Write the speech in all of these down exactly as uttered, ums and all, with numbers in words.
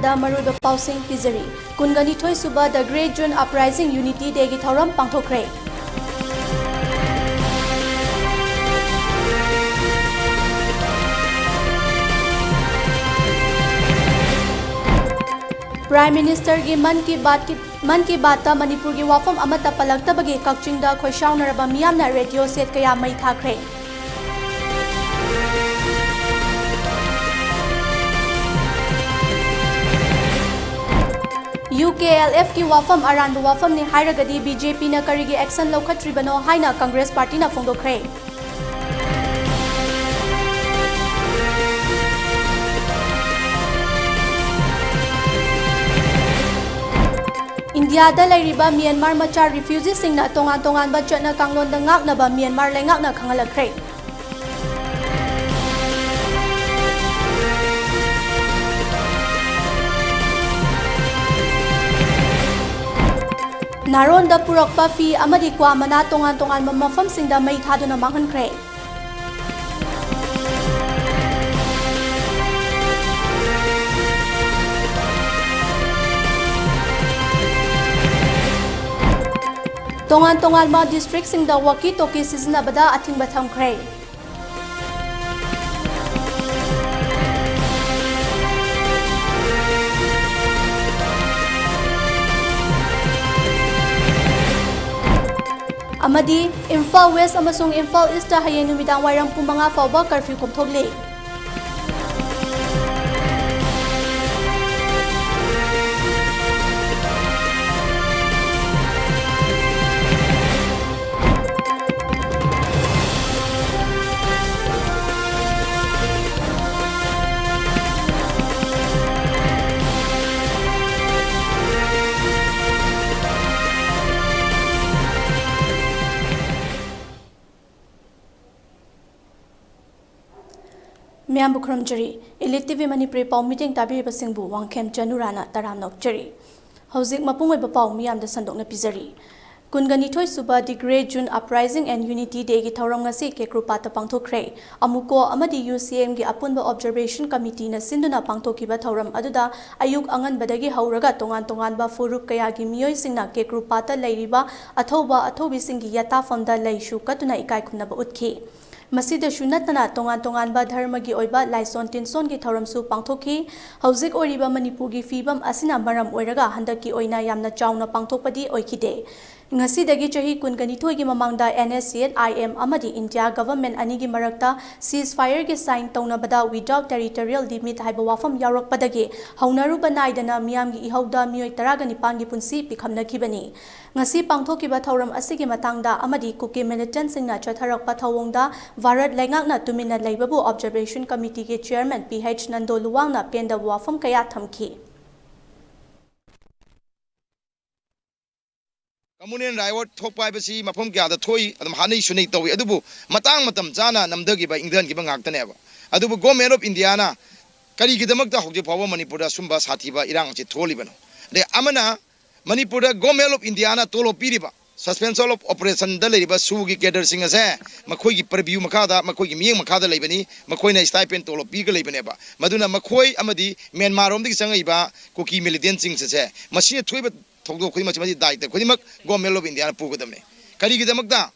ꯗ ꯃꯔꯨꯑꯣꯏꯕ ꯄꯥꯎꯁꯤꯡ ꯄꯤꯖꯔꯤ꯫ ꯀꯨꯟꯒ ꯅꯤꯊꯣꯏ ꯁꯨꯕ The Great June Uprising Unity Day ꯒꯤ ꯊꯧꯔꯝ ꯄꯥꯡꯊꯣꯛꯈ꯭ꯔꯦ꯫ Prime Minister ꯒꯤ ꯃꯟ ꯀꯤ ꯕꯥꯠꯀꯤ, ꯃꯟ ꯀꯤ ꯕꯥꯠꯇ ꯃꯅꯤꯄꯨꯔꯒꯤ ꯋꯥꯐꯝ ꯑꯃꯠꯇ ꯄꯜꯂꯛꯇꯕꯒꯤ ꯀꯛꯆꯤꯡꯗ ꯈꯣꯏꯁꯥꯎꯅꯔꯕ ꯃꯤꯌꯥꯝꯅ radio set ꯀꯌꯥ ꯃꯩ ꯊꯥꯈ꯭ꯔꯦ꯫ U K L F ꯀꯤ ꯋꯥꯐꯝ ꯑꯔꯥꯟꯕ ꯋꯥꯐꯝꯅꯤ ꯍꯥꯏꯔꯒꯗꯤ B J P ꯅ ꯀꯔꯤꯒꯤ action ꯂꯧꯈꯠꯇ꯭ꯔꯤꯕꯅꯣ ꯍꯥꯏꯅ Congress Party ꯅ ꯐꯣꯡꯗꯣꯛꯈ꯭ꯔꯦ꯫ ꯏꯟꯗꯤꯌꯥꯗ ꯂꯩꯔꯤꯕ ꯃ꯭ꯌꯥꯟꯃꯥꯔ ꯃꯆꯥ refugeeꯁꯤꯡꯅ ꯇꯣꯉꯥꯟ ꯇꯣꯉꯥꯟꯕ ꯆꯠꯅ ꯀꯥꯡꯂꯣꯟꯗ ꯉꯥꯛꯅꯕ ꯃ꯭ꯌꯥꯟꯃꯥꯔ ꯂꯩꯉꯥꯛꯅ ꯈꯪꯍꯜꯂꯛꯈ꯭ꯔꯦ꯫ ꯅꯥꯔꯣꯟꯗ ꯄꯨꯔꯛꯄ ꯐꯤ ꯑꯃꯗꯤ ꯀ꯭ꯋꯥ ꯃꯅꯥ ꯇꯣꯉꯥꯟ ꯇꯣꯉꯥꯟꯕ ꯃꯐꯝꯁꯤꯡꯗ ꯃꯩ ꯊꯥꯗꯨꯅ ꯃꯥꯡꯍꯟꯈ꯭ꯔꯦ꯫ ꯇꯣꯉꯥꯟ ꯇꯣꯉꯥꯟꯕ districtꯁꯤꯡꯗ walkie talkie ꯁꯤꯖꯤꯟꯅꯕꯗ ꯑꯊꯤꯡꯕ ꯊꯝꯈ꯭ꯔꯦ꯫ ꯑꯃꯗꯤ ꯏꯝꯐꯥꯜ West ꯑꯃꯁꯨꯡ ꯏꯝꯐꯥꯜ Eastꯇ ꯍꯌꯦꯡ ꯅꯨꯃꯤꯗꯥꯡ ꯋꯥꯏꯔꯝ ꯄꯨꯡ ꯃꯉꯥ ꯐꯥꯎꯕ curfew ꯀꯣꯝꯊꯣꯛꯂꯤ꯫ ꯃꯤꯌꯥꯝꯕꯨ ꯈꯨꯔꯨꯝꯖꯔꯤ꯫ Elite T V ꯃꯅꯤꯄꯨꯔꯤ ꯄꯥꯎ ꯃꯤꯠꯌꯦꯡ ꯇꯥꯕꯤꯔꯤꯕꯁꯤꯡꯕꯨ ꯋꯥꯡꯈꯦꯝ ꯆꯅꯨꯔꯥꯅ ꯇꯔꯥꯝꯅ ꯑꯣꯛꯆꯔꯤ꯫ ꯍꯧꯖꯤꯛ ꯃꯄꯨꯡ ꯑꯣꯏꯕ ꯄꯥꯎ ꯃꯤꯌꯥꯝꯗ ꯁꯟꯗꯣꯛꯅ ꯄꯤꯖꯔꯤ꯫ ꯀꯨꯟꯒꯅꯤꯊꯣꯏ ꯁꯨꯕ The Great June Uprising and Unity Dayꯒꯤ ꯊꯧꯔꯝ ꯉꯁꯤ ꯀꯦꯀ꯭ꯔꯨꯄꯥꯠꯇ ꯄꯥꯡꯊꯣꯛꯈ꯭ꯔꯦ꯫ ꯑꯃꯨꯀꯣ ꯑꯃꯗꯤ UCMꯒꯤ ꯑꯄꯨꯟꯕ observation committeeꯅ ꯁꯤꯟꯗꯨꯅ ꯄꯥꯡꯊꯣꯛꯈꯤꯕ ꯊꯧꯔꯝ ꯑꯗꯨꯗ ꯑꯌꯨꯛ ꯑꯉꯟꯕꯗꯒꯤ ꯍꯧꯔꯒ ꯇꯣꯉꯥꯟ ꯇꯣꯉꯥꯟꯕ ꯐꯨꯔꯨꯞ ꯀꯌꯥꯒꯤ ꯃꯤꯑꯣꯏꯁꯤꯡꯅ ꯀꯦꯀ꯭ꯔꯨꯄꯥꯠꯇ ꯂꯩꯔꯤꯕ ꯑꯊꯧꯕ ꯑꯊꯧꯕꯤꯁꯤꯡꯒꯤ ꯌꯥꯇꯥꯐꯝꯗ ꯂꯩꯁꯨ ꯀꯠꯇꯨꯅ ꯏꯀꯥꯏ ꯈꯨꯝꯅꯕ ꯎꯠꯈꯤ꯫ ꯃꯁꯤꯗꯁꯨ ꯅꯠꯇꯅ ꯇꯣꯉꯥꯟ ꯇꯣꯉꯥꯟꯕ ꯙꯔꯃꯒꯤ ꯑꯣꯏꯕ ꯂꯥꯏꯁꯣꯟ ꯇꯤꯟꯁꯣꯟꯒꯤ ꯊꯧꯔꯝꯁꯨ ꯄꯥꯡꯊꯣꯛꯈꯤ꯫ ꯍꯧꯖꯤꯛ ꯑꯣꯏꯔꯤꯕ ꯃꯅꯤꯄꯨꯔꯒꯤ ꯐꯤꯕꯝ ꯑꯁꯤꯅ ꯃꯔꯝ ꯑꯣꯏꯔꯒ ꯍꯟꯗꯛꯀꯤ ꯑꯣꯏꯅ ꯌꯥꯝꯅ ꯆꯥꯎꯅ ꯄꯥꯡꯊꯣꯛꯄꯗꯤ ꯑꯣꯏꯈꯤꯗꯦ꯫ ꯉꯁꯤꯗꯒꯤ ꯆꯍꯤ ꯀꯨꯟꯒꯅꯤꯊꯣꯏꯒꯤ ꯃꯃꯥꯡꯗ NSCN-IM ꯑꯃꯗꯤ ꯏꯟꯗꯤꯌꯥ ꯒꯚꯔꯟꯃꯦꯟꯠ ꯑꯅꯤꯒꯤ ꯃꯔꯛꯇ cease fireꯒꯤ sign ꯇꯧꯅꯕꯗ without territorial limit ꯍꯥꯏꯕ ꯋꯥꯐꯝ ꯌꯥꯎꯔꯛꯄꯗꯒꯤ ꯍꯧꯅꯔꯨꯕ ꯅꯥꯏꯗꯅ ꯃꯤꯌꯥꯝꯒꯤ ꯏꯍꯧꯗ ꯃꯤꯑꯣꯏ ꯇꯔꯥꯒ ꯅꯤꯄꯥꯟꯒꯤ ꯄꯨꯟꯁꯤ ꯄꯤꯈꯝꯅꯈꯤꯕꯅꯤ꯫ ꯉꯁꯤ ꯄꯥꯡꯊꯣꯛꯈꯤꯕ ꯊꯧꯔꯝ ꯑꯁꯤꯒꯤ ꯃꯇꯥꯡꯗ ꯑꯃꯗꯤ ꯀꯨꯀꯤ militantꯁꯤꯡꯅ ꯆꯠꯊꯔꯛꯄ ꯊꯧꯑꯣꯡꯗ ꯚꯥꯔꯠ ꯂꯩꯉꯥꯛꯅ ꯇꯨꯃꯤꯟꯅ ꯂꯩꯕꯕꯨ observation committeeꯒꯤ chairman P H Nando ꯂꯨꯋꯥꯡꯅ ꯄꯦꯟꯗꯕ ꯋꯥꯐꯝ ꯀꯌꯥ ꯊꯝꯈꯤ꯫ Communal riot ꯊꯣꯛꯄ ꯍꯥꯏꯕꯁꯤ ꯃꯐꯝ ꯀꯌꯥꯗ ꯊꯣꯛꯏ, ꯑꯗꯨꯝ ꯍꯥꯠꯅꯩ ꯁꯨꯅꯩ ꯇꯧꯏ꯫ ꯑꯗꯨꯕꯨ ꯃꯇꯥꯡ ꯃꯇꯝ ꯆꯥꯅ ꯅꯝꯊꯈꯤꯕ, ꯏꯪꯊꯍꯟꯈꯤꯕ ꯉꯥꯛꯇꯅꯦꯕ꯫ ꯑꯗꯨꯕꯨ Government of Indiaꯅ ꯀꯔꯤꯒꯤꯗꯃꯛꯇ ꯍꯧꯖꯤꯛ ꯐꯥꯎꯕ ꯃꯅꯤꯄꯨꯔꯗ ꯁꯨꯝꯕ ꯁꯥꯊꯤꯕ ꯏꯔꯥꯡ ꯑꯁꯤ ꯊꯣꯛꯍꯜꯂꯤꯕꯅꯣ? ꯑꯗꯩ ꯑꯃꯅ ꯃꯅꯤꯄꯨꯔꯗ Government of Indiaꯅ ꯇꯣꯂꯣꯞ ꯄꯤꯔꯤꯕ, suspension of operationꯗ ꯂꯩꯔꯤꯕ ꯁꯨꯒꯤ cadreꯁꯤꯡ ꯑꯁꯦ ꯃꯈꯣꯏꯒꯤ purview ꯃꯈꯥꯗ, ꯃꯈꯣꯏꯒꯤ ꯃꯤꯠꯌꯦꯡ ꯃꯈꯥꯗ ꯂꯩꯕꯅꯤ, ꯃꯈꯣꯏꯅ stipend ꯇꯣꯂꯣꯞ ꯄꯤꯔꯒ ꯂꯩꯕꯅꯦꯕ꯫ ꯃꯗꯨꯅ ꯃꯈꯣꯏ ꯑꯃꯗꯤ ꯃ꯭ꯌꯥꯟꯃꯥꯔ ꯔꯣꯝꯗꯒꯤ ꯆꯪꯉꯛꯏꯕ ꯀꯨꯀꯤ militantꯁꯤꯡ ꯑꯁꯦ ꯃꯁꯤꯅ ꯊꯣꯛꯏꯕ ꯊꯧꯗꯣꯛ ꯈꯨꯗꯤꯡꯃꯛꯁꯤ, ꯃꯁꯤ ꯗꯥꯏꯇ ꯈꯨꯗꯤꯡꯃꯛ Government of Indiaꯅ ꯄꯨꯒꯗꯕꯅꯤ꯫ ꯀꯔꯤꯒꯤꯗꯃꯛꯇ?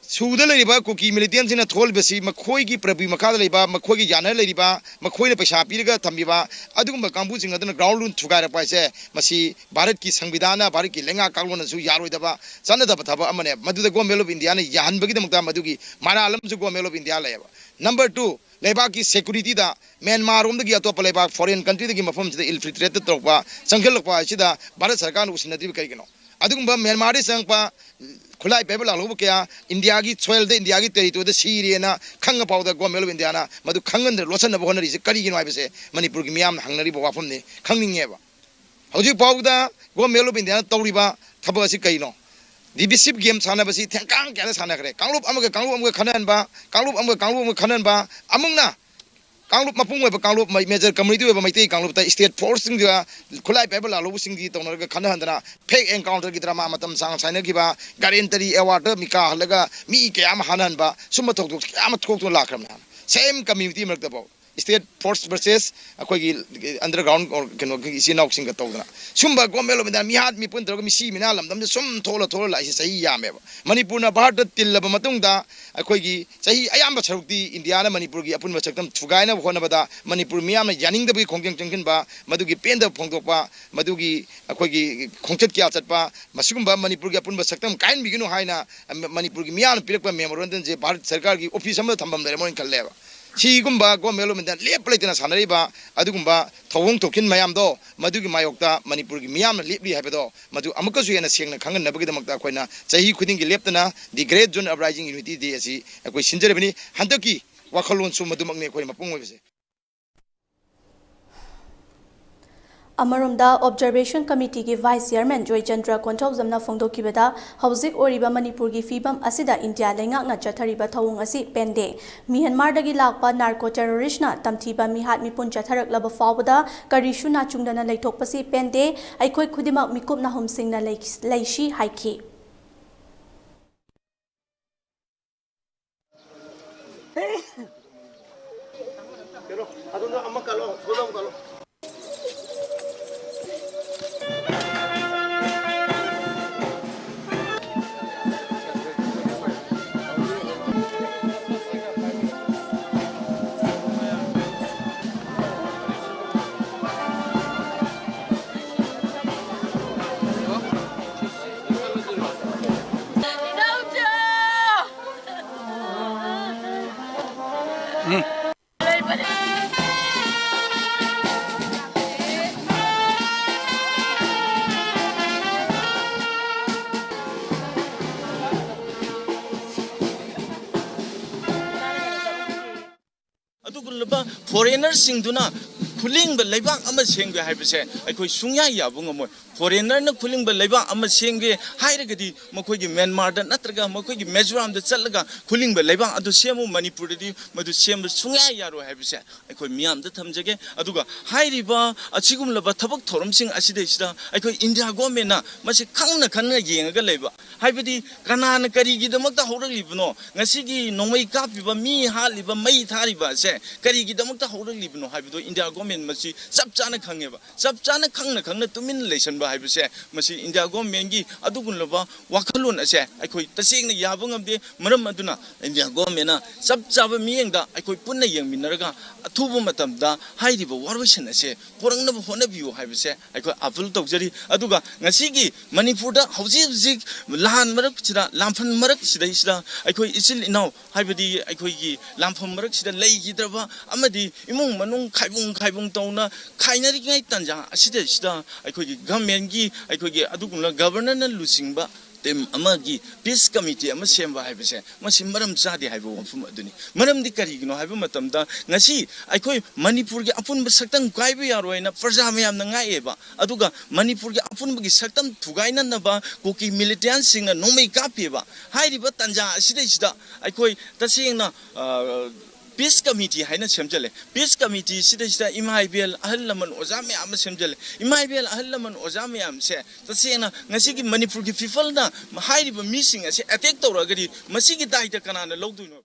ꯁꯨꯗ ꯂꯩꯔꯤꯕ ꯀꯨꯀꯤ militantꯁꯤꯡꯅ ꯊꯣꯛꯍꯜꯂꯤꯕꯁꯤ ꯃꯈꯣꯏꯒꯤ purview ꯃꯈꯥꯗ ꯂꯩꯕ, ꯃꯈꯣꯏꯒꯤ ꯌꯥꯅꯔ ꯂꯩꯔꯤꯕ, ꯃꯈꯣꯏꯅ ꯄꯩꯁꯥ ꯄꯤꯔꯒ ꯊꯝꯕꯤꯕ ꯑꯗꯨꯒꯨꯝꯕ ꯀꯥꯡꯕꯨꯁꯤꯡ ꯑꯗꯨꯅ ground ꯔꯨꯜ ꯊꯨꯒꯥꯏꯔꯛꯄ ꯍꯥꯏꯁꯦ, ꯃꯁꯤ ꯚꯥꯔꯠꯀꯤ ꯁꯪꯕꯤꯙꯥꯟꯅ, ꯚꯥꯔꯠꯀꯤ ꯂꯩꯉꯥꯛ ꯀꯥꯡꯂꯣꯟꯅꯁꯨ ꯌꯥꯔꯣꯏꯗꯕ, ꯆꯠꯅꯗꯕ ꯊꯕꯛ ꯑꯃꯅꯦ꯫ ꯃꯗꯨꯗ Government of Indiaꯅ ꯌꯥꯍꯟꯕꯒꯤꯗꯃꯛꯇ ꯃꯗꯨꯒꯤ ꯃꯔꯥꯜ ꯑꯃꯁꯨ Government of India ꯂꯩꯌꯦꯕ꯫ Number two, ꯂꯩꯕꯥꯛꯀꯤ securityꯗ ꯃ꯭ꯌꯥꯟꯃꯥꯔ ꯔꯣꯝꯗꯒꯤ, ꯑꯇꯣꯞꯄ ꯂꯩꯕꯥꯛ, foreign countryꯗꯒꯤ ꯃꯐꯝꯁꯤꯗ infiltrate ꯇꯧꯔꯛꯄ, ꯆꯪꯁꯤꯜꯂꯛꯄ ꯍꯥꯏꯁꯤꯗ ꯚꯥꯔꯠ ꯁꯔꯀꯥꯔꯅ ꯎꯁꯤꯟꯅꯗ꯭ꯔꯤꯕ ꯀꯔꯤꯒꯤꯅꯣ? ꯑꯗꯨꯒꯨꯝꯕ ꯃ꯭ꯌꯥꯟꯃꯥꯔꯗꯒꯤ ꯆꯪꯉꯛꯄ ꯈꯨꯠꯂꯥꯏ ꯄꯥꯏꯕ ꯂꯥꯛꯍꯧꯕ ꯀꯌꯥ ꯏꯟꯗꯤꯌꯥꯒꯤ soilꯗ, ꯏꯟꯗꯤꯌꯥꯒꯤ territoryꯗ ꯁꯤꯔꯦꯅ ꯈꯪꯉ ꯐꯥꯎꯗ Government of Indiaꯅ ꯃꯗꯨ ꯈꯪꯍꯟꯗꯅ ꯂꯣꯠꯁꯤꯟꯅꯕ ꯍꯣꯠꯅꯔꯤꯁꯦ ꯀꯔꯤꯒꯤꯅꯣ ꯍꯥꯏꯕꯁꯦ ꯃꯅꯤꯄꯨꯔꯒꯤ ꯃꯤꯌꯥꯝꯅ ꯍꯪꯅꯔꯤꯕ ꯋꯥꯐꯝꯅꯤ, ꯈꯪꯅꯤꯡꯉꯦꯕ꯫ ꯍꯧꯖꯤꯛ ꯐꯥꯎꯕꯗ Government of Indiaꯅ ꯇꯧꯔꯤꯕ ꯊꯕꯛ ꯑꯁꯤ ꯀꯩꯅꯣ? Divisive game ꯁꯥꯟꯅꯕꯁꯤ ꯊꯦꯡꯀꯥꯡ ꯀꯌꯥꯗ ꯁꯥꯟꯅꯈ꯭ꯔꯦ꯫ ꯀꯥꯡꯂꯨꯞ ꯑꯃꯒ ꯀꯥꯡꯂꯨꯞ ꯑꯃꯒ ꯈꯠꯅꯍꯟꯕ, ꯀꯥꯡꯂꯨꯞ ꯑꯃꯒ ꯀꯥꯡꯂꯨꯞ ꯑꯃꯒ ꯈꯠꯅꯍꯟꯕ, ꯑꯃꯨꯛꯅ ꯀꯥꯡꯂꯨꯞ ꯃꯄꯨꯡ ꯑꯣꯏꯕ ꯀꯥꯡꯂꯨꯞ, ꯃꯩ-, major community ꯑꯣꯏꯕ ꯃꯩꯇꯩ ꯀꯥꯡꯂꯨꯞꯇ state force ꯁꯤꯡꯗꯨꯒ ꯈꯨꯠꯂꯥꯏ ꯄꯥꯏꯕ ꯂꯥꯜꯍꯧꯕꯁꯤꯡꯒꯤ ꯇꯧꯅꯔꯒ ꯈꯠꯅꯍꯟꯗꯅ fake encounter ꯒꯤ drama ꯃꯇꯝ ꯁꯥꯡꯅ ꯁꯥꯟꯅꯈꯤꯕ, ꯒꯥꯔꯦꯟꯇꯔꯤ ꯑꯦꯋꯥꯔꯗ ꯃꯤꯀꯥ ꯍꯜꯂꯒ ꯃꯤ ꯀꯌꯥ ꯑꯃ ꯍꯥꯠꯅꯍꯟꯕ, ꯁꯨꯝꯕ ꯊꯧꯗꯣꯛ ꯀꯌꯥ ꯑꯃ ꯊꯣꯛꯇꯨꯅ ꯂꯥꯛꯈ꯭ꯔꯕꯅꯤ꯫ Same community ꯃꯔꯛꯇꯐꯥꯎ state force versus ꯑꯩꯈꯣꯏꯒꯤ underground or ꯀꯩꯅꯣꯒꯤ ꯏꯆꯤꯟ ꯏꯅꯥꯎꯁꯤꯡꯒ ꯇꯧꯗꯅ ꯁꯨꯝꯕ government of India ꯃꯤꯍꯥꯠ ꯃꯤꯄꯨꯟ ꯇꯧꯔꯒ ꯃꯤꯁꯤ ꯃꯤꯅꯥ ꯂꯝꯗꯝꯗ ꯁꯨꯝ ꯊꯣꯛꯂ ꯊꯣꯛꯂ ꯂꯥꯛꯏꯁꯦ ꯆꯍꯤ ꯌꯥꯝꯃꯦꯕ꯫ ꯃꯅꯤꯄꯨꯔꯅ ꯚꯥꯔꯠꯇ ꯇꯤꯜꯂꯕ ꯃꯇꯨꯡꯗ ꯑꯩꯈꯣꯏꯒꯤ ꯆꯍꯤ ꯑꯌꯥꯝꯕ ꯁꯔꯨꯛꯇꯤ ꯏꯟꯗꯤꯌꯥꯅ ꯃꯅꯤꯄꯨꯔꯒꯤ ꯑꯄꯨꯟꯕ ꯁꯛꯇꯝ ꯊꯨꯒꯥꯏꯅꯕ ꯍꯣꯠꯅꯕꯗ ꯃꯅꯤꯄꯨꯔ ꯃꯤꯌꯥꯝꯅ ꯌꯥꯅꯤꯡꯗꯕꯒꯤ ꯈꯣꯡꯖꯪ ꯆꯪꯁꯤꯟꯕ, ꯃꯗꯨꯒꯤ ꯄꯦꯟꯗꯕ ꯐꯣꯡꯗꯣꯛꯄ, ꯃꯗꯨꯒꯤ ꯑꯩꯈꯣꯏꯒꯤ ꯈꯣꯡꯆꯠ ꯀꯌꯥ ꯆꯠꯄ, ꯃꯁꯤꯒꯨꯝꯕ ꯃꯅꯤꯄꯨꯔꯒꯤ ꯑꯄꯨꯟꯕ ꯁꯛꯇꯝ ꯀꯥꯏꯍꯟꯕꯤꯒꯅꯨ ꯍꯥꯏꯅ ꯃꯅꯤꯄꯨꯔꯒꯤ ꯃꯤꯌꯥꯝꯅ ꯄꯤꯔꯛꯄ memorandum ꯁꯦ ꯚꯥꯔꯠ ꯁꯔꯀꯥꯔꯒꯤ office ꯑꯃꯗ ꯊꯝꯐꯝ ꯂꯩꯔꯝꯃꯣꯏꯅ ꯈꯜꯂꯦꯕ꯫ ꯁꯤꯒꯨꯝꯕ government of India ꯂꯦꯞꯄ ꯂꯩꯇꯅ ꯁꯥꯟꯅꯔꯤꯕ ꯑꯗꯨꯒꯨꯝꯕ ꯊꯧꯑꯣꯡ ꯊꯣꯛꯈꯤꯟ ꯃꯌꯥꯝꯗꯣ, ꯃꯗꯨꯒꯤ ꯃꯥꯌꯣꯛꯇ ꯃꯅꯤꯄꯨꯔꯒꯤ ꯃꯤꯌꯥꯝꯅ ꯂꯦꯞꯂꯤ ꯍꯥꯏꯕꯗꯣ ꯃꯗꯨ ꯑꯃꯨꯛꯀꯁꯨ ꯍꯦꯟꯅ ꯁꯦꯡꯅ ꯈꯪꯍꯟꯅꯕꯒꯤꯗꯃꯛꯇ ꯑꯩꯈꯣꯏꯅ ꯆꯍꯤ ꯈꯨꯗꯤꯡꯒꯤ ꯂꯦꯞꯇꯅ The Great Zone Uprising Unity Day ꯑꯁꯤ ꯑꯩꯈꯣꯏ ꯁꯤꯟꯖꯔꯤꯕꯅꯤ꯫ ꯍꯟꯗꯛꯀꯤ ꯋꯥꯈꯜꯂꯣꯟꯁꯨ ꯃꯗꯨꯃꯛꯅꯤ ꯑꯩꯈꯣꯏꯅ ꯃꯄꯨꯡ ꯑꯣꯏꯕꯁꯦ꯫ ꯑꯃꯔꯣꯝꯗ, Observation Committee ꯒꯤ Vice Chairman ꯖꯣꯏꯆꯟꯗ꯭ꯔ ꯀꯣꯟꯊꯧꯖꯝꯅ ꯐꯣꯡꯗꯣꯛꯈꯤꯕꯗ, ꯍꯧꯖꯤꯛ ꯑꯣꯏꯔꯤꯕ ꯃꯅꯤꯄꯨꯔꯒꯤ ꯐꯤꯕꯝ ꯑꯁꯤꯗ ꯏꯟꯗꯤꯌꯥ ꯂꯩꯉꯥꯛꯅ ꯆꯠꯊꯔꯤꯕ ꯊꯧꯑꯣꯡ ꯑꯁꯤ ꯄꯦꯟꯗꯦ꯫ ꯃ꯭ꯌꯥꯟꯃꯥꯔꯗꯒꯤ ꯂꯥꯛꯄ narco terrorist ꯅ ꯇꯝꯊꯤꯕ ꯃꯤꯍꯥꯠ ꯃꯤꯄꯨꯟ ꯆꯠꯊꯔꯛꯂꯕ ꯐꯥꯎꯕꯗ ꯀꯔꯤꯁꯨ ꯅꯥꯆꯨꯡꯗꯅ ꯂꯩꯊꯣꯛꯄꯁꯤ ꯄꯦꯟꯗꯦ꯫ ꯑꯩꯈꯣꯏ ꯈꯨꯗꯤꯡꯃꯛ ꯃꯤꯀꯨꯞ ꯅꯥꯍꯨꯝꯁꯤꯡꯅ ꯂꯩ-, ꯂꯩꯁꯤ ꯍꯥꯏꯈꯤ꯫ ꯑꯗꯨꯒꯨꯝꯂꯕ foreigner ꯁꯤꯡꯗꯨꯅ ꯈꯨꯂꯤꯡꯕ ꯂꯩꯕꯥꯛ ꯑꯃ ꯁꯦꯝꯒꯦ ꯍꯥꯏꯕꯁꯦ ꯑꯩꯈꯣꯏ ꯁꯨꯡꯌꯥ ꯌꯥꯕ ꯉꯝꯃꯣꯏ꯫ ꯐꯣꯔꯦꯟꯅꯔꯅ ꯈꯨꯂꯤꯡꯕ ꯂꯩꯕꯥꯛ ꯑꯃ ꯁꯦꯝꯒꯦ ꯍꯥꯏꯔꯒꯗꯤ ꯃꯈꯣꯏꯒꯤ ꯃ꯭ꯌꯥꯟꯃꯥꯔꯗ ꯅꯠꯇ꯭ꯔꯒ ꯃꯈꯣꯏꯒꯤ ꯃꯤꯖꯣꯔꯥꯝꯗ ꯆꯠꯂꯒ ꯈꯨꯂꯤꯡꯕ ꯂꯩꯕꯥꯛ ꯑꯗꯨ ꯁꯦꯝꯃꯨ, ꯃꯅꯤꯄꯨꯔꯗꯗꯤ ꯃꯗꯨ ꯁꯦꯝꯕ ꯁꯨꯡꯌꯥ ꯌꯥꯔꯣꯏ ꯍꯥꯏꯕꯁꯦ ꯑꯩꯈꯣꯏ ꯃꯤꯌꯥꯝꯗ ꯊꯝꯖꯒꯦ꯫ ꯑꯗꯨꯒ ꯍꯥꯏꯔꯤꯕ ꯑꯁꯤꯒꯨꯝꯂꯕ ꯊꯕꯛ ꯊꯧꯔꯝꯁꯤꯡ ꯑꯁꯤꯗꯩꯁꯤꯗ ꯑꯩꯈꯣꯏ ꯏꯟꯗꯤꯌꯥ ꯒꯣꯔꯃꯦꯟꯅ ꯃꯁꯤ ꯈꯪꯅ ꯈꯪꯅ ꯌꯦꯡꯉꯒ ꯂꯩꯕ, ꯍꯥꯏꯕꯗꯤ ꯀꯅꯥꯅ ꯀꯔꯤꯒꯤꯗꯃꯛꯇ ꯍꯧꯔꯛꯂꯤꯕꯅꯣ, ꯉꯁꯤꯒꯤ ꯅꯣꯡꯃꯩ ꯀꯥꯞꯄꯤꯕ, ꯃꯤ ꯍꯥꯠꯂꯤꯕ, ꯃꯩ ꯊꯥꯔꯤꯕ ꯑꯁꯦ ꯀꯔꯤꯒꯤꯗꯃꯛꯇ ꯍꯧꯔꯛꯂꯤꯕꯅꯣ ꯍꯥꯏꯕꯗꯣ ꯏꯟꯗꯤꯌꯥ ꯒꯣꯔꯃꯦꯟ ꯃꯁꯤ ꯆꯞ ꯆꯥꯅ ꯈꯪꯉꯦꯕ꯫ ꯆꯞ ꯆꯥꯅ ꯈꯪꯅ ꯈꯪꯅ ꯇꯨꯃꯤꯟꯅ ꯂꯩꯁꯟꯕ ꯍꯥꯏꯕꯁꯦ ꯃꯁꯤ ꯏꯟꯗꯤꯌꯥ ꯒꯣꯔꯃꯦꯟꯒꯤ ꯑꯗꯨꯒꯨꯝꯂꯕ ꯋꯥꯈꯜꯂꯣꯟ ꯑꯁꯦ ꯑꯩꯈꯣꯏ ꯇꯁꯦꯡꯅ ꯌꯥꯕ ꯉꯝꯗꯦ꯫ ꯃꯔꯝ ꯑꯗꯨꯅ ꯏꯟꯗꯤꯌꯥ ꯒꯣꯔꯃꯦꯟꯅ ꯆꯞ ꯆꯥꯕ ꯃꯤꯠꯌꯦꯡꯗ ꯑꯩꯈꯣꯏ ꯄꯨꯟꯅ ꯌꯦꯡꯃꯤꯟꯅꯔꯒ ꯑꯊꯨꯕ ꯃꯇꯝꯗ ꯍꯥꯏꯔꯤꯕ ꯋꯥꯔꯣꯏꯁꯤꯟ ꯑꯁꯦ ꯄꯨꯔꯛꯅꯕ ꯍꯣꯠꯅꯕꯤꯌꯨ ꯍꯥꯏꯕꯁꯦ ꯑꯩꯈꯣꯏ ꯑꯥꯄꯤꯜ ꯇꯧꯖꯔꯤ꯫ ꯑꯗꯨꯒ ꯉꯁꯤꯒꯤ ꯃꯅꯤꯄꯨꯔꯗ ꯍꯧꯖꯤꯛ ꯍꯧꯖꯤꯛ ꯂꯥꯟ ꯃꯔꯛꯁꯤꯗ, ꯂꯥꯟꯐꯝ ꯃꯔꯛꯁꯤꯗꯩꯁꯤꯗ ꯑꯩꯈꯣꯏ ꯏꯆꯤꯜ ꯏꯅꯥꯎ, ꯍꯥꯏꯕꯗꯤ ꯑꯩꯈꯣꯏꯒꯤ ꯂꯥꯟꯐꯝ ꯃꯔꯛꯁꯤꯗ ꯂꯩꯈꯤꯗ꯭ꯔꯕ ꯑꯃꯗꯤ ꯏꯃꯨꯡ ꯃꯅꯨꯡ ꯈꯥꯏꯕꯨꯡ ꯈꯥꯏꯕꯨꯡ ꯇꯧꯅ ꯈꯥꯏꯅꯔꯤꯉꯩ ꯇꯥꯟꯖꯥ ꯑꯁꯤꯗꯩꯁꯤꯗ ꯑꯩꯈꯣꯏꯒꯤ ꯒꯚꯔꯟꯃꯦꯟꯒꯤ, ꯑꯩꯈꯣꯏꯒꯤ ꯑꯗꯨꯒꯨꯝꯂꯕ ꯒꯚꯔꯅꯔꯅ ꯂꯨꯆꯤꯡꯕ ꯇꯤꯝ ꯑꯃꯒꯤ ꯄꯤꯁ ꯀꯃꯤꯇꯤ ꯑꯃ ꯁꯦꯝꯕ ꯍꯥꯏꯕꯁꯦ ꯃꯁꯤ ꯃꯔꯝ ꯆꯥꯗꯦ ꯍꯥꯏꯕ ꯋꯥꯐꯝ ꯑꯗꯨꯅꯤ꯫ ꯃꯔꯝꯗꯤ ꯀꯔꯤꯒꯤꯅꯣ ꯍꯥꯏꯕ ꯃꯇꯝꯗ ꯉꯁꯤ ꯑꯩꯈꯣꯏ ꯃꯅꯤꯄꯨꯔꯒꯤ ꯑꯄꯨꯟꯕ ꯁꯛꯇꯝ ꯀꯥꯏꯕ ꯌꯥꯔꯣꯏꯅ ꯄ꯭ꯔꯖꯥ ꯃꯌꯥꯝꯅ ꯉꯥꯛꯑꯦꯕ꯫ ꯑꯗꯨꯒ ꯃꯅꯤꯄꯨꯔꯒꯤ ꯑꯄꯨꯟꯕꯒꯤ ꯁꯛꯇꯝ ꯊꯨꯒꯥꯏꯅꯅꯕ ꯀꯨꯀꯤ ꯃꯤꯂꯤꯇꯦꯟꯁꯤꯡꯅ ꯅꯣꯡꯃꯩ ꯀꯥꯞꯄꯤꯕ꯫ ꯍꯥꯏꯔꯤꯕ ꯇꯥꯟꯖꯥ ꯑꯁꯤꯗꯩꯁꯤꯗ ꯑꯩꯈꯣꯏ ꯇꯁꯦꯡꯅ, ꯑ, ꯄꯤꯁ ꯀꯃꯤꯇꯤ ꯍꯥꯏꯅ ꯁꯦꯝꯖꯜꯂꯦ꯫ ꯄꯤꯁ ꯀꯃꯤꯇꯤ ꯁꯤꯗꯩꯁꯤꯗ ꯏꯃꯥ ꯏꯕꯦꯜ, ꯑꯍꯜ ꯂꯃꯟ, ꯑꯣꯖꯥ ꯃꯌꯥꯝ ꯑꯃ ꯁꯦꯝꯖꯜꯂꯦ꯫ ꯏꯃꯥ ꯏꯕꯦꯜ, ꯑꯍꯜ ꯂꯃꯟ, ꯑꯣꯖꯥ ꯃꯌꯥꯝꯁꯦ ꯇꯁꯦꯡꯅ ꯉꯁꯤꯒꯤ ꯃꯅꯤꯄꯨꯔꯒꯤ ꯄꯤꯄꯜꯅ ꯍꯥꯏꯔꯤꯕ ꯃꯤꯁꯤꯡ ꯑꯁꯦ ꯑꯦꯇꯦꯛ ꯇꯧꯔꯛꯑꯒꯗꯤ ꯃꯁꯤꯒꯤ ꯗꯥꯏꯇ ꯀꯅꯥꯅ ꯂꯧꯗꯣꯏꯅꯣ?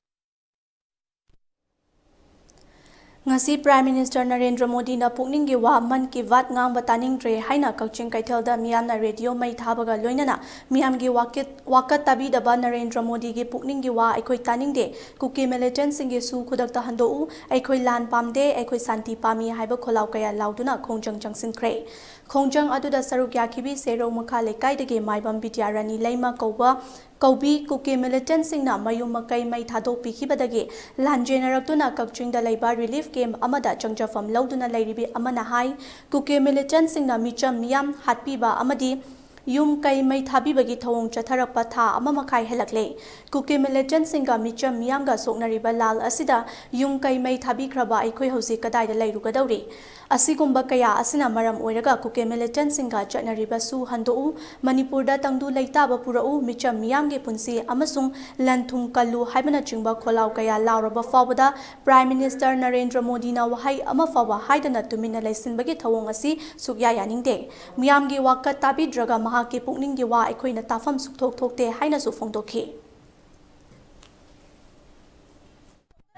ꯉꯁꯤ ꯄ꯭ꯔꯥꯏꯝ ꯃꯤꯅꯤꯁꯇꯔ ꯅꯔꯦꯟꯗ꯭ꯔ ꯃꯣꯗꯤꯅ ꯄꯨꯛꯅꯤꯡꯒꯤ ꯋꯥ ꯃꯟ ꯀꯤ ꯕꯥꯠ ꯉꯥꯡꯕ ꯇꯥꯅꯤꯡꯗ꯭ꯔꯦ ꯍꯥꯏꯅ ꯀꯛꯆꯤꯡ ꯀꯩꯊꯦꯜꯗ ꯃꯤꯌꯥꯝꯅ ꯔꯦꯗꯤꯑꯣ ꯃꯩ ꯊꯥꯕꯒ ꯂꯣꯏꯅꯅ ꯃꯤꯌꯥꯝꯒꯤ ꯋꯥꯀꯠ ꯋꯥꯀꯠ ꯇꯥꯕꯤꯗꯕ ꯅꯔꯦꯟꯗ꯭ꯔ ꯃꯣꯗꯤꯒꯤ ꯄꯨꯛꯅꯤꯡꯒꯤ ꯋꯥ ꯑꯩꯈꯣꯏ ꯇꯥꯅꯤꯡꯗꯦ, ꯀꯨꯀꯤ ꯃꯤꯂꯤꯇꯦꯟꯠꯁꯤꯡꯒꯤ ꯁꯨ ꯈꯨꯗꯛꯇ ꯍꯟꯗꯣꯛꯎ, ꯑꯩꯈꯣꯏ ꯂꯥꯟ ꯄꯥꯝꯗꯦ, ꯑꯩꯈꯣꯏ ꯁꯥꯟꯇꯤ ꯄꯥꯝꯃꯤ ꯍꯥꯏꯕ ꯈꯣꯜꯂꯥꯎ ꯀꯌꯥ ꯂꯥꯎꯗꯨꯅ ꯈꯣꯡꯖꯪ ꯆꯪꯁꯤꯟꯈ꯭ꯔꯦ꯫ ꯈꯣꯡꯖꯪ ꯑꯗꯨꯗ ꯁꯔꯨꯛ ꯌꯥꯈꯤꯕꯤ ꯁꯦꯔꯧ ꯃꯈꯥ ꯂꯩꯀꯥꯏꯗꯒꯤ ꯃꯥꯏꯕꯝ ꯕꯤꯗ꯭ꯌꯥꯔꯥꯅꯤ ꯂꯩꯃ ꯀꯧꯕ ꯀꯧꯕꯤ ꯀꯨꯀꯤ ꯃꯤꯂꯤꯇꯦꯟꯠꯁꯤꯡꯅ ꯃꯌꯨꯝ ꯃꯀꯩ ꯃꯩ ꯊꯥꯗꯣꯛꯄꯤꯈꯤꯕꯗꯒꯤ ꯂꯥꯟꯖꯦꯟꯅꯔꯛꯇꯨꯅ ꯀꯛꯆꯤꯡꯗ ꯂꯩꯕ ꯔꯤꯂꯤꯐ ꯀꯦꯝꯞ ꯑꯃꯗ ꯆꯪꯖꯐꯝ ꯂꯧꯗꯨꯅ ꯂꯩꯔꯤꯕꯤ ꯑꯃꯅ ꯍꯥꯏ, ꯀꯨꯀꯤ ꯃꯤꯂꯤꯇꯦꯟꯠꯁꯤꯡꯅ ꯃꯤꯆꯝ ꯃꯤꯌꯥꯝ ꯍꯥꯠꯄꯤꯕ ꯑꯃꯗꯤ ꯌꯨꯝ ꯀꯩ ꯃꯩ ꯊꯥꯕꯤꯕꯒꯤ ꯊꯧꯑꯣꯡ ꯆꯠꯊꯔꯛꯄ ꯊꯥ ꯑꯃ ꯃꯈꯥꯏ ꯍꯦꯜꯂꯛꯂꯦ꯫ ꯀꯨꯀꯤ ꯃꯤꯂꯤꯇꯦꯟꯠꯁꯤꯡꯒ ꯃꯤꯆꯝ ꯃꯤꯌꯥꯝꯒ ꯁꯣꯛꯅꯔꯤꯕ ꯂꯥꯜ ꯑꯁꯤꯗ ꯌꯨꯝ ꯀꯩ ꯃꯩ ꯊꯥꯕꯤꯈ꯭ꯔꯕ ꯑꯩꯈꯣꯏ ꯍꯧꯖꯤꯛ ꯀꯗꯥꯏꯗ ꯂꯩꯔꯨꯒꯗꯧꯔꯤ? ꯑꯁꯤꯒꯨꯝꯕ ꯀꯌꯥ ꯑꯁꯤꯅ ꯃꯔꯝ ꯑꯣꯏꯔꯒ ꯀꯨꯀꯤ ꯃꯤꯂꯤꯇꯦꯟꯠꯁꯤꯡꯒ ꯆꯠꯅꯔꯤꯕꯁꯨ ꯍꯟꯗꯣꯛꯎ, ꯃꯅꯤꯄꯨꯔꯗ ꯇꯪꯗꯨ ꯂꯩꯇꯥꯕ ꯄꯨꯔꯛꯎ, ꯃꯤꯆꯝ ꯃꯤꯌꯥꯝꯒꯤ ꯄꯨꯟꯁꯤ ꯑꯃꯁꯨꯡ ꯂꯟ ꯊꯨꯝ ꯀꯜꯂꯨ ꯍꯥꯏꯕꯅꯆꯤꯡꯕ ꯈꯣꯜꯂꯥꯎ ꯀꯌꯥ ꯂꯥꯎꯔꯕ ꯐꯥꯎꯕꯗ Prime Minister ꯅꯔꯦꯟꯗ꯭ꯔ ꯃꯣꯗꯤꯅ ꯋꯥꯍꯩ ꯑꯃ ꯐꯥꯎꯕ ꯍꯥꯏꯗꯅ ꯇꯨꯃꯤꯟꯅ ꯂꯩꯁꯤꯟꯕꯒꯤ ꯊꯧꯑꯣꯡ ꯑꯁꯤ ꯁꯨꯛꯌꯥ ꯌꯥꯅꯤꯡꯗꯦ꯫ ꯃꯤꯌꯥꯝꯒꯤ ꯋꯥꯀꯠ ꯇꯥꯕꯤꯗ꯭ꯔꯒ ꯃꯍꯥꯛꯀꯤ ꯄꯨꯛꯅꯤꯡꯒꯤ ꯋꯥ ꯑꯩꯈꯣꯏꯅ ꯇꯥꯐꯝ ꯁꯨꯛꯊꯣꯛ ꯊꯣꯛꯇꯦ ꯍꯥꯏꯅꯁꯨ ꯐꯣꯡꯗꯣꯛꯈꯤ꯫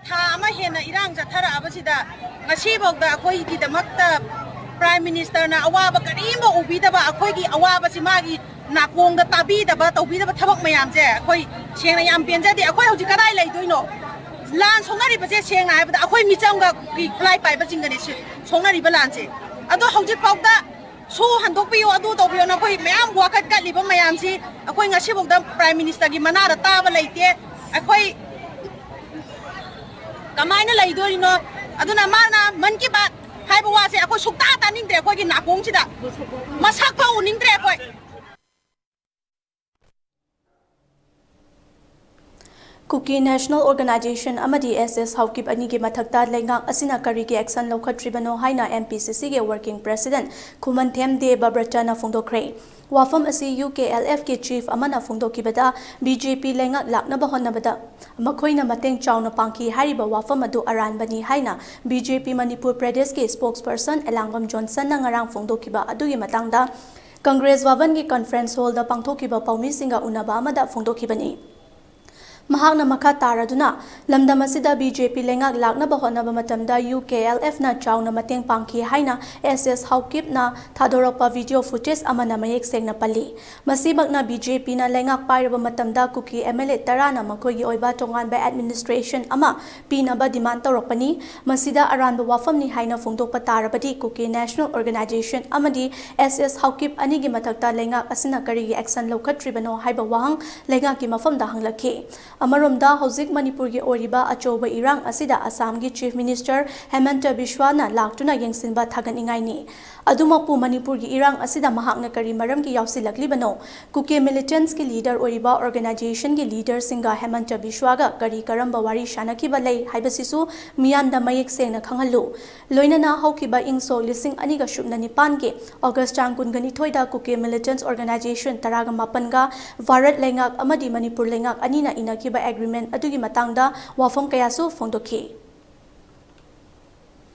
ꯊꯥ ꯑꯃ ꯍꯦꯟꯅ ꯏꯔꯥꯡ ꯆꯠꯊꯔꯛꯑꯕꯁꯤꯗ ꯉꯁꯤꯐꯥꯎꯗ ꯑꯩꯈꯣꯏꯒꯤꯗꯃꯛꯇ Prime Minister ꯅ ꯑꯋꯥꯕ ꯀꯔꯤꯝꯕ ꯎꯕꯤꯗꯕ, ꯑꯩꯈꯣꯏꯒꯤ ꯑꯋꯥꯕꯁꯤ ꯃꯥꯒꯤ ꯅꯥꯀꯣꯡꯗ ꯇꯥꯕꯤꯗꯕ, ꯇꯧꯕꯤꯗꯕ ꯊꯕꯛ ꯃꯌꯥꯝꯁꯦ ꯑꯩꯈꯣꯏ ꯁꯦꯡꯅ ꯌꯥꯝ ꯄꯦꯟꯖꯗꯦ꯫ ꯑꯩꯈꯣꯏ ꯍꯧꯖꯤꯛ ꯀꯗꯥꯏ ꯂꯩꯗꯣꯏꯅꯣ? ꯂꯥꯟ ꯁꯣꯛꯅꯔꯤꯕꯁꯦ ꯁꯦꯡꯅ ꯍꯥꯏꯕꯗ ꯑꯩꯈꯣꯏ ꯃꯤꯆꯝꯒ ꯈꯨꯠꯂꯥꯏ ꯄꯥꯏꯕꯁꯤꯡꯒꯅꯤ ꯁꯤ ꯁꯣꯛꯅꯔꯤꯕ ꯂꯥꯟꯁꯦ꯫ ꯑꯗꯣ ꯍꯧꯖꯤꯛꯐꯥꯎꯗ ꯁꯨ ꯍꯟꯗꯣꯛꯄꯤꯌꯨ, ꯑꯗꯨ ꯇꯧꯕꯤꯌꯨ, ꯅꯈꯣꯏ ꯃꯌꯥꯝ ꯋꯥꯀꯠ ꯀꯠꯂꯤꯕ ꯃꯌꯥꯝꯁꯤ ꯑꯩꯈꯣꯏ ꯉꯁꯤꯐꯥꯎꯗ Prime Minister ꯒꯤ ꯃꯅꯥꯗ ꯇꯥꯕ ꯂꯩꯇꯦ꯫ ꯑꯩꯈꯣꯏ ꯀꯃꯥꯏꯅ ꯂꯩꯗꯣꯔꯤꯅꯣ? ꯑꯗꯨꯅ ꯃꯥꯅ ꯃꯟ ꯀꯤ ꯕꯥꯠ ꯍꯥꯏꯕ ꯋꯥꯁꯦ ꯑꯩꯈꯣꯏ ꯁꯨꯛꯇꯥ ꯇꯥꯅꯤꯡꯗ꯭ꯔꯦ꯫ ꯑꯩꯈꯣꯏꯒꯤ ꯅꯥꯀꯣꯡꯁꯤꯗ ꯃꯁꯛ ꯐꯥꯎ ꯎꯅꯤꯡꯗ꯭ꯔꯦ ꯑꯩꯈꯣꯏ꯫ ꯀꯨꯀꯤ ꯅꯦꯁꯅꯦꯜ ꯑꯣꯔꯒꯅꯥꯏꯖꯦꯁꯟ ꯑꯃꯗꯤ ꯑꯦꯁ ꯑꯦꯁ ꯍꯥꯎꯀꯤꯞ ꯑꯅꯤꯒꯤ ꯃꯊꯛꯇ ꯂꯩꯉꯥꯛ ꯑꯁꯤꯅ ꯀꯔꯤꯒꯤ action ꯂꯧꯈꯠꯇ꯭ꯔꯤꯕꯅꯣ ꯍꯥꯏꯅ M P C C ꯒꯤ working president ꯈꯨꯃꯟꯊꯦꯝ ꯗꯦꯕꯕ꯭ꯔꯇꯅ ꯐꯣꯡꯗꯣꯛꯈ꯭ꯔꯦ꯫ ꯋꯥꯐꯝ ꯑꯁꯤ U K L F ꯀꯤ chief ꯑꯃꯅ ꯐꯣꯡꯗꯣꯛꯈꯤꯕꯗ, B J P ꯂꯩꯉꯥꯛ ꯂꯥꯛꯅꯕ ꯍꯣꯠꯅꯕꯗ ꯃꯈꯣꯏꯅ ꯃꯇꯦꯡ ꯆꯥꯎꯅ ꯄꯥꯡꯈꯤ ꯍꯥꯏꯔꯤꯕ ꯋꯥꯐꯝ ꯑꯗꯨ ꯑꯔꯥꯟꯕꯅꯤ ꯍꯥꯏꯅ B J P ꯃꯅꯤꯄꯨꯔ ꯄ꯭ꯔꯗꯦꯁꯀꯤ spokesperson ꯑꯦꯂꯥꯡꯕꯝ ꯖꯣꯟꯁꯟꯅ ꯉꯔꯥꯡ ꯐꯣꯡꯗꯣꯛꯈꯤꯕ ꯑꯗꯨꯒꯤ ꯃꯇꯥꯡꯗ ꯀꯪꯒ꯭ꯔꯦꯁ ꯚꯕꯟꯒꯤ conference hall ꯗ ꯄꯥꯡꯊꯣꯛꯈꯤꯕ ꯄꯥꯎꯃꯤꯁꯤꯡꯒ ꯎꯅꯕ ꯑꯃꯗ ꯐꯣꯡꯗꯣꯛꯈꯤꯕꯅꯤ꯫ ꯃꯍꯥꯛꯅ ꯃꯈꯥ ꯇꯥꯔꯗꯨꯅ, ꯂꯝꯗꯝ ꯑꯁꯤꯗ B J P ꯂꯩꯉꯥꯛ ꯂꯥꯛꯅꯕ ꯍꯣꯠꯅꯕ ꯃꯇꯝꯗ U K L F ꯅ ꯆꯥꯎꯅ ꯃꯇꯦꯡ ꯄꯥꯡꯈꯤ ꯍꯥꯏꯅ S S ꯍꯥꯎꯀꯤꯞꯅ ꯊꯥꯗꯣꯔꯛꯄ video footage ꯑꯃꯅ ꯃꯌꯦꯛ ꯁꯦꯡꯅ ꯄꯜꯂꯤ꯫ ꯃꯁꯤꯃꯛꯅ B J P ꯅ ꯂꯩꯉꯥꯛ ꯄꯥꯏꯔꯕ ꯃꯇꯝꯗ ꯀꯨꯀꯤ M L A ꯇꯔꯥꯅ ꯃꯈꯣꯏꯒꯤ ꯑꯣꯏꯕ ꯇꯣꯉꯥꯟꯕ administration ꯑꯃ ꯄꯤꯅꯕ demand ꯇꯧꯔꯛꯄꯅꯤ꯫ ꯃꯁꯤꯗ ꯑꯔꯥꯟꯕ ꯋꯥꯐꯝꯅꯤ ꯍꯥꯏꯅ ꯐꯣꯡꯗꯣꯛꯄ ꯇꯥꯔꯕꯗꯤ, ꯀꯨꯀꯤ ꯅꯦꯁꯅꯦꯜ ꯑꯣꯔꯒꯅꯥꯏꯖꯦꯁꯟ ꯑꯃꯗꯤ S S ꯍꯥꯎꯀꯤꯞ ꯑꯅꯤꯒꯤ ꯃꯊꯛꯇ ꯂꯩꯉꯥꯛ ꯑꯁꯤꯅ ꯀꯔꯤꯒꯤ action ꯂꯧꯈꯠꯇ꯭ꯔꯤꯕꯅꯣ ꯍꯥꯏꯕ ꯋꯥꯍꯪ ꯂꯩꯉꯥꯛꯀꯤ ꯃꯐꯝꯗ ꯍꯪꯂꯛꯈꯤ꯫ ꯑꯃꯔꯣꯝꯗ, ꯍꯧꯖꯤꯛ ꯃꯅꯤꯄꯨꯔꯒꯤ ꯑꯣꯏꯔꯤꯕ ꯑꯆꯧꯕ ꯏꯔꯥꯡ ꯑꯁꯤꯗ ꯑꯁꯥꯝꯒꯤ Chief Minister ꯍꯦꯃꯟꯇ ꯕꯤꯁ꯭ꯋꯥꯅ ꯂꯥꯛꯇꯨꯅ ꯌꯦꯡꯁꯤꯟꯕ ꯊꯥꯒꯠꯅꯤꯡꯉꯥꯏꯅꯤ꯫ ꯑꯗꯨꯃꯛꯄꯨ, ꯃꯅꯤꯄꯨꯔꯒꯤ ꯏꯔꯥꯡ ꯑꯁꯤꯗ ꯃꯍꯥꯛꯅ ꯀꯔꯤ ꯃꯔꯝꯒꯤ ꯌꯥꯎꯁꯤꯜꯂꯛꯂꯤꯕꯅꯣ? ꯀꯨꯀꯤ militants ꯀꯤ leader ꯑꯣꯏꯔꯤꯕ organization ꯒꯤ leader ꯁꯤꯡꯒ ꯍꯦꯃꯟꯇ ꯕꯤꯁ꯭ꯋꯥꯒ ꯀꯔꯤ ꯀꯔꯝꯕ ꯋꯥꯔꯤ ꯁꯥꯅꯈꯤꯕ ꯂꯩ ꯍꯥꯏꯕꯁꯤꯁꯨ ꯃꯤꯌꯥꯝꯗ ꯃꯌꯦꯛ ꯁꯦꯡꯅ ꯈꯪꯍꯜꯂꯨ꯫ ꯂꯣꯏꯅꯅ ꯍꯧꯈꯤꯕ ꯏꯪ ꯁꯣꯛ ꯂꯤꯁꯤꯡ ꯑꯅꯤꯒ ꯁꯨꯞꯅ ꯅꯤꯄꯥꯟꯒꯤ August ꯇꯥꯡ ꯀꯨꯟꯒ ꯅꯤꯊꯣꯏꯗ ꯀꯨꯀꯤ militants organization ꯇꯔꯥꯒ ꯃꯥꯄꯟꯒ ꯚꯥꯔꯠ ꯂꯩꯉꯥꯛ ꯑꯃꯗꯤ ꯃꯅꯤꯄꯨꯔ ꯂꯩꯉꯥꯛ ꯑꯅꯤꯅ ꯏꯅꯈꯤꯕ agreement ꯑꯗꯨꯒꯤ ꯃꯇꯥꯡꯗ ꯋꯥꯐꯝ ꯀꯌꯥꯁꯨ ꯐꯣꯡꯗꯣꯛꯈꯤ꯫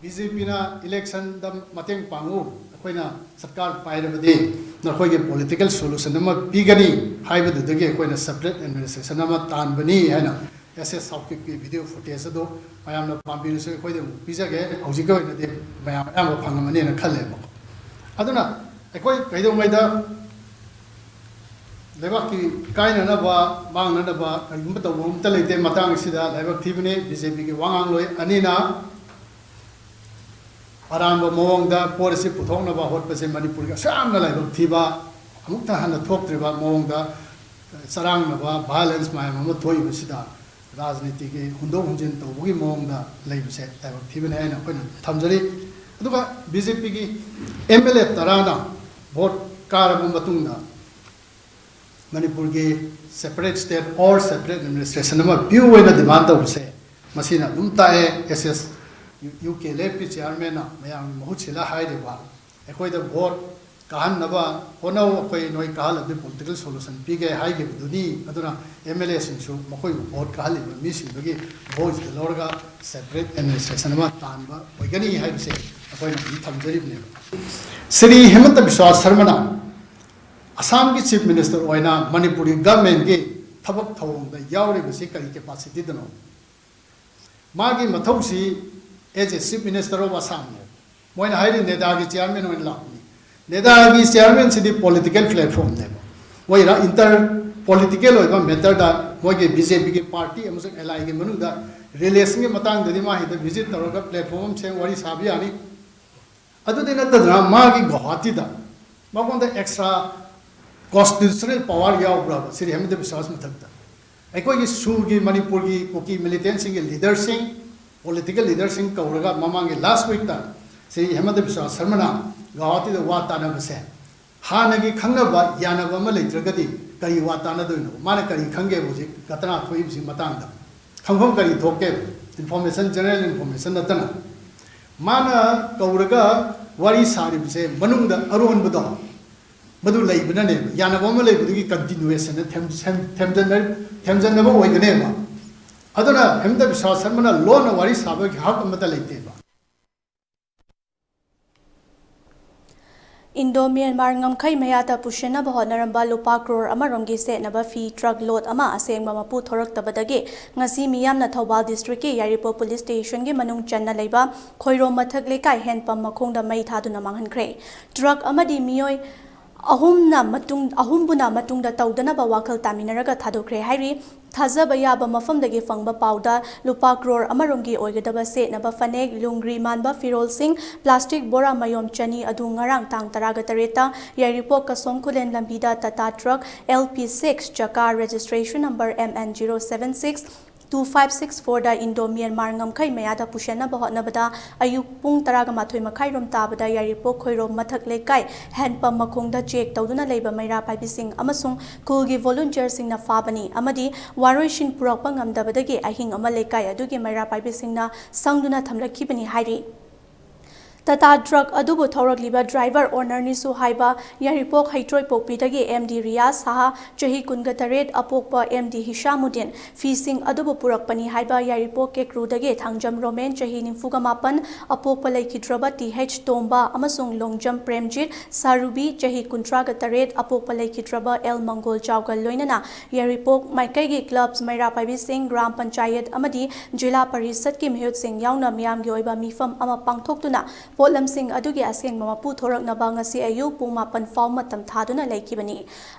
BJP ꯅ election ꯗ ꯃꯇꯦꯡ ꯄꯥꯡꯉꯨ, ꯑꯩꯈꯣꯏꯅ ꯁꯔꯀꯥꯔ ꯄꯥꯏꯔꯕꯗꯤ ꯅꯈꯣꯏꯒꯤ political solution ꯑꯃ ꯄꯤꯒꯅꯤ ꯍꯥꯏꯕꯗꯨꯗꯒꯤ ꯑꯩꯈꯣꯏꯅ separate administration ꯑꯃ ꯇꯥꯟꯕꯅꯤ ꯍꯥꯏꯅ S S ꯁꯥꯎꯀꯤꯞꯀꯤ video footage ꯑꯗꯨ ꯃꯌꯥꯝꯅ ꯄꯥꯝꯕꯤꯔꯁꯨ ꯑꯩꯈꯣꯏꯗ ꯑꯃꯨꯛ ꯄꯤꯖꯒꯦ꯫ ꯍꯧꯖꯤꯛꯀꯤ ꯑꯣꯏꯅꯗꯤ ꯃꯌꯥꯝ ꯑꯌꯥꯝꯕ ꯐꯪꯉꯝꯃꯅꯤꯅ ꯈꯜꯂꯦꯕꯀꯣ꯫ ꯑꯗꯨꯅ ꯑꯩꯈꯣꯏ ꯀꯩꯗꯧꯉꯩꯗ ꯂꯩꯕꯥꯛꯀꯤ ꯀꯥꯏꯅꯅꯕ, ꯃꯥꯡꯅꯅꯕ ꯀꯔꯤꯒꯨꯝꯕ ꯇꯧꯕ ꯑꯃꯠꯇ ꯂꯩꯇꯦ꯫ ꯃꯇꯥꯡ ꯑꯁꯤꯗ ꯂꯥꯏꯕꯛ ꯊꯤꯕꯅꯤ, BJP ꯒꯤ ꯋꯥꯉꯥꯡꯂꯣꯏ ꯑꯅꯤꯅ ꯑꯔꯥꯟꯕ ꯃꯑꯣꯡꯗ ꯄꯣꯠ ꯑꯁꯤ ꯄꯨꯊꯣꯛꯅꯕ ꯍꯣꯠꯄꯁꯦ ꯃꯅꯤꯄꯨꯔꯒꯤ ꯑꯁꯨꯛ ꯌꯥꯝꯅ ꯂꯥꯏꯕꯛ ꯊꯤꯕ, ꯑꯃꯨꯛꯇ ꯍꯟꯅ ꯊꯣꯛꯇ꯭ꯔꯤꯕ ꯃꯑꯣꯡꯗ ꯆꯔꯥꯡꯅꯕ, violence ꯃꯌꯥꯝ ꯑꯃ ꯊꯣꯛꯏꯕꯁꯤꯗ ꯔꯥꯖꯅꯤꯇꯤꯒꯤ ꯍꯨꯟꯗꯣꯛ ꯍꯨꯟꯖꯤꯟ ꯇꯧꯕꯒꯤ ꯃꯑꯣꯡꯗ ꯂꯩꯕꯁꯦ ꯂꯥꯏꯕꯛ ꯊꯤꯕꯅꯤ ꯍꯥꯏꯅ ꯑꯩꯈꯣꯏꯅ ꯊꯝꯖꯔꯤ꯫ ꯑꯗꯨꯒ BJP ꯒꯤ MLA ꯇꯔꯥꯅ vote ꯀꯥꯔꯕ ꯃꯇꯨꯡꯗ ꯃꯅꯤꯄꯨꯔꯒꯤ separate state or separate administration ꯑꯃ ꯄꯤꯌꯨ ꯍꯥꯏꯅ demand ꯇꯧꯕꯁꯦ ꯃꯁꯤꯅ ꯑꯗꯨꯝ ꯇꯥꯛꯑꯦ꯫ S S UKLF ꯀꯤ chairman ꯅ ꯃꯌꯥꯝꯒꯤ ꯃꯍꯨꯠ ꯁꯤꯜꯂ ꯍꯥꯏꯔꯤꯕ ꯑꯩꯈꯣꯏꯗ vote ꯀꯥꯍꯟꯅꯕ ꯍꯣꯠꯅꯧ, ꯑꯩꯈꯣꯏ ꯅꯣꯏ ꯀꯥꯍꯜꯂꯗꯤ political solution ꯄꯤꯒꯦ ꯍꯥꯏꯈꯤꯕꯗꯨꯅꯤ꯫ ꯑꯗꯨꯅ MLA ꯁꯤꯡꯁꯨ ꯃꯈꯣꯏꯕꯨ vote ꯀꯥꯍꯜꯂꯤꯕ ꯃꯤꯁꯤꯡꯗꯨꯒꯤ voice ꯇ ꯂꯧꯔꯒ separate administration ꯑꯃ ꯇꯥꯟꯕ ꯑꯣꯏꯒꯅꯤ ꯍꯥꯏꯕꯁꯦ ꯑꯩꯈꯣꯏꯅ ꯑꯗꯨꯝ ꯊꯝꯖꯔꯤꯕꯅꯦꯕ꯫ ꯁ꯭ꯔꯤ ꯍꯤꯃꯟꯇ ꯕꯤꯁ꯭ꯋꯥ ꯁꯔꯃꯅ ꯑꯁꯥꯝꯒꯤ Chief Minister ꯑꯣꯏꯅ ꯃꯅꯤꯄꯨꯔꯒꯤ government ꯀꯤ ꯊꯕꯛ ꯊꯧꯑꯣꯡꯗ ꯌꯥꯎꯔꯤꯕꯁꯤ ꯀꯔꯤ capacity ꯗꯅꯣ? ꯃꯥꯒꯤ ꯃꯊꯧꯁꯤ as a Chief Minister of Assam ꯅꯦ꯫ ꯃꯣꯏꯅ ꯍꯥꯏꯔꯤ NEDA ꯒꯤ chairman ꯑꯣꯏꯅ ꯂꯥꯛꯄꯅꯤ꯫ NEDA ꯒꯤ chairman ꯁꯤꯗꯤ political platform ꯅꯦꯕ꯫ ꯃꯣꯏ inter political ꯑꯣꯏꯕ matter ꯗ ꯃꯣꯏꯒꯤ BJP ꯒꯤ party ꯑꯃꯁꯨꯡ ally ꯒꯤ ꯃꯅꯨꯡꯗ relation ꯒꯤ ꯃꯇꯥꯡꯗꯗꯤ ꯃꯥ ꯍꯦꯛꯇ visit ꯇꯧꯔꯒ platform ꯑꯃ ꯁꯦꯝ ꯋꯥꯔꯤ ꯁꯥꯕ ꯌꯥꯅꯤ꯫ ꯑꯗꯨꯗꯤ ꯅꯠꯇꯗꯅ ꯃꯥꯒꯤ ꯒꯧꯍꯥꯇꯤꯗ ꯃꯉꯣꯟꯗ extra constitutional power ꯌꯥꯎꯕ꯭ꯔꯕ ꯁ꯭ꯔꯤ ꯍꯤꯃꯟꯇ ꯕꯤꯁ꯭ꯋꯥꯁ ꯃꯊꯛꯇ? ꯑꯩꯈꯣꯏꯒꯤ ꯁꯨꯒꯤ ꯃꯅꯤꯄꯨꯔꯒꯤ ꯀꯨꯀꯤ ꯃꯤꯂꯤꯇꯦꯟꯁꯤꯡꯒꯤ ꯂꯤꯗꯔꯁꯤꯡ, ꯄꯣꯂꯤꯇꯤꯀꯦꯜ ꯂꯤꯗꯔꯁꯤꯡ ꯀꯧꯔꯒ ꯃꯃꯥꯡꯒꯤ ꯂꯥꯁ ꯋꯤꯛꯇ ꯁ꯭ꯔꯤ ꯍꯦꯃꯟꯇ ꯕꯤꯁ꯭ꯋꯥ ꯁꯔꯃꯅ ꯒꯧꯍꯥꯇꯤꯗ ꯋꯥ ꯇꯥꯅꯕꯁꯦ ꯍꯥꯟꯅꯒꯤ ꯈꯪꯅꯕ ꯌꯥꯅꯕ ꯑꯃ ꯂꯩꯇ꯭ꯔꯒꯗꯤ ꯀꯔꯤ ꯋꯥ ꯇꯥꯅꯗꯣꯏꯅꯣ? ꯃꯥꯅ ꯀꯔꯤ ꯈꯪꯒꯦꯕ ꯍꯧꯖꯤꯛ ꯘꯇꯅꯥ ꯊꯣꯛꯏꯕꯁꯤ ꯃꯇꯥꯡꯗ? ꯈꯪꯐꯝ ꯀꯔꯤ ꯊꯣꯛꯀꯦꯕ? ꯏꯟꯐꯣꯔꯃꯦꯁꯟ, ꯖꯦꯅꯔꯦꯜ ꯏꯟꯐꯣꯔꯃꯦꯁꯟ ꯅꯠꯇꯅ ꯃꯥꯅ ꯀꯧꯔꯒ ꯋꯥꯔꯤ ꯁꯥꯔꯤꯕꯁꯦ ꯃꯅꯨꯡꯗ ꯑꯔꯣꯟꯕꯗꯣ ꯃꯗꯨ ꯂꯩꯕꯅꯅꯦꯕ, ꯌꯥꯅꯕ ꯑꯃ ꯂꯩꯕꯗꯨꯒꯤ ꯀꯟꯇꯤꯅꯨꯋꯦꯁꯟꯅ ꯊꯦꯝ-, ꯁꯦꯝ-, ꯊꯦꯝꯖꯟꯅ-, ꯊꯦꯝꯖꯟꯅꯕ ꯑꯣꯏꯒꯅꯦꯕ꯫ ꯑꯗꯨꯅ ꯍꯦꯃꯟꯇ ꯕꯤꯁ꯭ꯋꯥ ꯁꯔꯃꯅ ꯂꯣꯟꯅ ꯋꯥꯔꯤ ꯁꯥꯕꯒꯤ ꯍꯛ ꯑꯃꯠꯇ ꯂꯩꯇꯦꯕ꯫ ꯏꯟꯗꯣ ꯃ꯭ꯌꯥꯟꯃꯥꯔ ꯉꯝꯈꯩ ꯃꯌꯥꯗ ꯄꯨꯁꯤꯟꯅꯕ ꯍꯣꯠꯅꯔꯝꯕ ꯂꯨꯄꯥ ꯀ꯭ꯔꯣꯔ ꯑꯃꯔꯣꯝꯒꯤ ꯁꯦꯠꯅꯕ ꯐꯤ ꯇ꯭ꯔꯛ ꯂꯣꯠ ꯑꯃ ꯑꯁꯦꯡꯕ ꯃꯄꯨ ꯊꯣꯔꯛꯇꯕꯗꯒꯤ ꯉꯁꯤ ꯃꯤꯌꯥꯝꯅ ꯊꯧꯕꯥꯜ ꯗꯤꯁꯇ꯭ꯔꯤꯛꯀꯤ ꯌꯥꯏꯔꯤꯄꯣꯛ ꯄꯨꯂꯤꯁ ꯁ꯭ꯇꯦꯁꯟꯒꯤ ꯃꯅꯨꯡ ꯆꯟꯅ ꯂꯩꯕ ꯈꯣꯏꯔꯣꯝ ꯃꯊꯛ ꯂꯩꯀꯥꯏ ꯍꯦꯟꯄꯝ ꯃꯈꯣꯡꯗ ꯃꯩ ꯊꯥꯗꯨꯅ ꯃꯥꯡꯍꯟꯈ꯭ꯔꯦ꯫ ꯇ꯭ꯔꯛ ꯑꯃꯗꯤ ꯃꯤꯑꯣꯏ ꯑꯍꯨꯝꯅ ꯃꯇꯨꯡ, ꯑꯍꯨꯝꯕꯨꯅ ꯃꯇꯨꯡꯗ ꯇꯧꯗꯅꯕ ꯋꯥꯈꯜ ꯇꯥꯃꯤꯟꯅꯔꯒ ꯊꯥꯗꯣꯛꯈ꯭ꯔꯦ ꯍꯥꯏꯔꯤ꯫ ꯊꯥꯖꯕ ꯌꯥꯕ ꯃꯐꯝꯗꯒꯤ ꯐꯪꯕ ꯄꯥꯎꯗ ꯂꯨꯄꯥ ꯀ꯭ꯔꯣꯔ ꯑꯃꯔꯣꯝꯒꯤ ꯑꯣꯏꯒꯗꯕ ꯁꯦꯠꯅꯕ ꯐꯅꯦꯛ, ꯂꯨꯡꯒ꯭ꯔꯤ ꯃꯥꯟꯕ ꯐꯤꯔꯣꯜꯁꯤꯡ, ꯄ꯭ꯂꯥꯁꯇꯤꯛ ꯕꯣꯔꯥ ꯃꯌꯣꯝ ꯆꯅꯤ ꯑꯗꯨ ꯉꯔꯥꯡ ꯇꯥꯡ ꯇꯔꯥꯒ ꯇꯔꯦꯠꯇ ꯌꯥꯏꯔꯤꯄꯣꯛ ꯀꯁꯣꯝ ꯈꯨꯂꯦꯟ ꯂꯝꯕꯤꯗ Tata truck L P six ꯆꯀꯥ registration number M N zero seven six two five six four ꯗ ꯏꯟꯗꯣ ꯃ꯭ꯌꯥꯟꯃꯥꯔ ꯉꯝꯈꯩ ꯃꯌꯥꯗ ꯄꯨꯁꯟꯅꯕ ꯍꯣꯠꯅꯕꯗ ꯑꯌꯨꯛ ꯄꯨꯡ ꯇꯔꯥꯒ ꯃꯥꯊꯣꯏ ꯃꯈꯥꯏꯔꯣꯝ ꯇꯥꯕꯗ ꯌꯥꯏꯔꯤꯄꯣꯛ ꯈꯣꯏꯔꯣꯝ ꯃꯊꯛ ꯂꯩꯀꯥꯏ ꯍꯦꯟꯄꯝ ꯃꯈꯣꯡꯗ ꯆꯦꯛ ꯇꯧꯗꯨꯅ ꯂꯩꯕ ꯃꯩꯔꯥ ꯄꯥꯏꯕꯤꯁꯤꯡ ꯑꯃꯁꯨꯡ ꯈꯨꯜꯒꯤ ꯚꯣꯂꯨꯟꯇꯤꯌꯔꯁꯤꯡꯅ ꯐꯥꯕꯅꯤ ꯑꯃꯗꯤ ꯋꯥꯔꯣꯏꯁꯤꯟ ꯄꯨꯔꯛꯄ ꯉꯝꯗꯕꯗꯒꯤ ꯑꯍꯤꯡ ꯑꯃ ꯂꯩꯀꯥꯏ ꯑꯗꯨꯒꯤ ꯃꯩꯔꯥ ꯄꯥꯏꯕꯤꯁꯤꯡꯅ ꯁꯪꯗꯨꯅ ꯊꯝꯂꯛꯈꯤꯕꯅꯤ ꯍꯥꯏꯔꯤ꯫ ꯇꯥꯇꯥ ꯇ꯭ꯔꯛ ꯑꯗꯨꯕꯨ ꯊꯧꯔꯛꯂꯤꯕ ꯗ꯭ꯔꯥꯏꯚꯔ ꯑꯣꯅꯔꯅꯤꯁꯨ ꯍꯥꯏꯕ ꯌꯥꯏꯔꯤꯄꯣꯛ ꯍꯩꯇ꯭ꯔꯣꯏꯄꯣꯛꯄꯤꯗꯒꯤ M D ꯔꯤꯌꯥꯖ ꯁꯍꯥ, ꯆꯍꯤ ꯀꯨꯟꯒ ꯇꯔꯦꯠ, ꯑꯄꯣꯛꯄ M D ꯍꯤꯁꯥꯃꯨꯗꯤꯟ, ꯐꯤꯁꯤꯡ ꯑꯗꯨꯕꯨ ꯄꯨꯔꯛꯄꯅꯤ ꯍꯥꯏꯕ ꯌꯥꯏꯔꯤꯄꯣꯛ ꯀꯦꯀ꯭ꯔꯨꯗꯒꯤ ꯊꯥꯡꯖꯝ ꯔꯣꯃꯦꯟ, ꯆꯍꯤ ꯅꯤꯐꯨꯒ ꯃꯥꯄꯟ, ꯑꯄꯣꯛꯄ ꯂꯩꯈꯤꯗ꯭ꯔꯕ T H ꯇꯣꯝꯕ ꯑꯃꯁꯨꯡ ꯂꯣꯡꯖꯝ ꯄ꯭ꯔꯦꯝꯖꯤꯠ, ꯁꯥꯔꯨꯕꯤ, ꯆꯍꯤ ꯀꯨꯟꯊ꯭ꯔꯥꯒ ꯇꯔꯦꯠ, ꯑꯄꯣꯛꯄ ꯂꯩꯈꯤꯗ꯭ꯔꯕ L ꯃꯪꯒꯣꯜ ꯆꯥꯎꯒ ꯂꯣꯏꯅꯅ ꯌꯥꯏꯔꯤꯄꯣꯛ ꯃꯥꯏꯀꯩꯒꯤ ꯀ꯭ꯂꯕ, ꯃꯩꯔꯥ ꯄꯥꯏꯕꯤꯁꯤꯡ, ꯒ꯭ꯔꯥꯝ ꯄꯟꯆꯥꯌꯠ ꯑꯃꯗꯤ ꯖꯤꯂꯥ ꯄꯔꯤꯁꯠꯀꯤ ꯃꯤꯍꯨꯠꯁꯤꯡ ꯌꯥꯎꯅ ꯃꯤꯌꯥꯝꯒꯤ ꯑꯣꯏꯕ ꯃꯤꯐꯝ ꯑꯃ ꯄꯥꯡꯊꯣꯛꯇꯨꯅ ꯄꯣꯠꯂꯝꯁꯤꯡ ꯑꯗꯨꯒꯤ ꯑꯁꯦꯡꯕ ꯃꯄꯨ ꯊꯣꯔꯛꯅꯕ ꯉꯁꯤ ꯑꯌꯨꯛ ꯄꯨꯡ ꯃꯥꯄꯟ ꯐꯥꯎ ꯃꯇꯝ ꯊꯥꯗꯨꯅ ꯂꯩꯈꯤꯕꯅꯤ꯫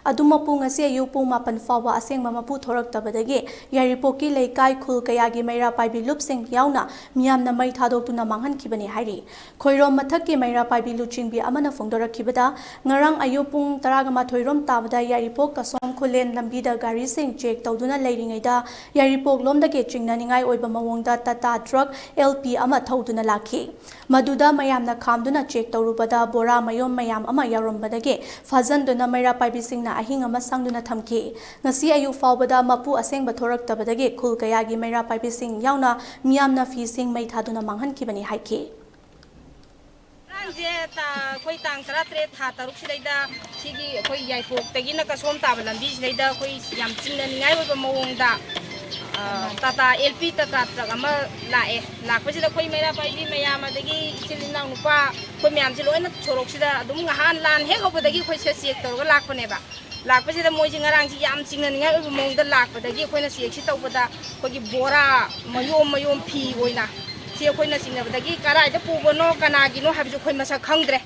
ꯑꯗꯨꯃꯛꯄꯨ ꯉꯁꯤ ꯑꯌꯨꯛ ꯄꯨꯡ ꯃꯥꯄꯟ ꯐꯥꯎꯕ ꯑꯁꯦꯡꯕ ꯃꯄꯨ ꯊꯣꯔꯛꯇꯕꯗꯒꯤ ꯌꯥꯏꯔꯤꯄꯣꯛꯀꯤ ꯂꯩꯀꯥꯏ ꯈꯨꯜ ꯀꯌꯥꯒꯤ ꯃꯩꯔꯥ ꯄꯥꯏꯕꯤ ꯂꯨꯞꯁꯤꯡ ꯌꯥꯎꯅ ꯃꯤꯌꯥꯝꯅ ꯃꯩ ꯊꯥꯗꯣꯛꯇꯨꯅ ꯃꯥꯡꯍꯟꯈꯤꯕꯅꯤ ꯍꯥꯏꯔꯤ꯫ ꯈꯣꯏꯔꯣꯝ ꯃꯊꯛꯀꯤ ꯃꯩꯔꯥ ꯄꯥꯏꯕꯤ ꯂꯨꯆꯤꯡꯕꯤ ꯑꯃꯅ ꯐꯣꯡꯗꯣꯔꯛꯈꯤꯕꯗ, ꯉꯔꯥꯡ ꯑꯌꯨꯛ ꯄꯨꯡ ꯇꯔꯥꯒ ꯃꯥꯊꯣꯏ ꯔꯣꯝ ꯇꯥꯕꯗ ꯌꯥꯏꯔꯤꯄꯣꯛ ꯀꯁꯣꯝ ꯈꯨꯂꯦꯟ ꯂꯝꯕꯤꯗ ꯒꯥꯔꯤꯁꯤꯡ ꯆꯦꯛ ꯇꯧꯗꯨꯅ ꯂꯩꯔꯤꯉꯩꯗ ꯌꯥꯏꯔꯤꯄꯣꯛ ꯂꯣꯝꯗꯒꯤ ꯆꯤꯡꯅꯅꯤꯡꯉꯥꯏ ꯑꯣꯏꯕ ꯃꯑꯣꯡꯗ ꯇꯥꯇꯥ ꯇ꯭ꯔꯛ ꯑꯦꯜ ꯄꯤ ꯑꯃ ꯊꯧꯗꯨꯅ ꯂꯥꯛꯈꯤ꯫ ꯃꯗꯨꯗ ꯃꯌꯥꯝꯅ ꯈꯥꯝꯗꯨꯅ ꯆꯦꯛ ꯇꯧꯔꯨꯕꯗ ꯕꯣꯔꯥ ꯃꯌꯣꯝ ꯃꯌꯥꯝ ꯑꯃ ꯌꯥꯎꯔꯝꯕꯗꯒꯤ ꯐꯥꯖꯟꯗꯨꯅ ꯃꯩꯔꯥ ꯄꯥꯏꯕꯤꯁꯤꯡꯅ ꯑꯍꯤꯡ ꯑꯃ ꯁꯪꯗꯨꯅ ꯊꯝꯈꯤ꯫ ꯉꯁꯤ ꯑꯌꯨꯛ ꯐꯥꯎꯕꯗ ꯃꯄꯨ ꯑꯁꯦꯡꯕ ꯊꯣꯔꯛꯇꯕꯗꯒꯤ ꯈꯨꯜ ꯀꯌꯥꯒꯤ ꯃꯩꯔꯥ ꯄꯥꯏꯕꯤꯁꯤꯡ ꯌꯥꯎꯅ ꯃꯤꯌꯥꯝꯅ ꯐꯤꯁꯤꯡ ꯃꯩ ꯊꯥꯗꯨꯅ ꯃꯥꯡꯍꯟꯈꯤꯕꯅꯤ ꯍꯥꯏꯈꯤ꯫ ꯉꯔꯥꯡꯁꯦ ꯇꯥ-, ꯑꯩꯈꯣꯏ ꯇꯥꯡ ꯇꯔꯥꯇꯔꯦꯠ ꯊꯥ ꯇꯔꯨꯛ ꯁꯤꯗꯩꯗ ꯁꯤꯒꯤ ꯑꯩꯈꯣꯏ ꯌꯥꯏꯄꯣꯛꯇꯒꯤꯅ ꯀꯁꯣꯝ ꯇꯥꯕ ꯂꯝꯕꯤꯁꯤꯗꯩꯗ ꯑꯩꯈꯣꯏ ꯌꯥꯝ ꯆꯤꯡꯅꯅꯤꯡꯉꯥꯏ ꯑꯣꯏꯕ ꯃꯑꯣꯡꯗ, ꯑ, Tata L P Tata truck ꯑꯃ ꯂꯥꯛꯑꯦ꯫ ꯂꯥꯛꯄꯁꯤꯗ ꯑꯩꯈꯣꯏ ꯃꯩꯔꯥ ꯄꯥꯏꯕꯤ ꯃꯌꯥꯝ, ꯑꯗꯒꯤ ꯏꯆꯤꯜ ꯏꯅꯥꯎ ꯅꯨꯄꯥ, ꯑꯩꯈꯣꯏ ꯃꯌꯥꯝꯁꯦ ꯂꯣꯏꯅ ꯁꯣꯔꯣꯛꯁꯤꯗ ꯑꯗꯨꯝ ꯉꯍꯥꯟ ꯂꯥꯟ ꯍꯦꯛ ꯍꯧꯕꯗꯒꯤ ꯑꯩꯈꯣꯏ ꯁꯤꯗ ꯆꯦꯛ ꯇꯧꯔꯒ ꯂꯥꯛꯄꯅꯦꯕ꯫ ꯂꯥꯛꯄꯁꯤꯗ ꯃꯣꯏꯁꯤ ꯉꯔꯥꯡꯁꯤ ꯌꯥꯝ ꯆꯤꯡꯅꯅꯤꯡꯉꯥꯏ ꯑꯣꯏꯕ ꯃꯑꯣꯡꯗ ꯂꯥꯛꯄꯗꯒꯤ ꯑꯩꯈꯣꯏꯅ ꯆꯦꯛꯁꯤ ꯇꯧꯕꯗ ꯑꯩꯈꯣꯏꯒꯤ ꯕꯣꯔꯥ ꯃꯌꯣꯝ ꯃꯌꯣꯝ ꯐꯤ ꯑꯣꯏꯅ ꯁꯤ ꯑꯩꯈꯣꯏꯅ ꯆꯤꯡꯅꯕꯗꯒꯤ ꯀꯗꯥꯏꯗ ꯄꯨꯕꯅꯣ, ꯀꯅꯥꯒꯤꯅꯣ ꯍꯥꯏꯕꯁꯨ ꯑꯩꯈꯣꯏ ꯃꯁꯛ ꯈꯪꯗ꯭ꯔꯦ꯫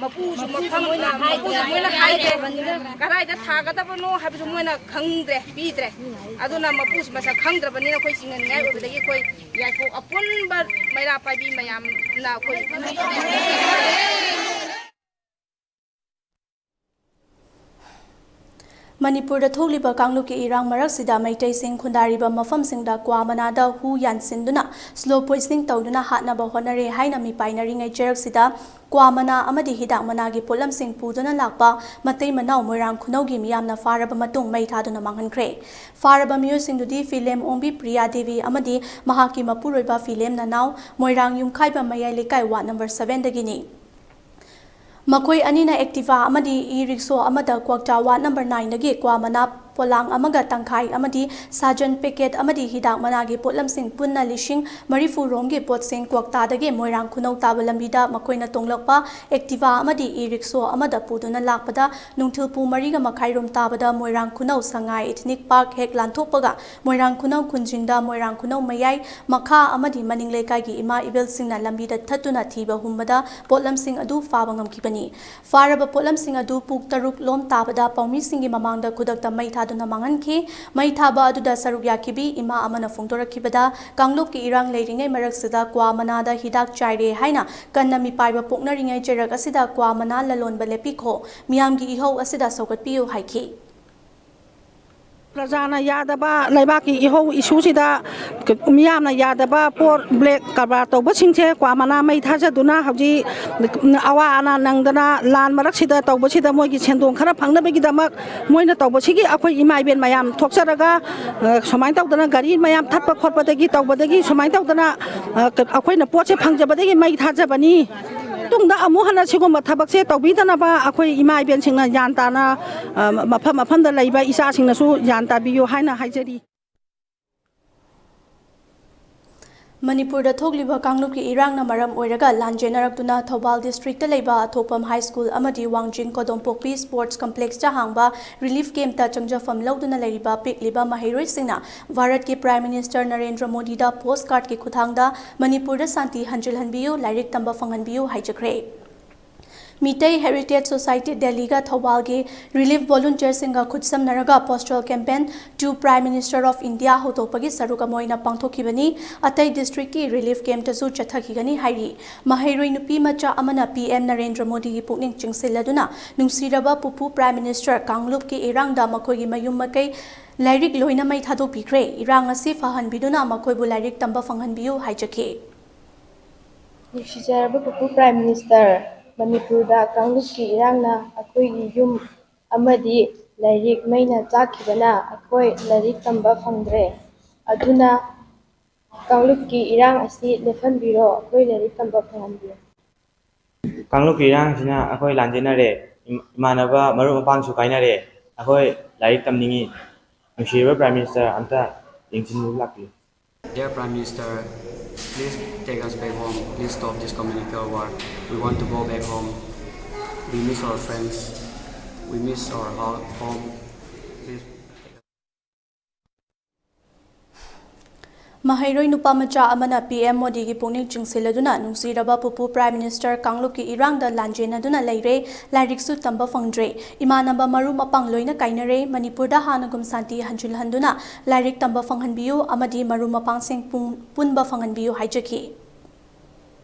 ꯃꯄꯨꯁꯨ ꯃꯐꯝ ꯃꯄꯨꯁꯨ ꯃꯣꯏꯅ ꯍꯥꯏꯗ꯭ꯔꯦ꯫ ꯀꯗꯥꯏꯗ ꯊꯥꯒꯗꯕꯅꯣ ꯍꯥꯏꯕꯁꯨ ꯃꯣꯏꯅ ꯈꯪꯗ꯭ꯔꯦ, ꯄꯤꯗ꯭ꯔꯦ꯫ ꯑꯗꯨꯅ ꯃꯄꯨꯁꯨ ꯃꯁꯛ ꯈꯪꯗ꯭ꯔꯕꯅꯤꯅ ꯑꯩꯈꯣꯏ ꯆꯤꯡꯅꯅꯤꯡꯉꯥꯏ ꯑꯣꯏꯕꯗꯒꯤ ꯑꯩꯈꯣꯏ ꯌꯥꯏꯄꯣꯛ ꯑꯄꯨꯟꯕ ꯃꯩꯔꯥ ꯄꯥꯏꯕꯤ ꯃꯌꯥꯝꯅ ꯑꯩꯈꯣꯏ ꯃꯅꯤꯄꯨꯔꯗ ꯊꯣꯛꯂꯤꯕ ꯀꯥꯡꯂꯨꯞꯀꯤ ꯏꯔꯥꯡ ꯃꯔꯛꯁꯤꯗ ꯃꯩꯇꯩꯁꯤꯡ ꯈꯨꯟꯗꯥꯔꯤꯕ ꯃꯐꯝꯁꯤꯡꯗ ꯀ꯭ꯋꯥ ꯃꯅꯥꯗ ꯍꯨ ꯌꯥꯟꯁꯤꯟꯗꯨꯅ slow poisoning ꯇꯧꯗꯨꯅ ꯍꯥꯠꯅꯕ ꯍꯣꯠꯅꯔꯦ ꯍꯥꯏꯅ ꯃꯤꯄꯥꯏꯅꯔꯤꯉꯩ ꯆꯩꯔꯛꯁꯤꯗ ꯀ꯭ꯋꯥ ꯃꯅꯥ ꯑꯃꯗꯤ ꯍꯤꯗꯥꯛ ꯃꯅꯥꯒꯤ ꯄꯣꯠꯂꯝꯁꯤꯡ ꯄꯨꯗꯨꯅ ꯂꯥꯛꯄ ꯃꯇꯩ ꯃꯅꯥꯎ ꯃꯣꯏꯔꯥꯡ ꯈꯨꯅꯧꯒꯤ ꯃꯤꯌꯥꯝꯅ ꯐꯥꯔꯕ ꯃꯇꯨꯡ ꯃꯩ ꯊꯥꯗꯨꯅ ꯃꯥꯡꯍꯟꯈ꯭ꯔꯦ꯫ ꯐꯥꯔꯕ ꯃꯤꯑꯣꯏꯁꯤꯡꯗꯨꯗꯤ ꯐꯤꯂꯦꯝ ꯑꯣꯡꯕꯤ ꯄ꯭ꯔꯤꯌꯥ ꯗꯦꯕꯤ ꯑꯃꯗꯤ ꯃꯍꯥꯛꯀꯤ ꯃꯄꯨꯔꯣꯏꯕ ꯐꯤꯂꯦꯝ ꯅꯅꯥꯎ, ꯃꯣꯏꯔꯥꯡ ꯌꯨꯝꯈꯥꯏꯕ ꯃꯌꯥꯏ ꯂꯩꯀꯥꯏ ꯋꯥꯔꯗ ꯅꯝꯕꯔ ꯁꯚꯦꯟꯗꯒꯤꯅꯤ꯫ ꯃꯈꯣꯏ ꯑꯅꯤꯅ Activa ꯑꯃꯗꯤ e-rickshaw ꯑꯃꯗ ꯀ꯭ꯋꯥꯛꯇꯥ ꯋꯥꯔꯗ ꯅꯝꯕꯔ ꯅꯥꯏꯟꯗꯒꯤ ꯀ꯭ꯋꯥ ꯃꯅꯥ ꯄꯣꯂꯥꯡ ꯑꯃꯒ ꯇꯪꯈꯥꯏ ꯑꯃꯗꯤ ꯁꯥꯖꯟ ꯄꯦꯀꯦꯠ ꯑꯃꯗꯤ ꯍꯤꯗꯥꯛ ꯃꯅꯥꯒꯤ ꯄꯣꯠꯂꯝꯁꯤꯡ ꯄꯨꯟꯅ ꯂꯤꯁꯤꯡ ꯃꯔꯤꯐꯨ ꯔꯣꯝꯒꯤ ꯄꯣꯠꯁꯤꯡ ꯀ꯭ꯋꯥꯛꯇꯥꯗꯒꯤ ꯃꯣꯏꯔꯥꯡ ꯈꯨꯅꯧ ꯇꯥꯕ ꯂꯝꯕꯤꯗ ꯃꯈꯣꯏꯅ ꯇꯣꯡꯂꯛꯄ ꯑꯦꯛꯇꯤꯚꯥ ꯑꯃꯗꯤ ꯏ ꯔꯤꯛꯁꯣ ꯑꯃꯗ ꯄꯨꯗꯨꯅ ꯂꯥꯛꯄꯗ ꯅꯨꯡꯊꯤꯜ ꯄꯨꯡ ꯃꯔꯤꯒ ꯃꯈꯥꯏ ꯔꯣꯝ ꯇꯥꯕꯗ ꯃꯣꯏꯔꯥꯡ ꯈꯨꯅꯧ ꯁꯉꯥꯏ ꯏꯊꯅꯤꯛ ꯄꯥꯔꯛ ꯍꯦꯛ ꯂꯥꯟꯊꯣꯛꯄꯒ ꯃꯣꯏꯔꯥꯡ ꯈꯨꯅꯧ ꯈꯨꯟꯖꯤꯡꯗ ꯃꯣꯏꯔꯥꯡ ꯈꯨꯅꯧ ꯃꯌꯥꯏ ꯃꯈꯥ ꯑꯃꯗꯤ ꯃꯅꯤꯡ ꯂꯩꯀꯥꯏꯒꯤ ꯏꯃꯥ ꯏꯕꯦꯜꯁꯤꯡꯅ ꯂꯝꯕꯤꯗ ꯊꯠꯇꯨꯅ ꯊꯤꯕ ꯍꯨꯝꯕꯗ ꯄꯣꯠꯂꯝꯁꯤꯡ ꯑꯗꯨ ꯐꯥꯕ ꯉꯝꯈꯤꯕꯅꯤ꯫ ꯐꯥꯔꯕ ꯄꯣꯠꯂꯝꯁꯤꯡ ꯑꯗꯨ ꯄꯨꯡ ꯇꯔꯨꯛ ꯂꯣꯝ ꯇꯥꯕꯗ ꯄꯥꯎꯃꯤꯁꯤꯡꯒꯤ ꯃꯃꯥꯡꯗ ꯈꯨꯗꯛꯇ ꯃꯩ ꯊꯥꯗꯨꯅ ꯃꯥꯡꯍꯟꯈꯤ꯫ ꯃꯩ ꯊꯥꯕ ꯑꯗꯨꯗ ꯁꯔꯨꯛ ꯌꯥꯈꯤꯕꯤ ꯏꯃꯥ ꯑꯃꯅ ꯐꯣꯡꯗꯣꯔꯛꯈꯤꯕꯗ, ꯀꯥꯡꯂꯨꯞꯀꯤ ꯏꯔꯥꯡ ꯂꯩꯔꯤꯉꯩ ꯃꯔꯛꯁꯤꯗ ꯀ꯭ꯋꯥ ꯃꯅꯥꯗ ꯍꯤꯗꯥꯛ ꯆꯥꯏꯔꯦ ꯍꯥꯏꯅ ꯀꯟꯅ ꯃꯤꯄꯥꯏꯕ ꯄꯣꯛꯅꯔꯤꯉꯩ ꯆꯩꯔꯛ ꯑꯁꯤꯗ ꯀ꯭ꯋꯥ ꯃꯅꯥ ꯂꯂꯣꯟꯕ ꯂꯦꯞꯄꯤꯈꯣ, ꯃꯤꯌꯥꯝꯒꯤ ꯏꯍꯧ ꯑꯁꯤꯗ ꯁꯧꯒꯠꯄꯤꯌꯨ ꯍꯥꯏꯈꯤ꯫ ꯄ꯭ꯔꯖꯥꯅ ꯌꯥꯗꯕ, ꯂꯩꯕꯥꯛꯀꯤ ꯏꯍꯧ ꯏꯁꯨꯁꯤꯗ ꯃꯤꯌꯥꯝꯅ ꯌꯥꯗꯕ ꯄꯣꯠ ꯕ꯭ꯂꯦꯛ ꯀꯔꯕꯥꯔ ꯇꯧꯕꯁꯤꯡꯁꯦ ꯀ꯭ꯋꯥ ꯃꯅꯥ ꯃꯩ ꯊꯥꯖꯗꯨꯅ ꯍꯧꯖꯤꯛ ꯑꯋꯥ ꯑꯅꯥ ꯅꯪꯗꯅ ꯂꯥꯟ ꯃꯔꯛꯁꯤꯗ ꯇꯧꯕꯁꯤꯗ ꯃꯣꯏꯒꯤ ꯁꯦꯟꯗꯣꯡ ꯈꯔ ꯐꯪꯅꯕꯒꯤꯗꯃꯛ ꯃꯣꯏꯅ ꯇꯧꯕꯁꯤꯒꯤ ꯑꯩꯈꯣꯏ ꯏꯃꯥ ꯏꯕꯦꯟ ꯃꯌꯥꯝ ꯊꯣꯛꯆꯔꯒ, ꯑ, ꯁꯨꯃꯥꯏꯅ ꯇꯧꯗꯅ ꯒꯥꯔꯤ ꯃꯌꯥꯝ ꯊꯠꯄ ꯈꯣꯠꯄꯗꯒꯤ ꯇꯧꯕꯗꯒꯤ ꯁꯨꯃꯥꯏꯅ ꯇꯧꯗꯅ, ꯑ, ꯑꯩꯈꯣꯏꯅ ꯄꯣꯠꯁꯦ ꯐꯪꯖꯕꯗꯒꯤ ꯃꯩ ꯊꯥꯖꯕꯅꯤ꯫ ꯇꯨꯡꯗ ꯑꯃꯨꯛ ꯍꯟꯅ ꯁꯤꯒꯨꯝꯕ ꯊꯕꯛꯁꯦ ꯇꯧꯕꯤꯗꯅꯕ ꯑꯩꯈꯣꯏ ꯏꯃꯥ ꯏꯕꯦꯟꯁꯤꯡꯅ ꯒ꯭ꯌꯥꯟ ꯇꯥꯅ, ꯑ, ꯃꯐꯝ ꯃꯐꯝꯗ ꯂꯩꯕ ꯏꯆꯥꯁꯤꯡꯅꯁꯨ ꯒ꯭ꯌꯥꯟ ꯇꯥꯕꯤꯌꯨ ꯍꯥꯏꯅ ꯍꯥꯏꯖꯔꯤ꯫ ꯃꯅꯤꯄꯨꯔꯗ ꯊꯣꯛꯂꯤꯕ ꯀꯥꯡꯂꯨꯞꯀꯤ ꯏꯔꯥꯡꯅ ꯃꯔꯝ ꯑꯣꯏꯔꯒ ꯂꯥꯟꯖꯦꯟꯅꯔꯛꯇꯨꯅ ꯊꯧꯕꯥꯜ ꯗꯤꯁꯇ꯭ꯔꯤꯛꯇ ꯂꯩꯕ ꯑꯊꯣꯛꯄꯝ ꯍꯥꯏ ꯁ꯭ꯀꯨꯜ ꯑꯃꯗꯤ ꯋꯥꯡꯖꯤꯡ ꯀꯣꯗꯣꯝꯄꯣꯛꯄꯤ ꯁ꯭ꯄꯣꯔꯠꯁ ꯀꯝꯄ꯭ꯂꯦꯛꯁꯇ ꯍꯥꯡꯕ ꯔꯤꯂꯤꯐ ꯀꯦꯝꯞꯇ ꯆꯪꯖꯐꯝ ꯂꯧꯗꯨꯅ ꯂꯩꯔꯤꯕ ꯄꯤꯛꯂꯤꯕ ꯃꯍꯩꯔꯣꯏꯁꯤꯡꯅ ꯚꯥꯔꯠꯀꯤ ꯄ꯭ꯔꯥꯏꯝ ꯃꯤꯅꯤꯁꯇꯔ ꯅꯔꯦꯟꯗ꯭ꯔ ꯃꯣꯗꯤꯗ ꯄꯣꯁ ꯀꯥꯔꯗꯀꯤ ꯈꯨꯠꯊꯥꯡꯗ ꯃꯅꯤꯄꯨꯔꯗ ꯁꯥꯟꯇꯤ ꯍꯟꯖꯤꯜꯍꯟꯕꯤꯌꯨ, ꯂꯥꯏꯔꯤꯛ ꯇꯝꯕ ꯐꯪꯍꯟꯕꯤꯌꯨ ꯍꯥꯏꯖꯈ꯭ꯔꯦ꯫ ꯃꯤꯇꯩ ꯍꯦꯔꯤꯇꯦꯖ ꯁꯣꯁꯥꯏꯇꯤ ꯗꯦꯜꯂꯤꯒ ꯊꯧꯕꯥꯜꯒꯤ ꯔꯤꯂꯤꯐ ꯚꯣꯂꯨꯟꯇꯤꯌꯔꯁꯤꯡꯒ ꯈꯨꯠꯁꯝꯅꯔꯒ postal campaign to prime minister of India ꯍꯧꯗꯣꯛꯄꯒꯤ ꯁꯔꯨꯛ ꯑꯃ ꯑꯣꯏꯅ ꯄꯥꯡꯊꯣꯛꯈꯤꯕꯅꯤ꯫ ꯑꯇꯩ ꯗꯤꯁꯇ꯭ꯔꯤꯛꯀꯤ ꯔꯤꯂꯤꯐ ꯀꯦꯝꯞꯇꯁꯨ ꯆꯠꯊꯈꯤꯒꯅꯤ ꯍꯥꯏꯔꯤ꯫ ꯃꯍꯩꯔꯣꯏ ꯅꯨꯄꯤ ꯃꯆꯥ ꯑꯃꯅ ꯄꯤ ꯑꯦꯝ ꯅꯔꯦꯟꯗ꯭ꯔ ꯃꯣꯗꯤꯒꯤ ꯄꯨꯛꯅꯤꯡ ꯆꯤꯡꯁꯤꯜꯂꯗꯨꯅ, "ꯅꯨꯡꯁꯤꯔꯕ ꯄꯨꯄꯨ ꯄ꯭ꯔꯥꯏꯝ ꯃꯤꯅꯤꯁꯇꯔ, ꯀꯥꯡꯂꯨꯞꯀꯤ ꯏꯔꯥꯡꯗ ꯃꯈꯣꯏꯒꯤ ꯃꯌꯨꯝ ꯃꯀꯩ ꯂꯥꯏꯔꯤꯛ ꯂꯣꯏꯅ ꯃꯩ ꯊꯥꯗꯣꯛꯄꯤꯈ꯭ꯔꯦ꯫ ꯏꯔꯥꯡ ꯑꯁꯤ ꯐꯍꯟꯕꯤꯗꯨꯅ ꯃꯈꯣꯏꯕꯨ ꯂꯥꯏꯔꯤꯛ ꯇꯝꯕ ꯐꯪꯍꯟꯕꯤꯌꯨ" ꯍꯥꯏꯖꯈꯤ꯫ ꯅꯨꯡꯁꯤꯖꯔꯕ ꯄꯨꯄꯨ ꯄ꯭ꯔꯥꯏꯝ ꯃꯤꯅꯤꯁꯇꯔ, ꯃꯅꯤꯄꯨꯔꯗ ꯀꯥꯡꯂꯨꯞꯀꯤ ꯏꯔꯥꯡꯅ ꯑꯩꯈꯣꯏꯒꯤ ꯌꯨꯝ ꯑꯃꯗꯤ ꯂꯥꯏꯔꯤꯛ ꯃꯩꯅ ꯆꯥꯛꯈꯤꯕꯅ ꯑꯩꯈꯣꯏ ꯂꯥꯏꯔꯤꯛ ꯇꯝꯕ ꯐꯪꯗ꯭ꯔꯦ꯫ ꯑꯗꯨꯅ ꯀꯥꯡꯂꯨꯞꯀꯤ ꯏꯔꯥꯡ ꯑꯁꯤ ꯂꯦꯞꯍꯟꯕꯤꯔꯣ, ꯑꯩꯈꯣꯏ ꯂꯥꯏꯔꯤꯛ ꯇꯝꯕ ꯐꯪꯍꯟꯕꯤꯌꯨ꯫ ꯀꯥꯡꯂꯨꯞꯀꯤ ꯏꯔꯥꯡꯁꯤꯅ ꯑꯩꯈꯣꯏ ꯂꯥꯟꯖꯦꯟꯅꯔꯦ, ꯏꯃꯥꯟꯅꯕ ꯃꯔꯨꯞ ꯃꯄꯥꯡꯁꯨ ꯀꯥꯏꯅꯔꯦ꯫ ꯑꯩꯈꯣꯏ ꯂꯥꯏꯔꯤꯛ ꯇꯝꯅꯤꯡꯉꯤ꯫ ꯅꯨꯡꯁꯤꯔꯕ Prime Minister, ꯑꯝꯇ ꯌꯦꯡꯁꯤꯟꯕꯤꯕ ꯂꯥꯛꯄꯤꯌꯨ꯫ Dear Prime Minister, please take us back home. Please stop this communal war. We want to go back home. We miss our friends. We miss our ho- home. Please. ꯃꯍꯩꯔꯣꯏ ꯅꯨꯄꯥ ꯃꯆꯥ ꯑꯃꯅ P M ꯃꯣꯗꯤꯒꯤ ꯄꯨꯛꯅꯤꯡ ꯆꯤꯡꯁꯤꯜꯂꯗꯨꯅ ꯅꯨꯡꯁꯤꯔꯕ ꯄꯨꯄꯨ Prime Minister ꯀꯥꯡꯂꯨꯞꯀꯤ ꯏꯔꯥꯡꯗ ꯂꯥꯟꯖꯦꯟꯅꯗꯨꯅ ꯂꯩꯔꯦ, ꯂꯥꯏꯔꯤꯛꯁꯨ ꯇꯝꯕ ꯐꯪꯗ꯭ꯔꯦ, ꯏꯃꯥꯟꯅꯕ ꯃꯔꯨꯞ ꯃꯄꯥꯡ ꯂꯣꯏꯅ ꯀꯥꯏꯅꯔꯦ, ꯃꯅꯤꯄꯨꯔꯗ ꯍꯥꯟꯅꯒꯨꯝ ꯁꯥꯟꯇꯤ ꯍꯟꯖꯤꯜꯍꯟꯗꯨꯅ ꯂꯥꯏꯔꯤꯛ ꯇꯝꯕ ꯐꯪꯍꯟꯕꯤꯌꯨ ꯑꯃꯗꯤ ꯃꯔꯨꯞ ꯃꯄꯥꯡꯁꯤꯡ ꯄꯨꯟ- ꯄꯨꯟꯕ ꯐꯪꯍꯟꯕꯤꯌꯨ ꯍꯥꯏꯖꯈꯤ꯫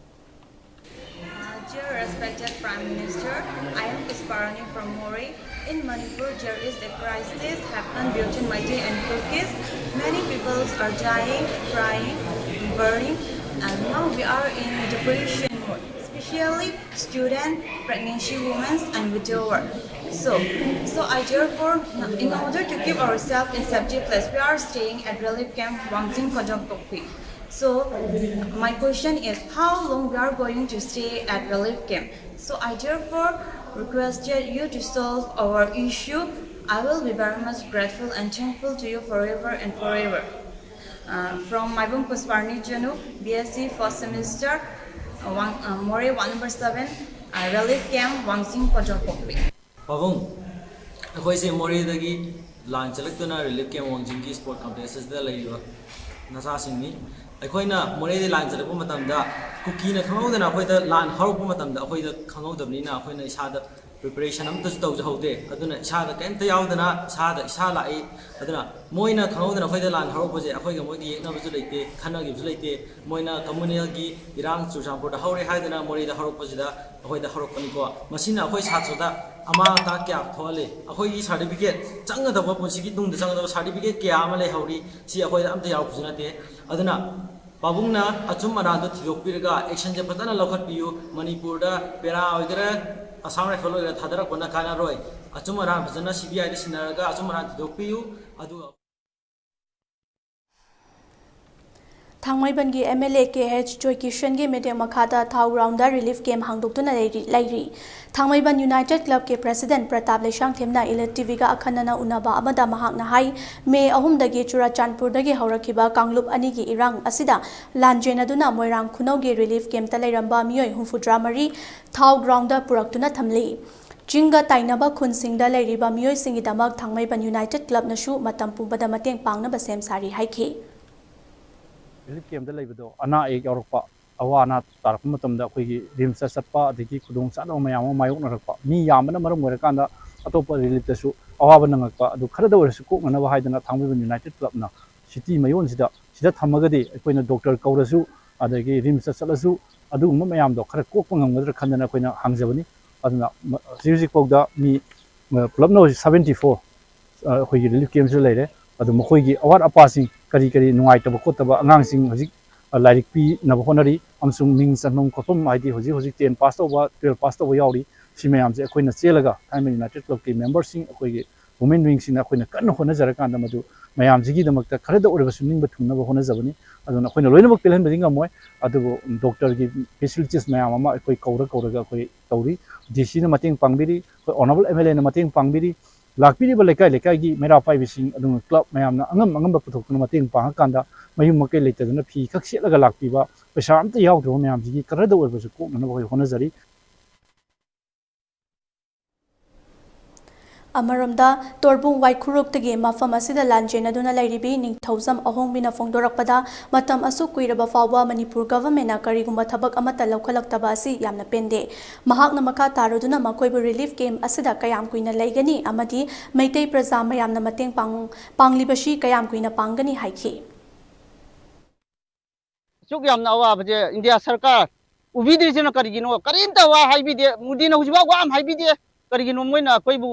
Uh, dear respected Prime Minister, I am Pusparani from Moreh. In Manipur, there is a crisis happened between Meitei and Kukis. Many peoples are dying, crying, burning, and now we are in depression mode, especially student, pregnancy women, and widower. So, so I therefore, in order to keep ourselves in safety place, we are staying at relief camp Wangching Kojok Tokpi. So, my question is, how long we are going to stay at relief camp? So I therefore requested you to solve our issue. I will be very much grateful and thankful to you forever and forever. Uh, from Maibung Pusparni Chanu, B S C first semester, uh, one, uh, Moreh one number seven, uh, relief camp, Wangching Kojok Pokpi. ꯄꯥꯕꯨꯡ, ꯑꯩꯈꯣꯏꯁꯦ ꯃꯣꯔꯦꯗꯒꯤ ꯂꯥꯟ ꯆꯠꯂꯛꯇꯨꯅ relief camp ꯋꯥꯡꯖꯤꯡꯒꯤ sport complex ꯑꯁꯤꯗ ꯂꯩꯔꯤꯕ ꯅꯆꯥꯁꯤꯡꯅꯤ꯫ ꯑꯩꯈꯣꯏꯅ ꯃꯣꯔꯦꯗꯒꯤ ꯂꯥꯟ ꯆꯠꯂꯛꯄ ꯃꯇꯝꯗ ꯀꯨꯀꯤꯅ ꯈꯪꯍꯧꯗꯅ ꯑꯩꯈꯣꯏꯗ ꯂꯥꯟ ꯍꯧꯔꯛꯄ ꯃꯇꯝꯗ ꯑꯩꯈꯣꯏꯗ ꯈꯪꯍꯧꯗꯕꯅꯤꯅ ꯑꯩꯈꯣꯏꯅ ꯏꯁꯥꯗ preparation ꯑꯃꯠꯇꯁꯨ ꯇꯧꯖꯍꯧꯗꯦ꯫ ꯑꯗꯨꯅ ꯏꯁꯥꯗ ꯀꯔꯤꯝꯇ ꯌꯥꯎꯗꯅ ꯏꯁꯥꯗ ꯏꯁꯥ ꯂꯥꯛꯏ꯫ ꯑꯗꯨꯅ ꯃꯣꯏꯅ ꯈꯪꯍꯧꯗꯅ ꯑꯩꯈꯣꯏꯗ ꯂꯥꯟ ꯍꯧꯔꯛꯄꯁꯦ ꯑꯩꯈꯣꯏꯒ ꯃꯣꯏꯒ ꯌꯦꯛꯅꯕꯁꯨ ꯂꯩꯇꯦ, ꯈꯠꯅꯈꯤꯕꯁꯨ ꯂꯩꯇꯦ꯫ ꯃꯣꯏꯅ communalꯒꯤ ꯏꯔꯥꯡ ꯆꯨꯔꯆꯥꯟꯄꯨꯔꯗ ꯍꯧꯔꯦ ꯍꯥꯏꯗꯅ ꯃꯣꯔꯦꯗ ꯍꯧꯔꯛꯄꯁꯤꯗ ꯑꯩꯈꯣꯏꯗ ꯍꯧꯔꯛꯄꯅꯤꯀꯣ꯫ ꯃꯁꯤꯅ ꯑꯩꯈꯣꯏ ꯁꯥꯇ꯭ꯔꯗ ꯑꯃꯥꯡ ꯑꯇꯥ ꯀꯌꯥ ꯊꯣꯛꯍꯜꯂꯤ꯫ ꯑꯩꯈꯣꯏꯒꯤ certificate ꯆꯪꯒꯗꯕ, ꯄꯨꯟꯁꯤꯒꯤ ꯇꯨꯡꯗ ꯆꯪꯒꯗꯕ certificate ꯀꯌꯥ ꯑꯃ ꯂꯩꯍꯧꯔꯤ꯫ ꯁꯤ ꯑꯩꯈꯣꯏꯗ ꯑꯝꯇ ꯌꯥꯎꯔꯛꯄꯁꯨ ꯅꯠꯇꯦ꯫ ꯑꯗꯨꯅ ꯄꯥꯕꯨꯡꯅ ꯑꯆꯨꯝ ꯑꯔꯥꯟꯗꯣ ꯊꯤꯗꯣꯛꯄꯤꯔꯒ actionꯁꯦ ꯐꯖꯅ ꯂꯧꯈꯠꯄꯤꯌꯨ꯫ ꯃꯅꯤꯄꯨꯔꯗ ꯄꯦꯔꯥ ꯑꯣꯏꯒꯦꯔꯥ, Assam Rifle ꯑꯣꯏꯒꯦꯔꯥ ꯊꯥꯗꯔꯛꯄꯅ ꯀꯥꯟꯅꯔꯣꯏ꯫ ꯑꯆꯨꯝ ꯑꯔꯥꯟ ꯐꯖꯅ CBIꯗ ꯁꯤꯟꯅꯔꯒ ꯑꯆꯨꯝ ꯑꯔꯥꯟ ꯊꯤꯗꯣꯛꯄꯤꯌꯨ꯫ ꯑꯗꯨꯒ ꯊꯥꯡꯃꯩꯕꯟꯒꯤ M L A K H ꯖꯣꯏꯀꯤꯁꯟꯒꯤ ꯃꯤꯠꯌꯦꯡ ꯃꯈꯥꯗ ꯊꯥꯎ ꯒ꯭ꯔꯥꯎꯟꯗ ꯔꯤꯂꯤꯐ ꯀꯦꯝꯞ ꯍꯥꯡꯗꯣꯛꯇꯨꯅ ꯂꯩꯔꯤ꯫ ꯂꯩꯔꯤ꯫ ꯊꯥꯡꯃꯩꯕꯟ ꯌꯨꯅꯥꯏꯇꯦꯗ ꯀ꯭ꯂꯕꯀꯤ ꯄ꯭ꯔꯦꯁꯤꯗꯦꯟꯠ ꯄ꯭ꯔꯇꯥꯞ ꯂꯩꯁꯥꯡꯊꯦꯝꯅ ꯏꯂꯤꯠ ꯇꯤꯚꯤꯒ ꯑꯈꯟꯅꯅ ꯎꯅꯕ ꯑꯃꯗ ꯃꯍꯥꯛꯅ ꯍꯥꯏ, ꯃꯦ ꯑꯍꯨꯝꯗꯒꯤ ꯆꯨꯔꯥꯆꯥꯟꯄꯨꯔꯗꯒꯤ ꯍꯧꯔꯛꯈꯤꯕ ꯀꯥꯡꯂꯨꯞ ꯑꯅꯤꯒꯤ ꯏꯔꯥꯡ ꯑꯁꯤꯗ ꯂꯥꯟꯖꯦꯟꯅꯗꯨꯅ ꯃꯣꯏꯔꯥꯡ ꯈꯨꯅꯧꯒꯤ ꯔꯤꯂꯤꯐ ꯀꯦꯝꯞꯇ ꯂꯩꯔꯝꯕ ꯃꯤꯑꯣꯏ ꯍꯨꯝꯐꯨꯇꯔꯥ ꯃꯔꯤ ꯊꯥꯎ ꯒ꯭ꯔꯥꯎꯟꯗ ꯄꯨꯔꯛꯇꯨꯅ ꯊꯝꯂꯤ꯫ ꯆꯤꯡꯒ ꯇꯥꯏꯅꯕ ꯈꯨꯟꯁꯤꯡꯗ ꯂꯩꯔꯤꯕ ꯃꯤꯑꯣꯏꯁꯤꯡꯒꯤꯗꯃꯛ ꯊꯥꯡꯃꯩꯕꯟ ꯌꯨꯅꯥꯏꯇꯦꯗ ꯀ꯭ꯂꯕꯅꯁꯨ ꯃꯇꯝ ꯄꯨꯝꯕꯗ ꯃꯇꯦꯡ ꯄꯥꯡꯅꯕ ꯁꯦꯝ ꯁꯥꯔꯤ ꯍꯥꯏꯈꯤ꯫ ꯔꯤꯂꯤꯐ ꯀꯦꯝꯞꯇ ꯂꯩꯕꯗꯣ ꯑꯅꯥ ꯑꯌꯦꯛ ꯌꯥꯎꯔꯛꯄ, ꯑꯋꯥ ꯑꯅꯥ ꯇꯥꯔꯛꯄ ꯃꯇꯝꯗ ꯑꯩꯈꯣꯏꯒꯤ ꯔꯤꯝꯁꯇ ꯆꯠꯄ, ꯑꯗꯒꯤ ꯈꯨꯗꯣꯡ ꯆꯥꯗꯕ ꯃꯌꯥꯝ ꯑꯃ ꯃꯥꯌꯣꯛꯅꯔꯛꯄ, ꯃꯤ ꯌꯥꯝꯕꯅ ꯃꯔꯝ ꯑꯣꯏꯔꯀꯥꯟꯗ ꯑꯇꯣꯞꯄ ꯔꯤꯂꯤꯐꯇꯁꯨ ꯑꯋꯥꯕ ꯅꯪꯉꯛꯄ, ꯑꯗꯨ ꯈꯔꯗ ꯑꯣꯏꯔꯁꯨ ꯀꯣꯛꯅꯅꯕ ꯍꯥꯏꯗꯅ ꯊꯥꯡꯃꯩꯕꯟ ꯌꯨꯅꯥꯏꯇꯦꯗ ꯀ꯭ꯂꯕꯅ ꯁꯤꯇꯤ ꯃꯌꯣꯟꯁꯤꯗ, ꯁꯤꯗ ꯊꯝꯃꯒꯗꯤ ꯑꯩꯈꯣꯏꯅ ꯗꯣꯛꯇꯔ ꯀꯧꯔꯁꯨ, ꯑꯗꯒꯤ ꯔꯤꯝꯁꯇ ꯆꯠꯂꯁꯨ, ꯑꯗꯨꯒꯨꯝꯕ ꯃꯌꯥꯝꯗꯣ ꯈꯔ ꯀꯣꯛꯄ ꯉꯝꯒꯗ꯭ꯔꯥ ꯈꯟꯗꯅ ꯑꯩꯈꯣꯏꯅ ꯍꯥꯡꯖꯕꯅꯤ꯫ ꯑꯗꯨꯅ ꯃ-, ꯍꯧꯖꯤꯛ ꯍꯧꯖꯤꯛꯐꯥꯎꯗ ꯃꯤ, ꯑ, ꯄꯨꯂꯞꯅ ꯍꯧꯖꯤꯛ seventy four, ꯑ, ꯑꯩꯈꯣꯏꯒꯤ ꯔꯤꯂꯤꯐ ꯀꯦꯝꯞꯁꯤꯗ ꯂꯩꯔꯦ꯫ ꯑꯗꯨ ꯃꯈꯣꯏꯒꯤ ꯑꯋꯥꯠ ꯑꯄꯥꯁꯤꯡ, ꯀꯔꯤ ꯀꯔꯤ ꯅꯨꯡꯉꯥꯏꯇꯕ ꯈꯣꯠꯇꯕ, ꯑꯉꯥꯡꯁꯤꯡ ꯍꯧꯖꯤꯛ, ꯑ, ꯂꯥꯏꯔꯤꯛ ꯄꯤꯅꯕ ꯍꯣꯠꯅꯔꯤ, ꯑꯃꯁꯨꯡ ꯃꯤꯡ ꯆꯟꯐꯝ ꯈꯣꯠꯐꯝ, ꯍꯥꯏꯗꯤ ꯍꯧꯖꯤꯛ ꯍꯧꯖꯤꯛ ten pass ꯇꯧꯕ, twelve pass ꯇꯧꯕ ꯌꯥꯎꯔꯤ꯫ ꯁꯤ ꯃꯌꯥꯝꯁꯦ ꯑꯩꯈꯣꯏꯅ ꯆꯦꯜꯂꯒ, ꯊꯥꯡꯃꯩꯕꯟ ꯌꯨꯅꯥꯏꯇꯦꯗ ꯀ꯭ꯂꯕꯀꯤ ꯃꯦꯝꯕꯔꯁꯤꯡ, ꯑꯩꯈꯣꯏꯒꯤ ꯋꯨꯃꯦꯟ ꯋꯤꯡꯁꯤꯡꯅ ꯑꯩꯈꯣꯏꯅ ꯀꯟꯅ ꯍꯣꯠꯅꯖꯔꯀꯥꯟꯗ ꯃꯗꯨ ꯃꯌꯥꯝꯁꯤꯒꯤꯗꯃꯛꯇ ꯈꯔꯗ ꯑꯣꯏꯔꯕꯁꯨ ꯅꯤꯡꯕ ꯊꯨꯡꯅꯕ ꯍꯣꯠꯅꯖꯕꯅꯤ꯫ ꯑꯗꯨꯅ ꯑꯩꯈꯣꯏꯅ ꯂꯣꯏꯅꯃꯛ ꯄꯦꯜꯍꯟꯕꯗꯤ ꯉꯝꯃꯣꯏ, ꯑꯗꯨꯕꯨ ꯗꯣꯛꯇꯔꯒꯤ ꯐꯦꯁꯤꯂꯤꯇꯤꯁ ꯃꯌꯥꯝ ꯑꯃ ꯑꯩꯈꯣꯏ ꯀꯧꯔ ꯀꯧꯔꯒ ꯑꯩꯈꯣꯏ ꯇꯧꯔꯤ꯫ ꯗꯤ ꯁꯤꯅ ꯃꯇꯦꯡ ꯄꯥꯡꯕꯤꯔꯤ, ꯑꯩꯈꯣꯏ ꯑꯣꯅꯔꯦꯕꯜ ꯑꯦꯝ ꯑꯦꯜ ꯑꯦꯅ ꯃꯇꯦꯡ ꯄꯥꯡꯕꯤꯔꯤ, ꯂꯥꯛꯄꯤꯔꯤꯕ ꯂꯩꯀꯥꯏ ꯂꯩꯀꯥꯏꯒꯤ ꯃꯩꯔꯥ ꯄꯥꯏꯕꯤꯁꯤꯡ, ꯑꯗꯨꯒ ꯀ꯭ꯂꯕ ꯃꯌꯥꯝꯅ ꯑꯉꯝ ꯑꯉꯝꯕ ꯄꯨꯊꯣꯛꯇꯨꯅ ꯃꯇꯦꯡ ꯄꯥꯡꯉꯀꯥꯟꯗ ꯃꯌꯨꯝ ꯃꯀꯩ ꯂꯩꯇꯗꯅ ꯐꯤ ꯈꯛ ꯁꯦꯠꯂꯒ ꯂꯥꯛꯄꯤꯕ, ꯄꯩꯁꯥ ꯑꯝꯇ ꯌꯥꯎꯗ꯭ꯔꯕ ꯃꯌꯥꯝꯁꯤꯒꯤ ꯈꯔꯗ ꯑꯣꯏꯔꯕꯁꯨ ꯀꯣꯛꯅꯅꯕ ꯑꯩꯈꯣꯏ ꯍꯣꯠꯅꯖꯔꯤ꯫ ꯑꯃꯔꯣꯝꯗ, ꯇꯣꯔꯕꯨꯡ ꯋꯥꯏꯈꯨꯔꯨꯞꯇꯒꯤ ꯃꯐꯝ ꯑꯁꯤꯗ ꯂꯥꯟꯖꯦꯟꯅꯗꯨꯅ ꯂꯩꯔꯤꯕꯤ ꯅꯤꯡꯊꯧꯖꯝ ꯑꯍꯣꯡꯕꯤꯅ ꯐꯣꯡꯗꯣꯔꯛꯄꯗ, ꯃꯇꯝ ꯑꯁꯨꯛ ꯀꯨꯏꯔꯕ ꯐꯥꯎꯕ ꯃꯅꯤꯄꯨꯔ ꯒꯚꯔꯟꯃꯦꯟꯠꯅ ꯀꯔꯤꯒꯨꯝꯕ ꯊꯕꯛ ꯑꯃꯠꯇ ꯂꯧꯈꯠꯂꯛꯇꯕ ꯑꯁꯤ ꯌꯥꯝꯅ ꯄꯦꯟꯗꯦ꯫ ꯃꯍꯥꯛꯅ ꯃꯈꯥ ꯇꯥꯔꯗꯨꯅ ꯃꯈꯣꯏꯕꯨ ꯔꯤꯂꯤꯐ ꯀꯦꯝꯞ ꯑꯁꯤꯗ ꯀꯌꯥꯝ ꯀꯨꯏꯅ ꯂꯩꯒꯅꯤ ꯑꯃꯗꯤ ꯃꯩꯇꯩ ꯄ꯭ꯔꯖꯥ ꯃꯌꯥꯝꯅ ꯃꯇꯦꯡ ꯄꯥꯡ-, ꯄꯥꯡꯂꯤꯕꯁꯤ ꯀꯌꯥꯝ ꯀꯨꯏꯅ ꯄꯥꯡꯒꯅꯤ ꯍꯥꯏꯈꯤ꯫ ꯑꯁꯨꯛ ꯌꯥꯝꯅ ꯑꯋꯥꯕꯁꯦ ꯏꯟꯗꯤꯌꯥ ꯁꯔꯀꯥꯔ ꯎꯕꯤꯗ꯭ꯔꯤꯁꯤꯅ ꯀꯔꯤꯒꯤꯅꯣ? ꯀꯔꯤꯝꯇ ꯋꯥ ꯍꯥꯏꯕꯤꯗꯦ꯫ ꯃꯣꯗꯤꯅ ꯍꯧꯖꯤꯛꯐꯥꯎ ꯋꯥ ꯑꯃ ꯍꯥꯏꯕꯤꯗꯦ꯫ ꯀꯔꯤꯒꯤꯅꯣ ꯃꯣꯏꯅ ꯑꯩꯈꯣꯏꯕꯨ,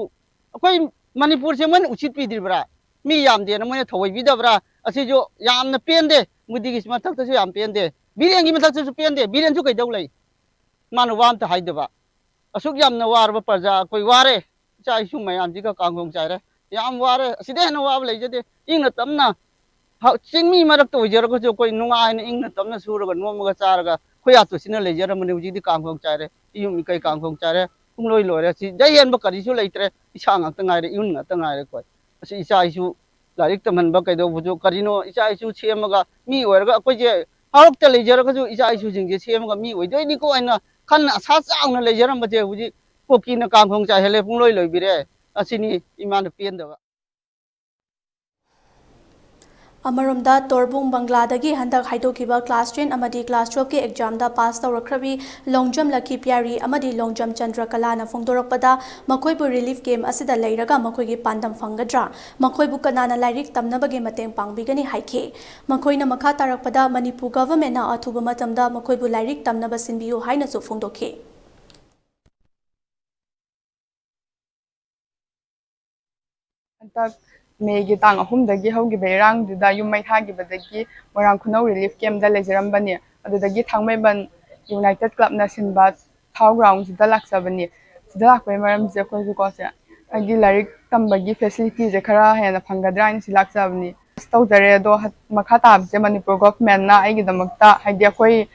ꯑꯩꯈꯣꯏ ꯃꯅꯤꯄꯨꯔꯁꯦ ꯃꯣꯏꯅ ꯎꯁꯤꯠꯄꯤꯗ꯭ꯔꯤꯕ꯭ꯔꯥ? ꯃꯤ ꯌꯥꯝꯗꯦꯅ ꯃꯣꯏꯅ ꯊꯧꯑꯣꯏꯕꯤꯗꯕ꯭ꯔꯥ? ꯑꯁꯤꯁꯨ ꯌꯥꯝꯅ ꯄꯦꯟꯗꯦ꯫ ꯃꯣꯗꯤꯒꯤ ꯃꯊꯛꯇꯁꯨ ꯌꯥꯝ ꯄꯦꯟꯗꯦ꯫ ꯕꯤꯔꯦꯟꯒꯤ ꯃꯊꯛꯇꯁꯨ ꯄꯦꯟꯗꯦ꯫ ꯕꯤꯔꯦꯟꯁꯨ ꯀꯩꯗꯧ ꯂꯩ? ꯃꯥꯅ ꯋꯥ ꯑꯝꯇ ꯍꯥꯏꯗꯕ꯫ ꯑꯁꯨꯛ ꯌꯥꯝꯅ ꯋꯥꯔꯕ ꯄ꯭ꯔꯖꯥ ꯑꯩꯈꯣꯏ ꯋꯥꯔꯦ꯫ ꯏꯆꯥ ꯏꯁꯨ ꯃꯌꯥꯝꯁꯤꯒ ꯀꯥꯡꯈꯣꯡ ꯆꯥꯏꯔꯦ꯫ ꯌꯥꯝ ꯋꯥꯔꯦ꯫ ꯑꯁꯤꯗ ꯍꯦꯟꯅ ꯋꯥꯕ ꯂꯩꯖꯗꯦ꯫ ꯏꯪꯅ ꯇꯞꯅ ꯍ-, ꯆꯤꯡꯃꯤ ꯃꯔꯛꯇ ꯑꯣꯏꯖꯔꯒꯁꯨ ꯑꯩꯈꯣꯏ ꯅꯨꯡꯉꯥꯏꯅ ꯏꯪꯅ ꯇꯞꯅ ꯁꯨꯔꯒ ꯅꯣꯝꯃꯒ ꯆꯥꯔꯒ ꯑꯩꯈꯣꯏ ꯑꯥꯇꯨꯁꯤꯅ ꯂꯩꯖꯔꯝꯕꯅꯤ꯫ ꯍꯧꯖꯤꯛꯇꯤ ꯀꯥꯡꯈꯣꯡ ꯆꯥꯏꯔꯦ, ꯌꯨꯝ ꯀꯩ ꯀꯥꯡꯈꯣꯡ ꯆꯥꯏꯔꯦ, ꯄꯨꯡꯂꯣꯏ ꯂꯣꯏꯔꯦ꯫ ꯁꯤꯗꯩ ꯍꯦꯟꯕ ꯀꯔꯤꯁꯨ ꯂꯩꯇ꯭ꯔꯦ꯫ ꯏꯁꯥ ꯉꯥꯛꯇ ꯉꯥꯏꯔꯦ, ꯏꯌꯨꯟ ꯉꯥꯛꯇ ꯉꯥꯏꯔꯦ꯫ ꯑꯩꯈꯣꯏ ꯑꯁꯤ ꯏꯆꯥ ꯏꯁꯨ ꯂꯥꯏꯔꯤꯛ ꯇꯝꯍꯟꯕ ꯀꯩꯗꯧꯕꯁꯨ ꯀꯔꯤꯅꯣ, ꯏꯆꯥ ꯏꯁꯨ ꯁꯦꯝꯃꯒ ꯃꯤ ꯑꯣꯏꯔꯒ ꯑꯩꯈꯣꯏꯁꯦ ꯍꯥꯎꯔꯛꯇ ꯂꯩꯖꯔꯒꯁꯨ ꯏꯆꯥ ꯏꯁꯨꯁꯤꯡꯁꯦ ꯁꯦꯝꯃꯒ ꯃꯤ ꯑꯣꯏꯗꯣꯏꯅꯤꯀꯣ ꯍꯥꯏꯅ ꯈꯟꯅ ꯑꯁꯥ ꯆꯥꯎꯅ ꯂꯩꯖꯔꯝꯕꯁꯦ ꯍꯧꯖꯤꯛ ꯀꯨꯀꯤꯅ ꯀꯥꯡꯈꯣꯡ ꯆꯥꯏꯍꯜꯂꯦ, ꯄꯨꯡꯂꯣꯏ ꯂꯣꯏꯕꯤꯔꯦ꯫ ꯑꯁꯤꯅꯤ ꯏꯃꯥꯅ ꯄꯦꯟꯗꯕ꯫ ꯑꯃꯔꯣꯝꯗ, ꯇꯣꯔꯕꯨꯡ ꯕꯪꯒ꯭ꯂꯥꯗꯒꯤ ꯍꯟꯗꯛ ꯍꯥꯏꯗꯣꯛꯈꯤꯕ class ten ꯑꯃꯗꯤ class twelve ꯀꯤ exam ꯗ pass ꯇꯧꯔꯛꯈ꯭ꯔꯕꯤ ꯂꯣꯡꯖꯝ ꯂꯛꯈꯤ ꯄꯤꯌꯥꯔꯤ ꯑꯃꯗꯤ ꯂꯣꯡꯖꯝ ꯆꯟꯗ꯭ꯔ ꯀꯂꯥꯅ ꯐꯣꯡꯗꯣꯔꯛꯄꯗ, ꯃꯈꯣꯏꯕꯨ relief camp ꯑꯁꯤꯗ ꯂꯩꯔꯒ ꯃꯈꯣꯏꯒꯤ ꯄꯥꯟꯗꯝ ꯐꯪꯒꯗ꯭ꯔꯥ, ꯃꯈꯣꯏꯕꯨ ꯀꯅꯥꯅ ꯂꯥꯏꯔꯤꯛ ꯇꯝꯅꯕꯒꯤ ꯃꯇꯦꯡ ꯄꯥꯡꯕꯤꯒꯅꯤ ꯍꯥꯏꯈꯤ꯫ ꯃꯈꯣꯏꯅ ꯃꯈꯥ ꯇꯥꯔꯛꯄꯗ, ꯃꯅꯤꯄꯨꯔ government ꯅ ꯑꯊꯨꯕ ꯃꯇꯝꯗ ꯃꯈꯣꯏꯕꯨ ꯂꯥꯏꯔꯤꯛ ꯇꯝꯅꯕ ꯁꯤꯟꯕꯤꯌꯨ ꯍꯥꯏꯅꯁꯨ ꯐꯣꯡꯗꯣꯛꯈꯤ꯫ ꯍꯟꯗꯛ ꯃꯦꯒꯤ ꯇꯥꯡ ꯑꯍꯨꯝꯗꯒꯤ ꯍꯧꯈꯤꯕ ꯏꯔꯥꯡꯗꯨꯗ ꯌꯨꯝ ꯃꯩ ꯊꯥꯈꯤꯕꯗꯒꯤ ꯃꯣꯏꯔꯥꯡ ꯈꯨꯅꯧ relief camp ꯇ ꯂꯩꯖꯔꯝꯕꯅꯤ꯫ ꯑꯗꯨꯗꯒꯤ ꯊꯥꯡꯃꯩꯕꯟ United Club ꯅ ꯁꯤꯟꯕ ꯊꯥꯎ ground ꯁꯤꯗ ꯂꯥꯛꯆꯕꯅꯤ꯫ ꯁꯤꯗ ꯂꯥꯛꯄꯒꯤ ꯃꯔꯝꯁꯦ ꯑꯩꯈꯣꯏꯁꯨ ꯀꯣ ꯁꯦ, ꯍꯥꯏꯗꯤ ꯂꯥꯏꯔꯤꯛ ꯇꯝꯕꯒꯤ facility ꯁꯦ ꯈꯔ ꯍꯦꯟꯅ ꯐꯪꯒꯗ꯭ꯔꯥ ꯍꯥꯏꯅ ꯁꯤ ꯂꯥꯛꯆꯕꯅꯤ꯫ ꯑꯁ ꯇꯧꯖꯔꯦ, ꯑꯗꯣ ꯍ-, ꯃꯈꯥ ꯇꯥꯕꯁꯦ ꯃꯅꯤꯄꯨꯔ government ꯅ ꯑꯩꯒꯤꯗꯃꯛꯇ, ꯍꯥꯏꯗꯤ ꯑꯩꯈꯣꯏ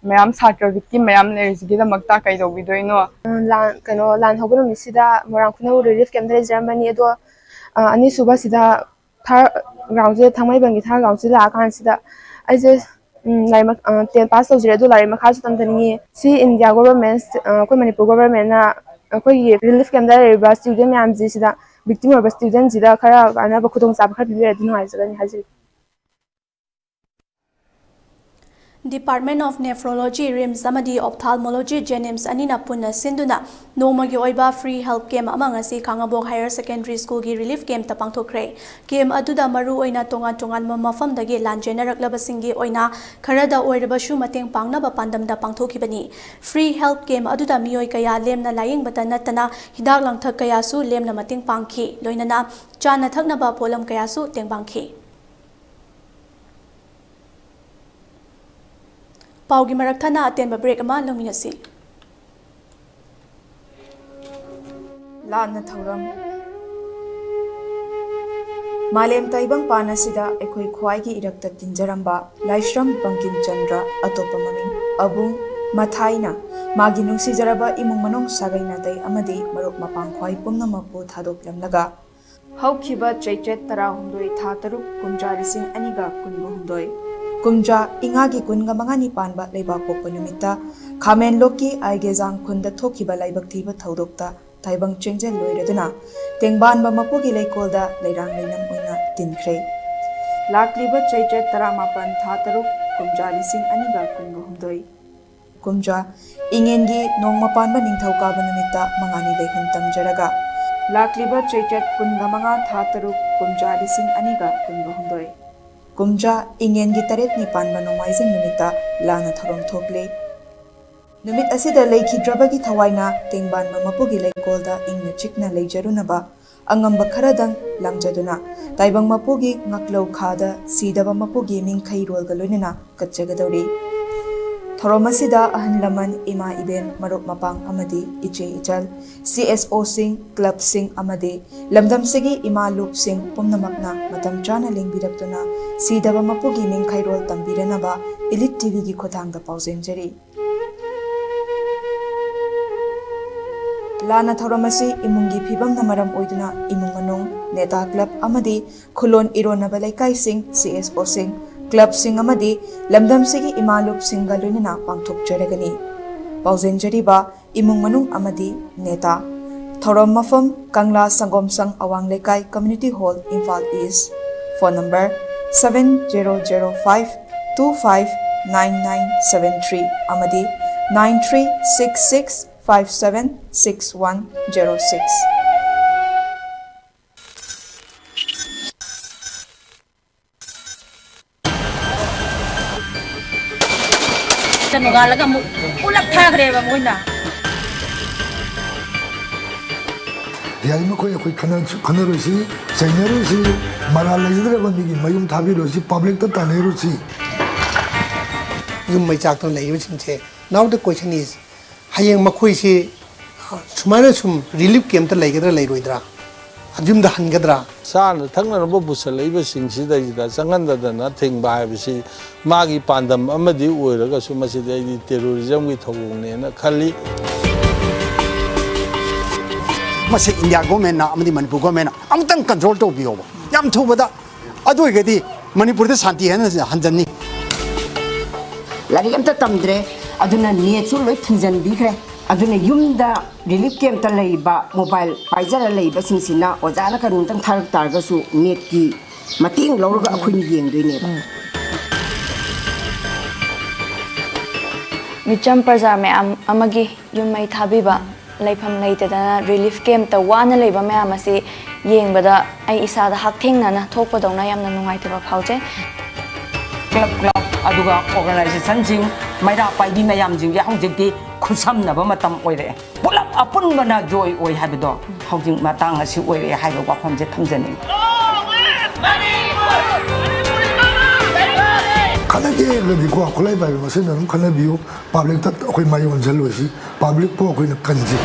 ꯃꯌꯥꯝ ꯁꯥꯇ꯭ꯔ victim ꯃꯌꯥꯝ ꯂꯩꯔꯤꯁꯤꯒꯤꯗꯃꯛꯇ ꯀꯩ ꯇꯧꯕꯤꯗꯣꯏꯅꯣ? ꯂꯥꯟ ꯀꯩꯅꯣ ꯂꯥꯟ ꯍꯧꯕ ꯅꯨꯃꯤꯠꯁꯤꯗ ꯃꯣꯏꯔꯥꯡ ꯈꯨꯅꯧ relief camp ꯇ ꯂꯩꯖꯔꯝꯕꯅꯤ꯫ ꯑꯗꯣ ꯑ, ꯑꯅꯤꯁꯨꯕꯁꯤꯗ ꯊꯥꯔ ground ꯁꯦ, ꯊꯥꯡꯃꯩꯕꯟꯒꯤ ꯊꯥꯔ ground ꯁꯤꯗ ꯂꯥꯛꯑꯀꯥꯟꯁꯤꯗ ꯑꯩꯁꯦ ꯎꯝ, ꯂꯥꯏꯔꯤꯛ ꯃ-, ꯑ, ten pass ꯇꯧꯖꯔꯦ, ꯑꯗꯣ ꯂꯥꯏꯔꯤꯛ ꯃꯈꯥꯁꯨ ꯇꯝꯊꯅꯤꯡꯉꯤ꯫ ꯁꯤ ꯏꯟꯗꯤꯌꯥ government, ꯑ, ꯑꯩꯈꯣꯏ ꯃꯅꯤꯄꯨꯔ government ꯅ ꯑꯩꯈꯣꯏꯒꯤ relief camp ꯇ ꯂꯩꯔꯤꯕ student ꯃꯌꯥꯝꯁꯤ ꯁꯤꯗ victim ꯑꯣꯏꯕ student ꯁꯤꯗ ꯈꯔ ꯀꯥꯟꯅꯕ ꯈꯨꯗꯣꯡꯆꯥꯕ ꯈꯔ ꯄꯤꯕꯤꯔꯗꯤ ꯅꯨꯡꯉꯥꯏꯖꯒꯅꯤ ꯍꯥꯏꯖꯔꯤ꯫ Department of Nephrology, RIMS ꯑꯃꯗꯤ Ophthalmology, JNIMS ꯑꯅꯤꯅ ꯄꯨꯟꯅ ꯁꯤꯟꯗꯨꯅ ꯅꯣꯡꯃꯒꯤ ꯑꯣꯏꯕ free health camp ꯑꯃ ꯉꯁꯤ ꯈꯥꯉꯕꯣꯛ Higher Secondary School ꯒꯤ relief camp ꯇ ꯄꯥꯡꯊꯣꯛꯈ꯭ꯔꯦ꯫ Camp ꯑꯗꯨꯗ ꯃꯔꯨ ꯑꯣꯏꯅ ꯇꯣꯉꯥꯟ ꯇꯣꯉꯥꯟꯕ ꯃꯐꯝꯗꯒꯤ ꯂꯥꯟꯖꯦꯟꯅꯔꯛꯂꯕꯁꯤꯡꯒꯤ ꯑꯣꯏꯅ ꯈꯔꯗ ꯑꯣꯏꯔꯕꯁꯨ ꯃꯇꯦꯡ ꯄꯥꯡꯅꯕ ꯄꯥꯟꯗꯝꯗ ꯄꯥꯡꯊꯣꯛꯈꯤꯕꯅꯤ꯫ Free health camp ꯑꯗꯨꯗ ꯃꯤꯑꯣꯏ ꯀꯌꯥ ꯂꯦꯝꯅ ꯂꯥꯌꯦꯡꯕꯇ ꯅꯠꯇꯅ ꯍꯤꯗꯥꯛ ꯂꯥꯡꯊꯛ ꯀꯌꯥꯁꯨ ꯂꯦꯝꯅ ꯃꯇꯦꯡ ꯄꯥꯡꯈꯤ꯫ ꯂꯣꯏꯅꯅ ꯆꯥꯅ ꯊꯛꯅꯕ ꯄꯣꯠꯂꯝ ꯀꯌꯥꯁꯨ ꯇꯦꯡꯕꯥꯡꯈꯤ꯫ ꯄꯥꯎꯒꯤ ꯃꯔꯛ ꯊꯠꯅ ꯑꯇꯦꯟꯕ break ꯑꯃ ꯂꯧꯃꯤꯟꯅꯁꯤ꯫ ꯂꯥꯟꯅ ꯊꯧꯔꯝ꯫ ꯃꯥꯂꯦꯝ ꯇꯥꯏꯕꯪ ꯄꯥꯟ ꯑꯁꯤꯗ ꯑꯩꯈꯣꯏ ꯈ꯭ꯋꯥꯏꯒꯤ ꯏꯔꯛꯇ ꯇꯤꯟꯖꯔꯝꯕ ꯂꯥꯏꯁ꯭ꯔꯝ ꯕꯪꯀꯤꯝ ꯆꯟꯗ꯭ꯔ, ꯑꯇꯣꯞꯄ ꯃꯃꯤꯡ ꯑꯕꯨꯡ ꯃꯊꯥꯏꯅ, ꯃꯥꯒꯤ ꯅꯨꯡꯁꯤꯖꯔꯕ ꯏꯃꯨꯡ ꯃꯅꯨꯡ ꯁꯥꯒꯩ ꯅꯥꯇꯩ ꯑꯃꯗꯤ ꯃꯔꯨꯞ ꯃꯄꯥꯡ ꯈ꯭ꯋꯥꯏ ꯄꯨꯝꯅꯃꯛꯄꯨ ꯊꯥꯗꯣꯛꯂꯝꯂꯒ, ꯍꯧꯈꯤꯕ ꯆꯩꯆꯠ ꯇꯔꯥꯍꯨꯝꯗꯣꯏ ꯊꯥ ꯇꯔꯨꯛ ꯀꯨꯝꯖꯥ ꯂꯤꯁꯤꯡ ꯑꯅꯤꯒ ꯀꯨꯟꯒ ꯍꯨꯝꯗꯣꯏ, ꯀꯨꯝꯖꯥ ꯏꯉꯥꯒꯤ ꯀꯨꯟꯒ ꯃꯉꯥꯅꯤ ꯄꯥꯟꯕ ꯂꯩꯕꯥꯛꯄꯣꯛꯄ ꯅꯨꯃꯤꯠꯇ ꯈꯥꯃꯦꯟꯂꯣꯛꯀꯤ ꯑꯥꯏꯒꯦꯖꯥꯡ ꯈꯨꯟꯗ ꯊꯣꯛꯈꯤꯕ ꯂꯥꯏꯕꯛ ꯊꯤꯕ ꯊꯧꯗꯣꯛꯇ ꯇꯥꯏꯕꯪ ꯆꯦꯡꯖꯦꯜ ꯂꯣꯏꯔꯗꯨꯅ ꯇꯦꯡꯕꯥꯟꯕ ꯃꯄꯨꯒꯤ ꯂꯩꯀꯣꯜꯗ ꯂꯩꯔꯥꯡ ꯂꯩꯅꯝ ꯑꯣꯏꯅ ꯇꯤꯟꯈ꯭ꯔꯦ꯫ ꯂꯥꯛꯂꯤꯕ ꯆꯩꯆꯠ ꯇꯔꯥꯃꯥꯄꯟ ꯊꯥ ꯇꯔꯨꯛ ꯀꯨꯝꯖꯥ ꯂꯤꯁꯤꯡ ꯑꯅꯤꯒ ꯀꯨꯟꯒ ꯍꯨꯝꯗꯣꯏ, ꯀꯨꯝꯖꯥ ꯏꯉꯦꯟꯒꯤ ꯅꯣꯡꯃ ꯄꯥꯟꯕ ꯅꯤꯡꯊꯧꯀꯥꯕ ꯅꯨꯃꯤꯠꯇ ꯃꯉꯥꯅꯤ ꯂꯩꯍꯨꯟ ꯇꯝꯖꯔꯒ, ꯂꯥꯛꯂꯤꯕ ꯆꯩꯆꯠ ꯀꯨꯟꯒ ꯃꯉꯥ ꯊꯥ ꯇꯔꯨꯛ ꯀꯨꯝꯖꯥ ꯂꯤꯁꯤꯡ ꯑꯅꯤꯒ ꯀꯨꯟꯒ ꯍꯨꯝꯗꯣꯏ, ꯀꯨꯝꯖꯥ ꯏꯉꯦꯟꯒꯤ ꯇꯔꯦꯠꯅꯤ ꯄꯥꯟꯕ ꯅꯣꯡꯃꯥꯏꯖꯤꯡ ꯅꯨꯃꯤꯠꯇ ꯂꯥꯟꯅ ꯊꯧꯔꯝ ꯊꯣꯛꯂꯤ꯫ ꯅꯨꯃꯤꯠ ꯑꯁꯤꯗ ꯂꯩꯈꯤꯗ꯭ꯔꯕꯒꯤ ꯊꯋꯥꯏꯅ ꯇꯦꯡꯕꯥꯟꯕ ꯃꯄꯨꯒꯤ ꯂꯩꯀꯣꯜꯗ ꯏꯪꯅ ꯆꯤꯛꯅ ꯂꯩꯖꯔꯨꯅꯕ ꯑꯉꯝꯕ ꯈꯔꯗꯪ ꯂꯥꯡꯖꯗꯨꯅ ꯇꯥꯏꯕꯪ ꯃꯄꯨꯒꯤ ꯉꯥꯛꯂꯧ ꯈꯥꯗ ꯁꯤꯗꯕ ꯃꯄꯨꯒꯤ ꯃꯤꯡꯈꯩꯔꯣꯜꯒ ꯂꯣꯏꯅꯅ ꯀꯠꯆꯒꯗꯧꯔꯤ꯫ ꯊꯧꯔꯝ ꯑꯁꯤꯗ ꯑꯍꯜ ꯂꯃꯟ, ꯏꯃꯥ ꯏꯕꯦꯟ, ꯃꯔꯨꯞ ꯃꯄꯥꯡ ꯑꯃꯗꯤ ꯏꯆꯦ ꯏꯆꯜ, ꯁꯤ ꯑꯦꯁ ꯑꯣꯁꯤꯡ, ꯀ꯭ꯂꯕꯁꯤꯡ ꯑꯃꯗꯤ ꯂꯝꯗꯝꯁꯤꯒꯤ ꯏꯃꯥ ꯂꯨꯞꯁꯤꯡ ꯄꯨꯝꯅꯃꯛꯅ ꯃꯇꯝ ꯆꯥꯅ ꯂꯦꯡꯕꯤꯔꯛꯇꯨꯅ ꯁꯤꯗꯕ ꯃꯄꯨꯒꯤ ꯃꯤꯡꯈꯩꯔꯣꯜ ꯇꯝꯕꯤꯔꯅꯕ ꯏꯂꯤꯠ ꯇꯤꯚꯤꯒꯤ ꯈꯨꯠꯊꯥꯡꯗ ꯄꯥꯎꯖꯦꯟꯖꯔꯤ꯫ ꯂꯥꯟꯅ ꯊꯧꯔꯝ ꯑꯁꯤ ꯏꯃꯨꯡꯒꯤ ꯐꯤꯕꯝꯅ ꯃꯔꯝ ꯑꯣꯏꯗꯨꯅ ꯏꯃꯨꯡ ꯃꯅꯨꯡ, ꯅꯦꯇꯥ ꯀ꯭ꯂꯕ ꯑꯃꯗꯤ ꯈꯨꯂꯣꯟ ꯏꯔꯣꯟꯅꯕ ꯂꯩꯀꯥꯏꯁꯤꯡ, ꯁꯤ ꯑꯦꯁ ꯑꯣꯁꯤꯡ, ꯀ꯭ꯂꯕꯁꯤꯡ ꯑꯃꯗꯤ ꯂꯝꯗꯝꯁꯤꯒꯤ ꯏꯃꯥ ꯂꯨꯞꯁꯤꯡꯒ ꯂꯣꯏꯅꯅ ꯄꯥꯡꯊꯣꯛꯆꯔꯒꯅꯤ꯫ ꯄꯥꯎꯖꯦꯟꯖꯔꯤꯕ ꯏꯃꯨꯡ ꯃꯅꯨꯡ ꯑꯃꯗꯤ ꯅꯦꯇꯥ꯫ ꯊꯧꯔꯝ ꯃꯐꯝ, ꯀꯪꯂꯥ ꯁꯪꯒꯣꯝ ꯁꯪ ꯑꯋꯥꯡ ꯂꯩꯀꯥꯏ, community hall, Imphal east. Phone number seven zero zero five two five nine nine seven three ꯑꯃꯗꯤ nine three six six five seven six one zero six꯫ ꯅꯣꯡꯉꯥꯜꯂꯒ ꯑꯃꯨꯛ ꯄꯨꯂꯞ ꯊꯥꯈ꯭ꯔꯦꯕ ꯃꯣꯏꯅ꯫ ꯌꯥꯔꯤꯃꯈꯩ ꯑꯩꯈꯣꯏ ꯈꯟꯅ-, ꯈꯟꯅꯔꯣꯏꯁꯤ, ꯆꯩꯅꯔꯣꯏꯁꯤ, ꯃꯔꯥꯜ ꯂꯩꯖꯗ꯭ꯔꯕ ꯃꯤꯒꯤ ꯃꯌꯨꯝ ꯊꯥꯕꯤꯔꯣꯏꯁꯤ, ꯄꯕ꯭ꯂꯤꯛꯇ ꯇꯥꯟꯅꯔꯣꯏꯁꯤ꯫ ꯌꯨꯝ ꯃꯩ ꯆꯥꯛꯇꯨꯅ ꯂꯩꯔꯤꯕꯁꯤꯡꯁꯦ, now the question is, ꯍꯌꯦꯡ ꯃꯈꯣꯏꯁꯤ ꯁꯨꯃꯥꯏꯅ ꯁꯨꯝ ꯔꯤꯂꯤꯐ ꯀꯦꯝꯞꯇ ꯂꯩꯒꯗ꯭ꯔꯥ ꯂꯩꯔꯣꯏꯗ꯭ꯔꯥ? ꯌꯨꯝꯗ ꯍꯟꯒꯗ꯭ꯔꯥ? ꯆꯥꯅ ꯊꯛꯅꯅꯕ ꯄꯨꯁꯜꯂꯛꯏꯕꯁꯤꯡꯁꯤꯗꯩꯁꯤꯗ ꯆꯪꯍꯟꯗꯗꯅ ꯊꯤꯡꯕ ꯍꯥꯏꯕꯁꯤ ꯃꯥꯒꯤ ꯄꯥꯟꯗꯝ ꯑꯃꯗꯤ ꯑꯣꯏꯔꯒꯁꯨ ꯃꯁꯤꯗꯤ ꯑꯩꯗꯤ ꯇꯦꯔꯣꯔꯤꯖꯝꯒꯤ ꯊꯧꯑꯣꯡꯅꯦꯅ ꯈꯜꯂꯤ꯫ ꯃꯁꯤ ꯏꯟꯗꯤꯌꯥ ꯒꯣꯔꯃꯦꯟꯅ ꯑꯃꯗꯤ ꯃꯅꯤꯄꯨꯔ ꯒꯣꯔꯃꯦꯟꯅ ꯑꯃꯨꯛꯇꯪ ꯀꯟꯇ꯭ꯔꯣꯜ ꯇꯧꯕꯤꯌꯣꯕ, ꯌꯥꯝ ꯊꯨꯕꯗ꯫ ꯑꯗꯨ ꯑꯣꯏꯔꯒꯗꯤ ꯃꯅꯤꯄꯨꯔꯗ ꯁꯥꯟꯇꯤ ꯍꯟ- ꯍꯟꯖꯟꯅꯤ꯫ ꯂꯥꯏꯔꯤꯛ ꯑꯝꯇ ꯇꯝꯗ꯭ꯔꯦ꯫ ꯑꯗꯨꯅ ꯅꯦꯠꯁꯨ ꯂꯣꯏ ꯊꯤꯡꯖꯤꯟꯕꯤꯈ꯭ꯔꯦ꯫ ꯑꯗꯨꯅ ꯌꯨꯝꯗ ꯔꯤꯂꯤꯐ ꯀꯦꯝꯞꯇ ꯂꯩꯕ, ꯃꯣꯕꯥꯏꯜ ꯄꯥꯏꯖꯔ ꯂꯩꯕꯁꯤꯡꯁꯤꯅ ꯑꯣꯖꯥꯅ ꯀꯩꯅꯣꯝꯇꯪ ꯊꯥꯔꯛ ꯇꯥꯔꯒꯁꯨ ꯅꯦꯠꯀꯤ ꯃꯇꯦꯡ ꯂꯧꯔꯒ ꯑꯩꯈꯣꯏꯅ ꯌꯦꯡꯗꯣꯏꯅꯦꯕ꯫ ꯃꯤꯆꯝ ꯄ꯭ꯔꯖꯥ ꯃꯌꯥꯝ ꯑꯃꯒꯤ ꯌꯨꯝ ꯃꯩ ꯊꯥꯕꯤꯕ, ꯂꯩꯐꯝ ꯂꯩꯇꯗꯅ ꯔꯤꯂꯤꯐ ꯀꯦꯝꯞꯇ ꯋꯥꯅ ꯂꯩꯕ ꯃꯌꯥꯝ ꯑꯁꯤ ꯌꯦꯡꯕꯗ ꯑꯩ ꯏꯁꯥꯗ ꯍꯛꯊꯦꯡꯅꯅ ꯊꯣꯛꯄꯗꯧꯅ ꯌꯥꯝꯅ ꯅꯨꯡꯉꯥꯏꯇꯕ ꯐꯥꯎꯖꯩ꯫ ꯀ꯭ꯂꯕ ꯀ꯭ꯂꯕ ꯑꯗꯨꯒ ꯑꯣꯔꯒꯅꯥꯏꯖꯦꯁꯟꯁꯤꯡ, ꯃꯩꯔꯥ ꯄꯥꯏꯕꯤ ꯃꯌꯥꯝꯁꯤꯡꯁꯦ ꯍꯧꯖꯤꯛꯇꯤ ꯈꯨꯠꯁꯝꯅꯕ ꯃꯇꯝ ꯑꯣꯏꯔꯛꯑꯦ꯫ ꯄꯨꯂꯞ ꯑꯄꯨꯟꯕꯅ ꯖꯣꯏ ꯑꯣꯏ ꯍꯥꯏꯕꯗꯣ ꯍꯧꯖꯤꯛ ꯃꯇꯥꯡ ꯑꯁꯤ ꯑꯣꯏꯔꯛꯑꯦ ꯍꯥꯏꯕ ꯋꯥꯐꯝꯁꯦ ꯊꯝꯖꯅꯤꯡꯉꯤ꯫ ꯈꯠꯅꯒꯦ ꯍꯥꯏꯔꯒꯗꯤꯀꯣ, ꯈꯨꯠꯂꯥꯏ ꯄꯥꯏꯕ ꯃꯁꯦꯟ ꯑꯗꯨꯝ ꯈꯠꯅꯕꯤꯌꯨ꯫ ꯄꯥꯕ꯭ꯂꯤꯛꯇ ꯑꯩꯈꯣꯏ ꯃꯥꯏ ꯑꯣꯟꯁꯤꯜꯂꯣꯏꯁꯤ꯫ ꯄꯥꯕ꯭ꯂꯤꯛꯄꯨ ꯑꯩꯈꯣꯏꯅ ꯀꯟꯁꯤ꯫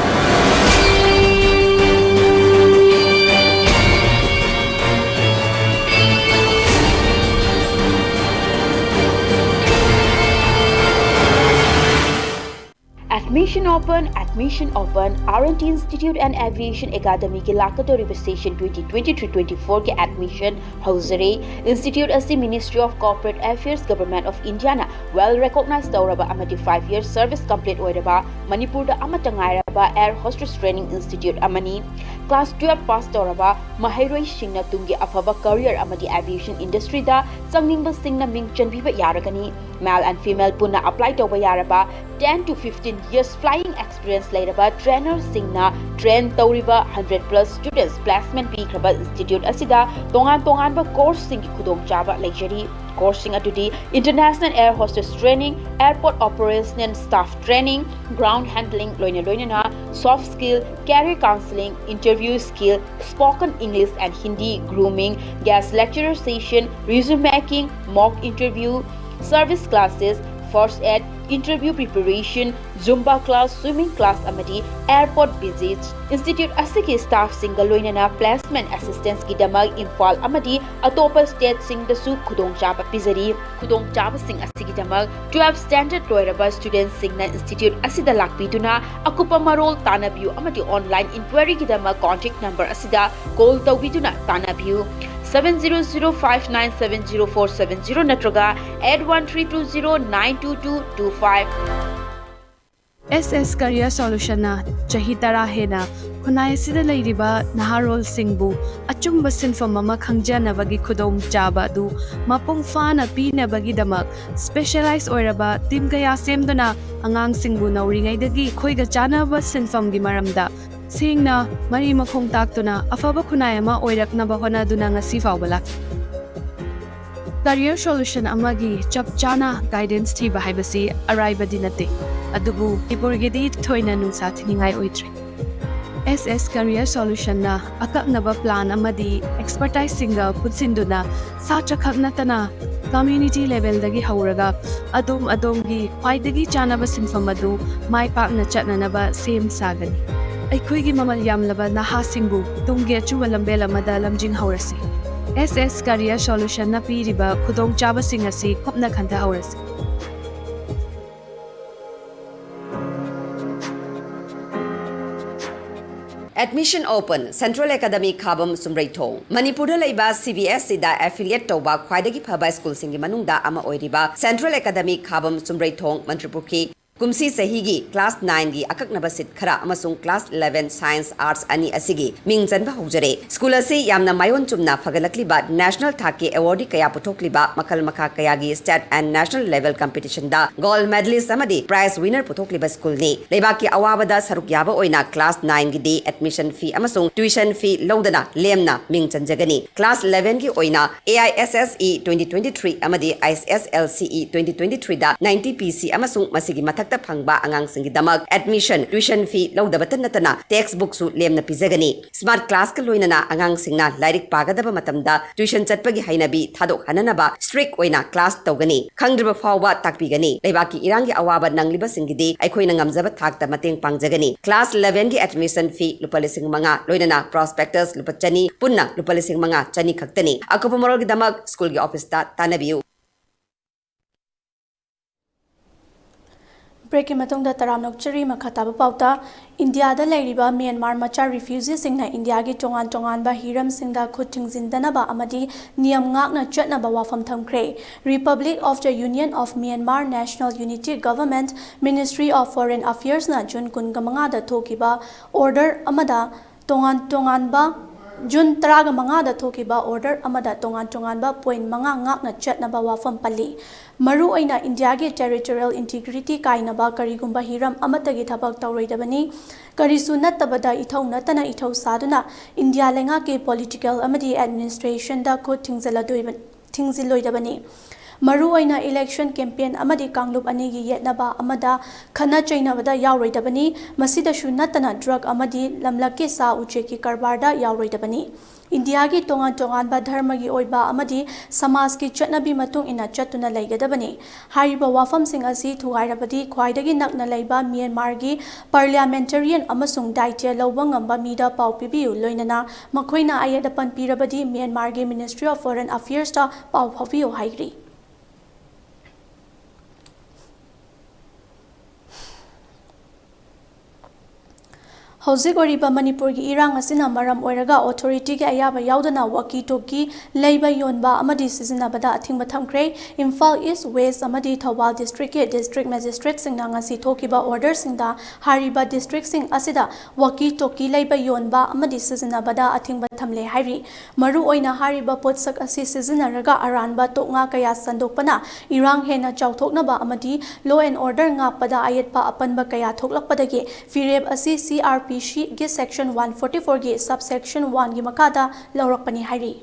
Admission open, admission open, R N T Institute and Aviation Academy ꯒꯤ ꯂꯥꯛꯀꯗꯧꯔꯤꯕ session twenty twenty-three twenty-four ꯒꯤ admission ꯍꯧꯖꯔꯦ꯫ Institute ꯑꯁꯤ Ministry of Corporate Affairs, Government of India ꯅ well recognized ꯇꯧꯔꯕ ꯑꯃꯗꯤ five year service complete ꯑꯣꯏꯔꯕ ꯃꯅꯤꯄꯨꯔꯗ ꯑꯃꯠꯇ ꯉꯥꯏꯔꯕ air hostess training institute ꯑꯃꯅꯤ꯫ Class twelve pass ꯇꯧꯔꯕ ꯃꯍꯩꯔꯣꯏꯁꯤꯡꯅ ꯇꯨꯡꯒꯤ ꯑꯐꯕ career ꯑꯃꯗꯤ aviation industry ꯗ ꯆꯪꯅꯤꯡꯕꯁꯤꯡꯅ ꯃꯤꯡ ꯆꯟꯕꯤꯕ ꯌꯥꯔꯒꯅꯤ꯫ Male and female ꯄꯨꯟꯅ apply ꯇꯧꯕ ꯌꯥꯔꯕ ten to fifteen years flying experience ꯂꯩꯔꯕ trainer ꯁꯤꯡꯅ train ꯇꯧꯔꯤꯕ hundred plus students placement ꯄꯤꯈ꯭ꯔꯕ institute ꯑꯁꯤꯗ ꯇꯣꯉꯥꯟ ꯇꯣꯉꯥꯟꯕ course ꯁꯤꯡꯒꯤ ꯈꯨꯗꯣꯡꯆꯥꯕ ꯂꯩꯖꯔꯤ꯫ Course ꯁꯤꯡ ꯑꯗꯨꯗꯤ International Air Hostess Training, Airport Operational Staff Training, Ground Handling ꯂꯣꯏꯅ ꯂꯣꯏꯅꯅ Soft Skill, Career Counseling, Interview Skill, Spoken English and Hindi, Grooming, Guest Lecturer Session, Resume Making, Mock Interview, Service Classes, first aid, interview preparation, Zumba class, swimming class ꯑꯃꯗꯤ airport visits꯫ Institute ꯑꯁꯤꯒꯤ staffꯁꯤꯡꯒ ꯂꯣꯏꯅꯅ placement assistanceꯀꯤꯗꯃꯛ Imphal ꯑꯃꯗꯤ ꯑꯇꯣꯞꯄ stateꯁꯤꯡꯗꯁꯨ ꯈꯨꯗꯣꯡꯆꯥꯕ ꯄꯤꯖꯔꯤ꯫ ꯈꯨꯗꯣꯡꯆꯥꯕꯁꯤꯡ ꯑꯁꯤꯒꯤꯗꯃꯛ twelve standard ꯂꯣꯏꯔꯕ studentꯁꯤꯡꯅ institute ꯑꯁꯤꯗ ꯂꯥꯛꯄꯤꯗꯨꯅ ꯑꯀꯨꯞꯄ ꯃꯔꯣꯜ ꯇꯥꯟꯅꯕꯤꯌꯨ ꯑꯃꯗꯤ online inquiryꯒꯤꯗꯃꯛ contact number ꯑꯁꯤꯗ call ꯇꯧꯕꯤꯗꯨꯅ ꯇꯥꯟꯅꯕꯤꯌꯨ꯫ Seven zero zero five nine seven zero four seven zero ꯅꯠꯇ꯭ꯔꯒ eight one three two zero nine two two two five꯫ S S Career Solutionꯅ ꯆꯍꯤ ꯇꯔꯥ ꯍꯦꯟꯅ ꯈꯨꯟꯅꯥꯏ ꯑꯁꯤꯗ ꯂꯩꯔꯤꯕ ꯅꯍꯥꯔꯣꯜꯁꯤꯡꯕꯨ ꯑꯆꯨꯝꯕ ꯁꯤꯟꯐꯝ ꯑꯃ ꯈꯪꯖꯅꯕꯒꯤ ꯈꯨꯗꯣꯡꯆꯥꯕ ꯑꯗꯨ ꯃꯄꯨꯡ ꯐꯥꯅ ꯄꯤꯅꯕꯒꯤꯗꯃꯛ specialize ꯑꯣꯏꯔꯕ team ꯀꯌꯥ ꯁꯦꯝꯗꯨꯅ ꯑꯉꯥꯡꯁꯤꯡꯕꯨ ꯅꯧꯔꯤꯉꯩꯗꯒꯤ ꯑꯩꯈꯣꯏꯒ ꯆꯥꯟꯅꯕ ꯁꯤꯟꯐꯝꯒꯤ ꯃꯔꯝꯗ ꯁꯦꯡꯅ ꯃꯔꯤ ꯃꯈꯣꯡ ꯇꯥꯛꯇꯨꯅ ꯑꯐꯕ ꯈꯨꯟꯅꯥꯏ ꯑꯃ ꯑꯣꯏꯔꯛꯅꯕ ꯍꯣꯠꯅꯗꯨꯅ ꯉꯁꯤ ꯐꯥꯎꯕ ꯂꯥꯛꯂꯤ꯫ Career Solution ꯑꯃꯒꯤ ꯆꯞ ꯆꯥꯅ guidance ꯊꯤꯕ ꯍꯥꯏꯕꯁꯤ ꯑꯔꯥꯏꯕꯗꯤ ꯅꯠꯇꯦ, ꯑꯗꯨꯕꯨ ꯃꯅꯤꯄꯨꯔꯒꯤꯗꯤ ꯊꯣꯏꯅ ꯅꯨꯡꯁꯥ ꯊꯤꯅꯤꯡꯉꯥꯏ ꯑꯣꯏꯗ꯭ꯔꯦ꯫ S S Career Solutionꯅ ꯑꯀꯛꯅꯕ plan ꯑꯃꯗꯤ expertiseꯁꯤꯡꯒ ꯄꯨꯟꯁꯤꯟꯗꯨꯅ ꯁꯥꯇ꯭ꯔꯈꯛ ꯅꯠꯇꯅ community levelꯗꯒꯤ ꯍꯧꯔꯒ ꯑꯗꯣꯝ ꯑꯗꯣꯝꯒꯤ ꯈ꯭ꯋꯥꯏꯗꯒꯤ ꯆꯥꯅꯕ ꯁꯤꯟꯐꯝ ꯑꯗꯨ ꯃꯥꯏ ꯄꯥꯛꯅ ꯆꯠꯅꯅꯕ ꯁꯦꯝ ꯁꯥꯒꯅꯤ꯫ ꯑꯩꯈꯣꯏꯒꯤ ꯃꯃꯜ ꯌꯥꯝꯂꯕ ꯅꯍꯥꯁꯤꯡꯕꯨ ꯇꯨꯡꯒꯤ ꯑꯆꯨꯝꯕ ꯂꯝꯕꯦꯜ ꯑꯃꯗ ꯂꯝꯖꯤꯡꯍꯧꯔꯁꯤ꯫ S S Career Solutionꯅ ꯄꯤꯔꯤꯕ ꯈꯨꯗꯣꯡꯆꯥꯕꯁꯤꯡ ꯑꯁꯤ ꯀꯨꯞꯅ ꯈꯟꯊꯍꯧꯔꯁꯤ꯫ Admission open, Central Academy ꯈꯥꯕꯝ ꯆꯨꯝꯔꯩꯊꯣꯡ꯫ ꯃꯅꯤꯄꯨꯔꯗ ꯂꯩꯕ CBSEꯗ affiliate ꯇꯧꯕ ꯈ꯭ꯋꯥꯏꯗꯒꯤ ꯐꯕ schoolꯁꯤꯡꯒꯤ ꯃꯅꯨꯡꯗ ꯑꯃ ꯑꯣꯏꯔꯤꯕ Central Academy ꯈꯥꯕꯝ ꯆꯨꯝꯔꯩꯊꯣꯡ ꯃꯟꯇ꯭ꯔꯤꯄꯨꯈ꯭ꯔꯤ ꯀꯨꯝꯁꯤ ꯆꯍꯤꯒꯤ class nineꯒꯤ ꯑꯀꯛꯅꯕ seat ꯈꯔ ꯑꯃꯁꯨꯡ class eleven science arts ꯑꯅꯤ ꯑꯁꯤꯒꯤ ꯃꯤꯡ ꯆꯟꯕ ꯍꯧꯖꯔꯦ꯫ School ꯑꯁꯤ ꯌꯥꯝꯅ ꯃꯥꯏꯑꯣꯟ ꯆꯨꯝꯅ ꯐꯒꯠꯂꯛꯂꯤꯕ national ꯊꯥꯛꯀꯤ awardꯗꯤ ꯀꯌꯥ ꯄꯨꯊꯣꯛꯂꯤꯕ ꯃꯈꯜ ꯃꯈꯥ ꯀꯌꯥꯒꯤ state and national level competitionꯗ gold medalist ꯑꯃꯗꯤ prize winner ꯄꯨꯊꯣꯛꯂꯤꯕ schoolꯅꯤ꯫ ꯂꯩꯕꯥꯛꯀꯤ ꯑꯋꯥꯕꯗ ꯁꯔꯨꯛ ꯌꯥꯕ ꯑꯣꯏꯅ class nineꯒꯤꯗꯤ admission fee ꯑꯃꯁꯨꯡ tuition fee ꯂꯧꯗꯅ ꯂꯦꯝꯅ ꯃꯤꯡ ꯆꯟꯖꯒꯅꯤ꯫ Class elevenꯒꯤ ꯑꯣꯏꯅ AISSE twenty twenty three ꯑꯃꯗꯤ ISSLCE twenty twenty threeꯗ ninety PC ꯑꯃꯁꯨꯡ ꯃꯁꯤꯒꯤ ꯃꯊꯛ ꯐꯪꯕ ꯑꯉꯥꯡꯁꯤꯡꯒꯤꯗꯃꯛ admission, tuition fee ꯂꯧꯗꯕꯇ ꯅꯠꯇꯅ text bookꯁꯨ ꯂꯦꯝꯅ ꯄꯤꯖꯒꯅꯤ꯫ Smart classꯀ ꯂꯣꯏꯅꯅ ꯑꯉꯥꯡꯁꯤꯡꯅ ꯂꯥꯏꯔꯤꯛ ꯄꯥꯒꯗꯕ ꯃꯇꯝꯗ tuition ꯆꯠꯄꯒꯤ ꯍꯩꯅꯕꯤ ꯊꯥꯗꯣꯛꯍꯟꯅꯅꯕ strict ꯑꯣꯏꯅ class ꯇꯧꯒꯅꯤ꯫ ꯈꯪꯗ꯭ꯔꯤꯕ ꯐꯥꯎꯕ ꯇꯥꯛꯄꯤꯒꯅꯤ꯫ ꯂꯩꯕꯥꯛꯀꯤ ꯏꯔꯥꯡꯒꯤ ꯑꯋꯥꯕ ꯅꯪꯂꯤꯕꯁꯤꯡꯒꯤꯗꯤ ꯑꯩꯈꯣꯏꯅ ꯉꯝꯖꯕ ꯊꯥꯛꯇ ꯃꯇꯦꯡ ꯄꯥꯡꯖꯒꯅꯤ꯫ Class elevenꯒꯤ admission fee ꯂꯨꯄꯥ ꯂꯤꯁꯤꯡ ꯃꯉꯥ, ꯂꯣꯏꯅꯅ prospectus ꯂꯨꯄꯥ ꯆꯅꯤ, ꯄꯨꯟꯅ ꯂꯨꯄꯥ ꯂꯤꯁꯤꯡ ꯃꯉꯥ ꯆꯅꯤ ꯈꯛꯇꯅꯤ꯫ ꯑꯀꯨꯞꯄ ꯃꯔꯣꯜꯒꯤꯗꯃꯛ ꯁ꯭ꯀꯨꯜꯒꯤ ꯑꯣꯐꯤꯁꯇ ꯇꯥꯟꯅꯕꯤꯌꯨ꯫ Breakꯀꯤ ꯃꯇꯨꯡꯗ ꯇꯔꯥꯝꯅ ꯑꯣꯛꯆꯔꯤ꯫ ꯃꯈꯥ ꯇꯥꯕ ꯄꯥꯎꯇ, ꯏꯟꯗꯤꯌꯥꯗ ꯂꯩꯔꯤꯕ ꯃ꯭ꯌꯥꯟꯃꯥꯔ ꯃꯆꯥ refugeeꯁꯤꯡꯅ ꯏꯟꯗꯤꯌꯥꯒꯤ ꯇꯣꯉꯥꯟ ꯇꯣꯉꯥꯟꯕ ꯍꯤꯔꯝꯁꯤꯡꯗ ꯈꯨꯠ ꯊꯤꯡꯖꯤꯟꯗꯅꯕ ꯑꯃꯗꯤ ꯅꯤꯌꯝ ꯉꯥꯛꯅ ꯆꯠꯅꯕ ꯋꯥꯐꯝ ꯊꯝꯈ꯭ꯔꯦ꯫ Republic of the Union of Myanmar National Unity Government, Ministry of Foreign Affairsꯅ ꯖꯨꯟ ꯀꯨꯟꯒ ꯃꯉꯥꯗ ꯊꯣꯛꯈꯤꯕ order ꯑꯃꯗ ꯇꯣꯉꯥꯟ ꯇꯣꯉꯥꯟꯕ, ꯖꯨꯟ ꯇꯔꯥꯒ ꯃꯉꯥꯗ ꯊꯣꯛꯈꯤꯕ order ꯑꯃꯗ ꯇꯣꯉꯥꯟ ꯇꯣꯉꯥꯟꯕ point ꯃꯉꯥ ꯉꯥꯛꯅ ꯆꯠꯅꯕ ꯋꯥꯐꯝ ꯄꯜꯂꯤ꯫ ꯃꯔꯨꯑꯣꯏꯅ ꯏꯟꯗꯤꯌꯥꯒꯤ territorial integrity ꯀꯥꯏꯅꯕ ꯀꯔꯤꯒꯨꯝꯕ ꯍꯤꯔꯝ ꯑꯃꯠꯇꯒꯤ ꯊꯕꯛ ꯇꯧꯔꯣꯏꯗꯕꯅꯤ꯫ ꯀꯔꯤꯁꯨ ꯅꯠꯇꯕꯗ ꯏꯊꯧ ꯅꯠꯇꯅ ꯏꯊꯧ ꯁꯥꯗꯨꯅ ꯏꯟꯗꯤꯌꯥ ꯂꯩꯉꯥꯛꯀꯤ political ꯑꯃꯗꯤ administrationꯗ ꯈꯨꯠ ꯊꯤꯡꯖꯤꯜꯂꯗꯣꯏꯕ-, ꯊꯤꯡꯖꯤꯜꯂꯣꯏꯗꯕꯅꯤ꯫ ꯃꯔꯨꯑꯣꯏꯅ election campaign ꯑꯃꯗꯤ ꯀꯥꯡꯂꯨꯞ ꯑꯅꯤꯒꯤ ꯌꯦꯠꯅꯕ ꯑꯃꯗ ꯈꯠꯅ ꯆꯩꯅꯕꯗ ꯌꯥꯎꯔꯣꯏꯗꯕꯅꯤ꯫ ꯃꯁꯤꯗꯁꯨ ꯅꯠꯇꯅ drug ꯑꯃꯗꯤ ꯂꯝꯂꯛꯀꯤ ꯁꯥ ꯎꯆꯦꯛꯀꯤ ꯀꯔꯕꯥꯔꯗ ꯌꯥꯎꯔꯣꯏꯗꯕꯅꯤ꯫ ꯏꯟꯗꯤꯌꯥꯒꯤ ꯇꯣꯉꯥꯟ ꯇꯣꯉꯥꯟꯕ ꯙꯔꯃꯒꯤ ꯑꯣꯏꯕ ꯑꯃꯗꯤ ꯁꯃꯥꯖꯀꯤ ꯆꯠꯅꯕꯤ ꯃꯇꯨꯡ ꯏꯟꯅ ꯆꯠꯇꯨꯅ ꯂꯩꯒꯗꯕꯅꯤ꯫ ꯍꯥꯏꯔꯤꯕ ꯋꯥꯐꯝꯁꯤꯡ ꯑꯁꯤ ꯊꯨꯒꯥꯏꯔꯕꯗꯤ ꯈ꯭ꯋꯥꯏꯗꯒꯤ ꯅꯛꯅ ꯂꯩꯕ ꯃ꯭ꯌꯥꯟꯃꯥꯔꯒꯤ parliamentarian ꯑꯃꯁꯨꯡ ꯗꯥꯏꯇ꯭ꯌ ꯂꯧꯕ ꯉꯝꯕ ꯃꯤꯗ ꯄꯥꯎ ꯄꯤꯕꯤꯌꯨ, ꯂꯣꯏꯅꯅ ꯃꯈꯣꯏꯅ ꯑꯌꯦꯠ ꯑꯄꯟ ꯄꯤꯔꯕꯗꯤ ꯃ꯭ꯌꯥꯟꯃꯥꯔꯒꯤ Ministry of Foreign Affairsꯇ ꯄꯥꯎ ꯐꯥꯎꯕꯤꯌꯨ ꯍꯥꯏꯔꯤ꯫ ꯍꯧꯖꯤꯛ ꯑꯣꯏꯔꯤꯕ ꯃꯅꯤꯄꯨꯔꯒꯤ ꯏꯔꯥꯡ ꯑꯁꯤꯅ ꯃꯔꯝ ꯑꯣꯏꯔꯒ authorityꯒꯤ ꯑꯌꯥꯕ ꯌꯥꯎꯗꯅ walkie talkie ꯂꯩꯕ, ꯌꯣꯟꯕ ꯑꯃꯗꯤ ꯁꯤꯖꯤꯟꯅꯕꯗ ꯑꯊꯤꯡꯕ ꯊꯝꯈ꯭ꯔꯦ꯫ ꯏꯝꯐꯥꯜ East, West ꯑꯃꯗꯤ ꯊꯧꯕꯥꯜ districtꯀꯤ district magistrateꯁꯤꯡꯅ ꯉꯁꯤ ꯊꯣꯛꯈꯤꯕ orderꯁꯤꯡꯗ ꯍꯥꯏꯔꯤꯕ districtꯁꯤꯡ ꯑꯁꯤꯗ walkie talkie ꯂꯩꯕ, ꯌꯣꯟꯕ ꯑꯃꯗꯤ ꯁꯤꯖꯤꯟꯅꯕꯗ ꯑꯊꯤꯡꯕ ꯊꯝꯂꯦ ꯍꯥꯏꯔꯤ꯫ ꯃꯔꯨꯑꯣꯏꯅ ꯍꯥꯏꯔꯤꯕ ꯄꯣꯠꯁꯛ ꯑꯁꯤ ꯁꯤꯖꯤꯟꯅꯔꯒ ꯑꯔꯥꯟꯕ ꯇꯣꯛꯉꯥ ꯀꯌꯥ ꯁꯟꯗꯣꯛꯄꯅ ꯏꯔꯥꯡ ꯍꯦꯟꯅ ꯆꯥꯎꯊꯣꯛꯅꯕ ꯑꯃꯗꯤ law and order ꯉꯥꯛꯄꯗ ꯑꯌꯦꯠꯄ ꯑꯄꯟꯕ ꯀꯌꯥ ꯊꯣꯛꯂꯛꯄꯗꯒꯤ ꯐꯤꯔꯦꯞ ꯑꯁꯤ CrPCꯒꯤ section one forty fourꯒꯤ subsection oneꯒꯤ ꯃꯈꯥꯗ ꯂꯧꯔꯛꯄꯅꯤ ꯍꯥꯏꯔꯤ꯫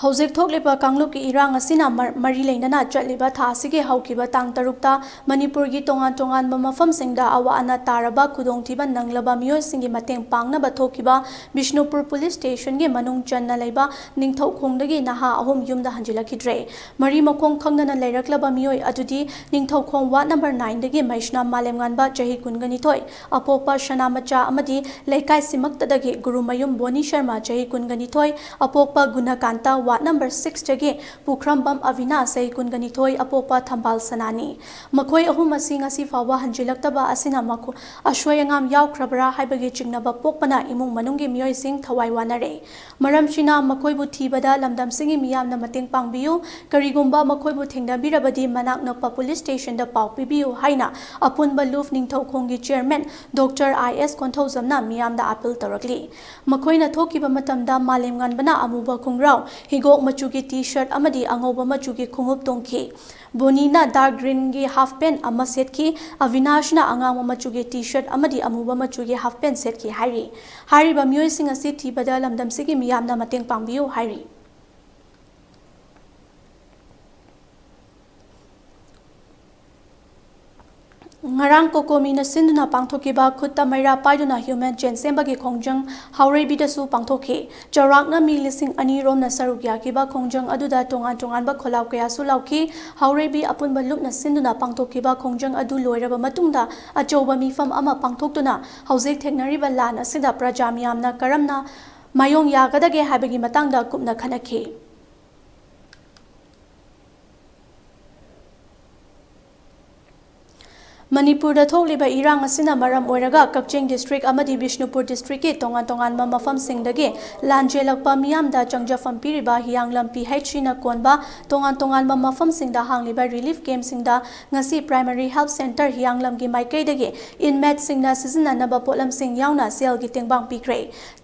ꯍꯧꯖꯤꯛ ꯊꯣꯛꯂꯤꯕ ꯀꯥꯡꯂꯨꯞꯀꯤ ꯏꯔꯥꯡ ꯑꯁꯤꯅ ꯃꯔ-, ꯃꯔꯤ ꯂꯩꯅꯅ ꯆꯠꯂꯤꯕ ꯊꯥ ꯑꯁꯤꯒꯤ ꯍꯧꯈꯤꯕ ꯇꯥꯡ ꯇꯔꯨꯛꯇ ꯃꯅꯤꯄꯨꯔꯒꯤ ꯇꯣꯉꯥꯟ ꯇꯣꯉꯥꯟꯕ ꯃꯐꯝꯁꯤꯡꯗ ꯑꯋꯥ ꯑꯅꯥ ꯇꯥꯔꯕ ꯈꯨꯗꯣꯡꯊꯤꯕ ꯅꯪꯂꯕ ꯃꯤꯑꯣꯏꯁꯤꯡꯒꯤ ꯃꯇꯦꯡ ꯄꯥꯡꯅꯕ ꯊꯣꯛꯈꯤꯕ ꯕꯤꯁꯅꯨꯄꯨꯔ ꯄꯨꯂꯤꯁ ꯁ꯭ꯇꯦꯁꯟꯒꯤ ꯃꯅꯨꯡ ꯆꯟꯅ ꯂꯩꯕ ꯅꯤꯡꯊꯧꯈꯣꯡꯗꯒꯤ ꯅꯍꯥ ꯑꯍꯨꯝ ꯌꯨꯝꯗ ꯍꯟꯖꯤꯜꯂꯛꯈꯤꯗ꯭ꯔꯦ꯫ ꯃꯔꯤ ꯃꯈꯣꯡ ꯈꯪꯗꯅ ꯂꯩꯔꯛꯂꯕ ꯃꯤꯑꯣꯏ ꯑꯗꯨꯗꯤ ꯅꯤꯡꯊꯧꯈꯣꯡ ꯋꯥꯔꯗ ꯅꯝꯕꯔ ꯅꯥꯏꯟꯗꯒꯤ ꯃꯩꯁꯅꯥꯝ ꯃꯥꯂꯦꯝꯉꯥꯟꯕ, ꯆꯍꯤ ꯀꯨꯟꯒ ꯅꯤꯊꯣꯏ, ꯑꯄꯣꯛꯄ ꯁꯅꯥꯃꯆꯥ ꯑꯃꯗꯤ ꯂꯩꯀꯥꯏꯁꯤꯃꯛꯇꯗꯒꯤ ꯒꯨꯔꯨꯃꯌꯨꯝ ꯕꯣꯅꯤ ꯁꯔꯃ, ꯆꯍꯤ ꯀꯨꯟꯒ ꯅꯤꯊꯣꯏ, ꯑꯄꯣꯛꯄ ꯒꯨꯅꯀꯥꯟꯇ, ꯋꯥꯔꯗ ꯅꯝꯕꯔ ꯁꯤꯛꯁꯇꯒꯤ ꯄꯨꯈ꯭ꯔꯝꯕꯝ ꯑꯕꯤꯅꯥꯁ, ꯆꯍꯤ ꯀꯨꯟꯒ ꯅꯤꯊꯣꯏ, ꯑꯄꯣꯛꯄ ꯊꯝꯕꯥꯜ ꯁꯅꯥꯅꯤ꯫ ꯃꯈꯣꯏ ꯑꯍꯨꯝ ꯑꯁꯤ ꯉꯁꯤ ꯐꯥꯎꯕ ꯍꯟꯖꯤꯜꯂꯛꯇꯕ ꯑꯁꯤꯅ ꯃꯈꯣ-, ꯑꯁꯣꯏ ꯑꯉꯥꯝ ꯌꯥꯎꯈ꯭ꯔꯕ꯭ꯔꯥ ꯍꯥꯏꯕꯒꯤ ꯆꯤꯡꯅꯕ ꯄꯣꯛꯄꯅ ꯏꯃꯨꯡ ꯃꯅꯨꯡꯒꯤ ꯃꯤꯑꯣꯏꯁꯤꯡ ꯊꯋꯥꯏ ꯋꯥꯅꯔꯦ꯫ ꯃꯔꯝꯁꯤꯅ ꯃꯈꯣꯏꯕꯨ ꯊꯤꯕꯗ ꯂꯝꯗꯝꯁꯤꯒꯤ ꯃꯤꯌꯥꯝꯅ ꯃꯇꯦꯡ ꯄꯥꯡꯕꯤꯌꯨ꯫ ꯀꯔꯤꯒꯨꯝꯕ ꯃꯈꯣꯏꯕꯨ ꯊꯦꯡꯅꯕꯤꯔꯕꯗꯤ ꯃꯅꯥꯛ ꯅꯛꯄ ꯄꯨꯂꯤꯁ ꯁ꯭ꯇꯦꯁꯟꯗ ꯄꯥꯎ ꯄꯤꯕꯤꯌꯨ ꯍꯥꯏꯅ ꯑꯄꯨꯟꯕ ꯂꯨꯞ ꯅꯤꯡꯊꯧꯈꯣꯡꯒꯤ ꯆꯤꯌꯔꯃꯦꯟ ꯗꯣꯛꯇꯔ ꯑꯥꯏ ꯑꯦꯁ ꯀꯣꯟꯊꯧꯖꯝꯅ ꯃꯤꯌꯥꯝꯗ ꯑꯥꯄꯤꯜ ꯇꯧꯔꯛꯂꯤ꯫ ꯃꯈꯣꯏꯅ ꯊꯣꯛꯈꯤꯕ ꯃꯇꯝꯗ ꯃꯥꯂꯦꯝꯉꯥꯟꯕꯅ ꯑꯃꯨꯕ ꯈꯣꯡꯒ꯭ꯔꯥꯎ, ꯍꯤꯒꯣꯛ ꯃꯆꯨꯒꯤ ꯇꯤ ꯁꯔꯠ ꯑꯃꯗꯤ ꯑꯉꯧꯕ ꯃꯆꯨꯒꯤ ꯈꯣꯡꯎꯞ ꯇꯣꯡꯈꯤ꯫ ꯕꯣꯅꯤꯅ ꯗꯥꯔꯛ ꯒ꯭ꯔꯤꯟꯒꯤ ꯍꯥꯐ ꯄꯦꯟ ꯑꯃ ꯁꯦꯠꯈꯤ꯫ ꯑꯕꯤꯅꯥꯁꯅ ꯑꯉꯥꯡꯕ ꯃꯆꯨꯒꯤ ꯇꯤ ꯁꯔꯠ ꯑꯃꯗꯤ ꯑꯃꯨꯕ ꯃꯆꯨꯒꯤ ꯍꯥꯐ ꯄꯦꯟ ꯁꯦꯠꯈꯤ ꯍꯥꯏꯔꯤ꯫ ꯍꯥꯏꯔꯤꯕ ꯃꯤꯑꯣꯏꯁꯤꯡ ꯑꯁꯤ ꯊꯤꯕꯗ ꯂꯝꯗꯝꯁꯤꯒꯤ ꯃꯤꯌꯥꯝꯅ ꯃꯇꯦꯡ ꯄꯥꯡꯕꯤꯌꯨ ꯍꯥꯏꯔꯤ꯫ ꯉꯔꯥꯡ ꯀꯣꯀꯣꯃꯤꯅ ꯁꯤꯟꯗꯨꯅ ꯄꯥꯡꯊꯣꯛꯈꯤꯕ ꯈꯨꯠꯇ ꯃꯩꯔꯥ ꯄꯥꯏꯗꯨꯅ ꯍ꯭ꯌꯨꯃꯦꯟ ꯆꯦꯟ ꯁꯦꯝꯕꯒꯤ ꯈꯣꯡꯖꯪ ꯍꯥꯎꯔꯩꯕꯤꯗꯁꯨ ꯄꯥꯡꯊꯣꯛꯈꯤ꯫ ꯆꯥꯎꯔꯥꯛꯅ ꯃꯤ ꯂꯤꯁꯤꯡ ꯑꯅꯤ ꯔꯣꯝꯅ ꯁꯔꯨꯛ ꯌꯥꯈꯤꯕ ꯈꯣꯡꯖꯪ ꯑꯗꯨꯗ ꯇꯣꯉꯥꯟ ꯇꯣꯉꯥꯟꯕ ꯈꯣꯜꯂꯥꯎ ꯀꯌꯥꯁꯨ ꯂꯥꯎꯈꯤ꯫ ꯍꯥꯎꯔꯩꯕꯤ ꯑꯄꯨꯟꯕ ꯂꯨꯞꯅ ꯁꯤꯟꯗꯨꯅ ꯄꯥꯡꯊꯣꯛꯈꯤꯕ ꯈꯣꯡꯖꯪ ꯑꯗꯨ ꯂꯣꯏꯔꯕ ꯃꯇꯨꯡꯗ ꯑꯆꯧꯕ ꯃꯤꯐꯝ ꯑꯃ ꯄꯥꯡꯊꯣꯛꯇꯨꯅ ꯍꯧꯖꯤꯛ ꯊꯦꯡꯅꯔꯤꯕ ꯂꯥꯟ ꯑꯁꯤꯗ ꯄ꯭ꯔꯖꯥ ꯃꯤꯌꯥꯝꯅ ꯀꯔꯝꯅ ꯃꯥꯌꯣꯡ ꯌꯥꯒꯗꯒꯦ ꯍꯥꯏꯕꯒꯤ ꯃꯇꯥꯡꯗ ꯀꯨꯞꯅ ꯈꯟꯅꯈꯤ꯫ ꯃꯅꯤꯄꯨꯔꯗ ꯊꯣꯛꯂꯤꯕ ꯏꯔꯥꯡ ꯑꯁꯤꯅ ꯃꯔꯝ ꯑꯣꯏꯔꯒ ꯀꯛꯆꯤꯡ ꯗꯤꯁꯇ꯭ꯔꯤꯛ ꯑꯃꯗꯤ ꯕꯤꯁꯅꯨꯄꯨꯔ ꯗꯤꯁꯇ꯭ꯔꯤꯛꯀꯤ ꯇꯣꯉꯥꯟ ꯇꯣꯉꯥꯟꯕ ꯃꯐꯝꯁꯤꯡꯗꯒꯤ ꯂꯥꯟ ꯆꯦꯜꯂꯛꯄ ꯃꯤꯌꯥꯝꯗ ꯆꯪꯖꯐꯝ ꯄꯤꯔꯤꯕ ꯍꯤꯌꯥꯡꯂꯝ ꯄꯤ ꯍꯩꯆ ꯁꯤꯅ ꯀꯣꯟꯕ ꯇꯣꯉꯥꯟ ꯇꯣꯉꯥꯟꯕ ꯃꯐꯝꯁꯤꯡꯗ ꯍꯥꯡꯂꯤꯕ ꯔꯤꯂꯤꯐ ꯀꯦꯝꯞꯁꯤꯡꯗ ꯉꯁꯤ ꯄ꯭ꯔꯥꯏꯃꯔꯤ ꯍꯦꯜꯊ ꯁꯦꯟꯇꯔ ꯍꯤꯌꯥꯡꯂꯝꯒꯤ ꯃꯥꯏꯀꯩꯗꯒꯤ ꯏꯟꯃꯦꯠꯁꯤꯡꯅ ꯁꯤꯖꯤꯟꯅꯅꯕ ꯄꯣꯠꯂꯝꯁꯤꯡ ꯌꯥꯎꯅ ꯁꯦꯜꯒꯤ ꯇꯦꯡꯕꯥꯡ ꯄꯤꯈ꯭ꯔꯦ꯫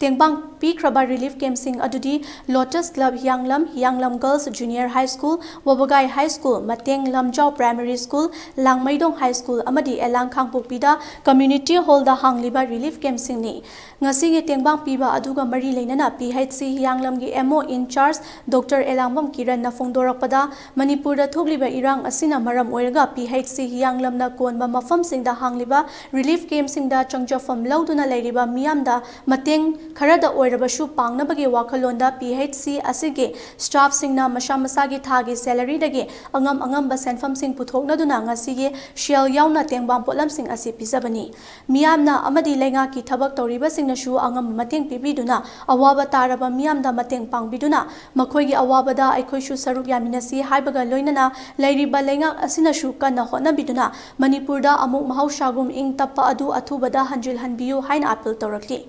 ꯇꯦꯡꯕꯥꯡ ꯄꯤꯈ꯭ꯔꯕ ꯔꯤꯂꯤꯐ ꯀꯦꯝꯞꯁꯤꯡ ꯑꯗꯨꯗꯤ lotus club Hiyanglam, Hiyanglam girls junior high school, Wabagai high school, Mateng Lamjao primary school, Langmeidong high school ꯑꯃꯗꯤ ꯑꯦꯂꯥꯡ ꯈꯥꯡꯄꯣꯛꯄꯤꯗ ꯀꯝꯃ꯭ꯌꯨꯅꯤꯇꯤ ꯍꯣꯜꯗ ꯍꯥꯡꯂꯤꯕ ꯔꯤꯂꯤꯐ ꯀꯦꯝꯞꯁꯤꯡꯅꯤ꯫ ꯉꯁꯤꯒꯤ ꯇꯦꯡꯕꯥꯡ ꯄꯤꯕ ꯑꯗꯨꯒ ꯃꯔꯤ ꯂꯩꯅꯅ P H C ꯍꯤꯌꯥꯡꯂꯝꯒꯤ M O ꯏꯟ ꯆꯥꯔꯖ ꯗꯣꯛꯇꯔ ꯑꯦꯂꯥꯡꯕꯝ ꯀꯤꯔꯟꯅ ꯐꯣꯡꯗꯣꯔꯛꯄꯗ, ꯃꯅꯤꯄꯨꯔꯗ ꯊꯣꯛꯂꯤꯕ ꯏꯔꯥꯡ ꯑꯁꯤꯅ ꯃꯔꯝ ꯑꯣꯏꯔꯒ ꯄꯤ ꯑꯩꯆ ꯁꯤ ꯍꯤꯌꯥꯡꯂꯝꯅ ꯀꯣꯟꯕ ꯃꯐꯝꯁꯤꯡꯗ ꯍꯥꯡꯂꯤꯕ ꯔꯤꯂꯤꯐ ꯀꯦꯝꯞꯁꯤꯡꯗ ꯆꯪꯖꯐꯝ ꯂꯧꯗꯨꯅ ꯂꯩꯔꯤꯕ ꯃꯤꯌꯥꯝꯗ ꯃꯇꯦꯡ ꯈꯔꯗ ꯑꯣꯏꯔꯕꯁꯨ ꯄꯥꯡꯅꯕꯒꯤ ꯋꯥꯈꯜꯂꯣꯟꯗ ꯄꯤ ꯑꯩꯆ ꯁꯤ ꯑꯁꯤꯒꯤ ꯁ꯭ꯇꯥꯐꯁꯤꯡꯅ ꯃꯁꯥ ꯃꯁꯥꯒꯤ ꯊꯥꯒꯤ ꯁꯦꯂꯔꯤꯗꯒꯤ ꯑꯉꯝ ꯑꯉꯝꯕ ꯁꯦꯟꯐꯝꯁꯤꯡ ꯄꯨꯊꯣꯛꯅꯗꯨꯅ ꯉꯁꯤꯒꯤ ꯁꯦꯜ ꯌꯥꯎꯅ ꯇꯦꯡꯕꯥꯡ ꯄꯣꯠꯂꯝꯁꯤꯡ ꯑꯁꯤ ꯄꯤꯖꯕꯅꯤ꯫ ꯃꯤꯌꯥꯝꯅ ꯑꯃꯗꯤ ꯂꯩꯉꯥꯛꯀꯤ ꯊꯕꯛ ꯇꯧꯔꯤꯕꯁꯤꯡꯅꯁꯨ ꯑꯉꯝꯕ ꯃꯇꯦꯡ ꯄꯤꯕꯤꯗꯨꯅ ꯑꯋꯥꯕ ꯇꯥꯔꯕ ꯃꯤꯌꯥꯝꯗ ꯃꯇꯦꯡ ꯄꯥꯡꯕꯤꯗꯨꯅ ꯃꯈꯣꯏꯒꯤ ꯑꯋꯥꯕꯗ ꯑꯩꯈꯣꯏꯁꯨ ꯁꯔꯨꯛ ꯌꯥꯃꯤꯟꯅꯁꯤ ꯍꯥꯏꯕꯒ ꯂꯣꯏꯅꯅ ꯂꯩꯔꯤꯕ ꯂꯩꯉꯥꯛ ꯑꯁꯤꯅꯁꯨ ꯀꯟꯅ ꯍꯣꯠꯅꯕꯤꯗꯨꯅ ꯃꯅꯤꯄꯨꯔꯗ ꯑꯃꯨꯛ ꯃꯍꯧꯁꯥꯒꯨꯝ ꯏꯪ ꯇꯞꯄ ꯑꯗꯨ ꯑꯊꯨꯕꯗ ꯍꯟꯖꯤꯜꯍꯟꯕꯤꯌꯨ ꯍꯥꯏꯅ ꯑꯥꯄꯤꯜ ꯇꯧꯔꯛꯂꯤ꯫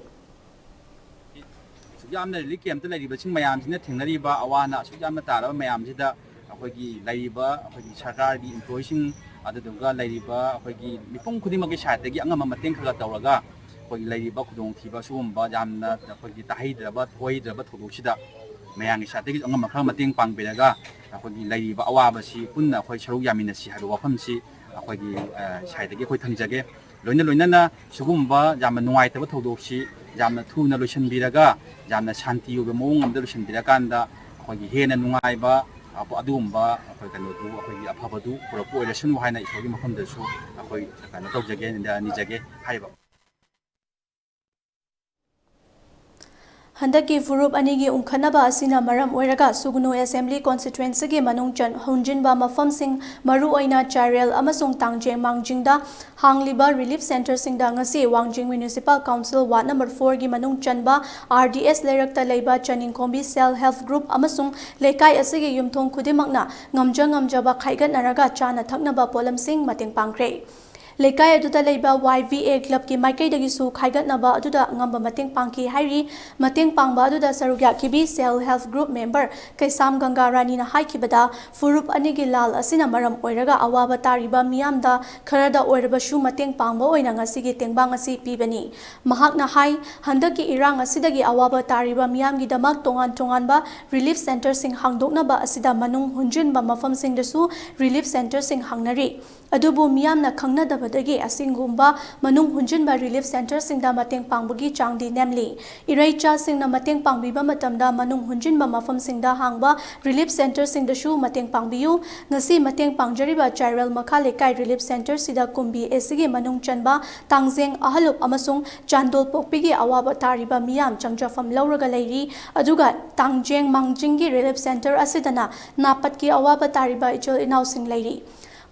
ꯑꯁꯨꯛ ꯌꯥꯝꯅ ꯔꯤꯂꯤꯐ ꯀꯦꯝꯞꯇ ꯂꯩꯔꯤꯕꯁꯤꯡ ꯃꯌꯥꯝꯁꯤꯅ ꯊꯦꯡꯅꯔꯤꯕ ꯑꯋꯥ ꯑꯅꯥ ꯑꯁꯨꯛ ꯌꯥꯝꯅ ꯇꯥꯔꯕ ꯃꯌꯥꯝꯁꯤꯗ ꯑꯩꯈꯣꯏꯒꯤ ꯂꯩꯔꯤꯕ ꯑꯩꯈꯣꯏꯒꯤ ꯁꯔꯀꯥꯔꯒꯤ ꯏꯝꯄ꯭ꯂꯣꯌꯤꯁꯤꯡ, ꯑꯗꯨꯗꯨꯒ ꯂꯩꯔꯤꯕ ꯑꯩꯈꯣꯏꯒꯤ ꯃꯤꯄꯨꯝ ꯈꯨꯗꯤꯡꯃꯛꯀꯤ ꯁꯥꯏꯠꯇꯒꯤ ꯑꯉꯝꯕ ꯃꯇꯦꯡ ꯈꯔ ꯈꯔ ꯇꯧꯔꯒ ꯑꯩꯈꯣꯏꯒꯤ ꯂꯩꯔꯤꯕ ꯈꯨꯗꯣꯡꯊꯤꯕ ꯁꯤꯒꯨꯝꯕ ꯌꯥꯝꯅ ꯑꯩꯈꯣꯏꯒꯤ ꯇꯥꯍꯩꯗ꯭ꯔꯕ ꯊꯣꯛꯍꯩꯗ꯭ꯔꯕ ꯊꯧꯗꯣꯛꯁꯤꯗ ꯃꯌꯥꯝꯒꯤ ꯁꯥꯏꯠꯇꯒꯤꯁꯨ ꯑꯉꯝꯕ ꯈꯔ ꯃꯇꯦꯡ ꯄꯥꯡꯕꯤꯔꯒ ꯑꯩꯈꯣꯏꯒꯤ ꯂꯩꯔꯤꯕ ꯑꯋꯥꯕꯁꯤ ꯄꯨꯟꯅ ꯑꯩꯈꯣꯏ ꯁꯔꯨꯛ ꯌꯥꯃꯤꯟꯅꯁꯤ ꯍꯥꯏꯕ ꯋꯥꯐꯝꯁꯤ ꯑꯩꯈꯣꯏꯒꯤ, ꯑ, ꯁꯥꯏꯠꯇꯒꯤ ꯑꯩꯈꯣꯏ ꯊꯝꯖꯒꯦ꯫ ꯂꯣꯏꯅ ꯂꯣꯏꯅꯅ ꯁꯤꯒꯨꯝꯕ ꯌꯥꯝꯅ ꯅꯨꯡꯉꯥꯏꯇꯕ ꯊꯧꯗꯣꯛꯁꯤ ꯌꯥꯝꯅ ꯊꯨꯅ ꯂꯣꯏꯁꯤꯟꯕꯤꯔꯒ ꯌꯥꯝꯅ ꯁꯥꯟꯇꯤ ꯑꯣꯏꯕ ꯃꯑꯣꯡ ꯑꯃꯗ ꯂꯣꯏꯁꯤꯟꯕꯤꯔꯀꯥꯟꯗ ꯑꯩꯈꯣꯏꯒꯤ ꯍꯦꯟꯅ ꯅꯨꯡꯉꯥꯏꯕ, ꯑ, ꯑꯗꯨꯒꯨꯝꯕ ꯑꯩꯈꯣꯏ ꯀꯩꯅꯣꯗꯨ ꯑꯩꯈꯣꯏꯒꯤ ꯑꯐꯕꯗꯨ ꯄꯨꯔꯛꯄ ꯑꯣꯏꯔꯁꯅꯨ ꯍꯥꯏꯅ ꯏꯁꯣꯔꯒꯤ ꯃꯐꯝꯗꯁꯨ ꯑꯩꯈꯣꯏ ꯀꯩꯅꯣ ꯇꯧꯖꯒꯦ, ꯅꯤꯖꯒꯦ ꯍꯥꯏꯔꯤꯕ꯫ ꯍꯟꯗꯛꯀꯤ ꯐꯨꯔꯨꯞ ꯑꯅꯤꯒꯤ ꯎꯪꯈꯠꯅꯕ ꯑꯁꯤꯅ ꯃꯔꯝ ꯑꯣꯏꯔꯒ ꯁꯨꯒꯅꯨ ꯑꯦꯁꯦꯝꯕ꯭ꯂꯤ ꯀꯣꯟꯁꯇꯤꯇ꯭ꯋꯦꯟꯁꯤꯒꯤ ꯃꯅꯨꯡ ꯆꯟ-, ꯍꯨꯟꯖꯤꯟꯕ ꯃꯐꯝꯁꯤꯡ, ꯃꯔꯨꯑꯣꯏꯅ ꯆꯥꯔꯦꯜ ꯑꯃꯁꯨꯡ ꯇꯥꯡꯖꯦꯡ ꯃꯥꯡꯖꯤꯡꯗ ꯍꯥꯡꯂꯤꯕ ꯔꯤꯂꯤꯐ ꯁꯦꯟꯇꯔꯁꯤꯡꯗ ꯉꯁꯤ ꯋꯥꯡꯖꯤꯡ ꯃ꯭ꯌꯨꯅꯤꯁꯤꯄꯥꯜ ꯀꯥꯎꯟꯁꯤꯜ ꯋꯥꯔꯗ ꯅꯝꯕꯔ ꯐꯣꯔꯒꯤ ꯃꯅꯨꯡ ꯆꯟꯕ ꯑꯥꯔ ꯗꯤ ꯑꯦꯁ ꯂꯩꯔꯛꯇ ꯂꯩꯕ ꯆꯅꯤꯡꯈꯣꯝꯕꯤ ꯁꯦꯜꯐ ꯍꯦꯜꯞ ꯒ꯭ꯔꯨꯞ ꯑꯃꯁꯨꯡ ꯂꯩꯀꯥꯏ ꯑꯁꯤꯒꯤ ꯌꯨꯝꯊꯣꯡ ꯈꯨꯗꯤꯡꯃꯛꯅ ꯉꯝꯖ ꯉꯝꯖꯕ ꯈꯥꯏꯒꯠꯅꯔꯒ ꯆꯥꯅ ꯊꯛꯅꯕ ꯄꯣꯠꯂꯝꯁꯤꯡ ꯃꯇꯦꯡ ꯄꯥꯡꯈ꯭ꯔꯦ꯫ ꯂꯩꯀꯥꯏ ꯑꯗꯨꯗ ꯂꯩꯕ ꯋꯥꯏ ꯚꯤ ꯑꯦ ꯀ꯭ꯂꯕꯀꯤ ꯃꯥꯏꯀꯩꯗꯒꯤꯁꯨ ꯈꯥꯏꯒꯠꯅꯕ ꯑꯗꯨꯗ ꯑꯉꯝꯕ ꯃꯇꯦꯡ ꯄꯥꯡꯈꯤ ꯍꯥꯏꯔꯤ꯫ ꯃꯇꯦꯡ ꯄꯥꯡꯕ ꯑꯗꯨꯗ ꯁꯔꯨꯛ ꯌꯥꯈꯤꯕꯤ Self Help Group member ꯀꯩꯁꯥꯝ ꯒꯪꯒꯥ ꯔꯥꯅꯤꯅ ꯍꯥꯏꯈꯤꯕꯗ, ꯐꯨꯔꯨꯞ ꯑꯅꯤꯒꯤ ꯂꯥꯜ ꯑꯁꯤꯅ ꯃꯔꯝ ꯑꯣꯏꯔꯒ ꯑꯋꯥꯕ ꯇꯥꯔꯤꯕ ꯃꯤꯌꯥꯝꯗ ꯈꯔꯗ ꯑꯣꯏꯔꯕꯁꯨ ꯃꯇꯦꯡ ꯄꯥꯡꯕ ꯑꯣꯏꯅ ꯉꯁꯤꯒꯤ ꯇꯦꯡꯕꯥꯡ ꯑꯁꯤ ꯄꯤꯕꯅꯤ꯫ ꯃꯍꯥꯛꯅ ꯍꯥꯏ, ꯍꯟꯗꯛꯀꯤ ꯏꯔꯥꯡ ꯑꯁꯤꯗꯒꯤ ꯑꯋꯥꯕ ꯇꯥꯔꯤꯕ ꯃꯤꯌꯥꯝꯒꯤꯗꯃꯛ ꯇꯣꯉꯥꯟ ꯇꯣꯉꯥꯟꯕ relief centreꯁꯤꯡ ꯍꯥꯡꯗꯣꯛꯅꯕ ꯑꯁꯤꯗ ꯃꯅꯨꯡ ꯍꯨꯟꯖꯤꯟꯕ ꯃꯐꯝꯁꯤꯡꯗꯁꯨ relief centreꯁꯤꯡ ꯍꯥꯡꯅꯔꯤ꯫ ꯑꯗꯨꯕꯨ ꯃꯤꯌꯥꯝꯅ ꯈꯪꯅꯗꯕꯗꯒꯤ ꯑꯁꯤꯒꯨꯝꯕ ꯃꯅꯨꯡ ꯍꯨꯟꯖꯤꯟꯕ relief centreꯁꯤꯡꯗ ꯃꯇꯦꯡ ꯄꯥꯡꯕꯒꯤ ꯆꯥꯡꯗꯤ ꯅꯦꯝꯂꯤ꯫ ꯏꯔꯩꯆꯥꯁꯤꯡꯅ ꯃꯇꯦꯡ ꯄꯥꯡꯕꯤꯕ ꯃꯇꯝꯗ ꯃꯅꯨꯡ ꯍꯨꯟꯖꯤꯟꯕ ꯃꯐꯝꯁꯤꯡꯗ ꯍꯥꯡꯕ relief centreꯁꯤꯡꯗꯁꯨ ꯃꯇꯦꯡ ꯄꯥꯡꯕꯤꯌꯨ꯫ ꯉꯁꯤ ꯃꯇꯦꯡ ꯄꯥꯡꯖꯔꯤꯕ ꯆꯥꯏꯔꯦꯜ ꯃꯈꯥ ꯂꯩꯀꯥꯏ relief centreꯁꯤꯗ ꯀꯨꯝꯕꯤ ꯑꯦꯁꯤꯒꯤ ꯃꯅꯨꯡ ꯆꯟꯕ ꯇꯥꯡꯖꯦꯡ ꯑꯍꯜꯂꯨꯞ ꯑꯃꯁꯨꯡ ꯆꯥꯟꯗꯣꯜ ꯄꯣꯛꯄꯤꯒꯤ ꯑꯋꯥꯕ ꯇꯥꯔꯤꯕ ꯃꯤꯌꯥꯝ ꯆꯪꯖꯐꯝ ꯂꯧꯔꯒ ꯂꯩꯔꯤ꯫ ꯑꯗꯨꯒ ꯇꯥꯡꯖꯦꯡ ꯃꯥꯡꯖꯤꯡꯒꯤ relief centre ꯑꯁꯤꯗꯅ ꯅꯥꯄꯠꯀꯤ ꯑꯋꯥꯕ ꯇꯥꯔꯤꯕ ꯏꯆꯤꯜ ꯏꯅꯥꯎꯁꯤꯡ ꯂꯩꯔꯤ꯫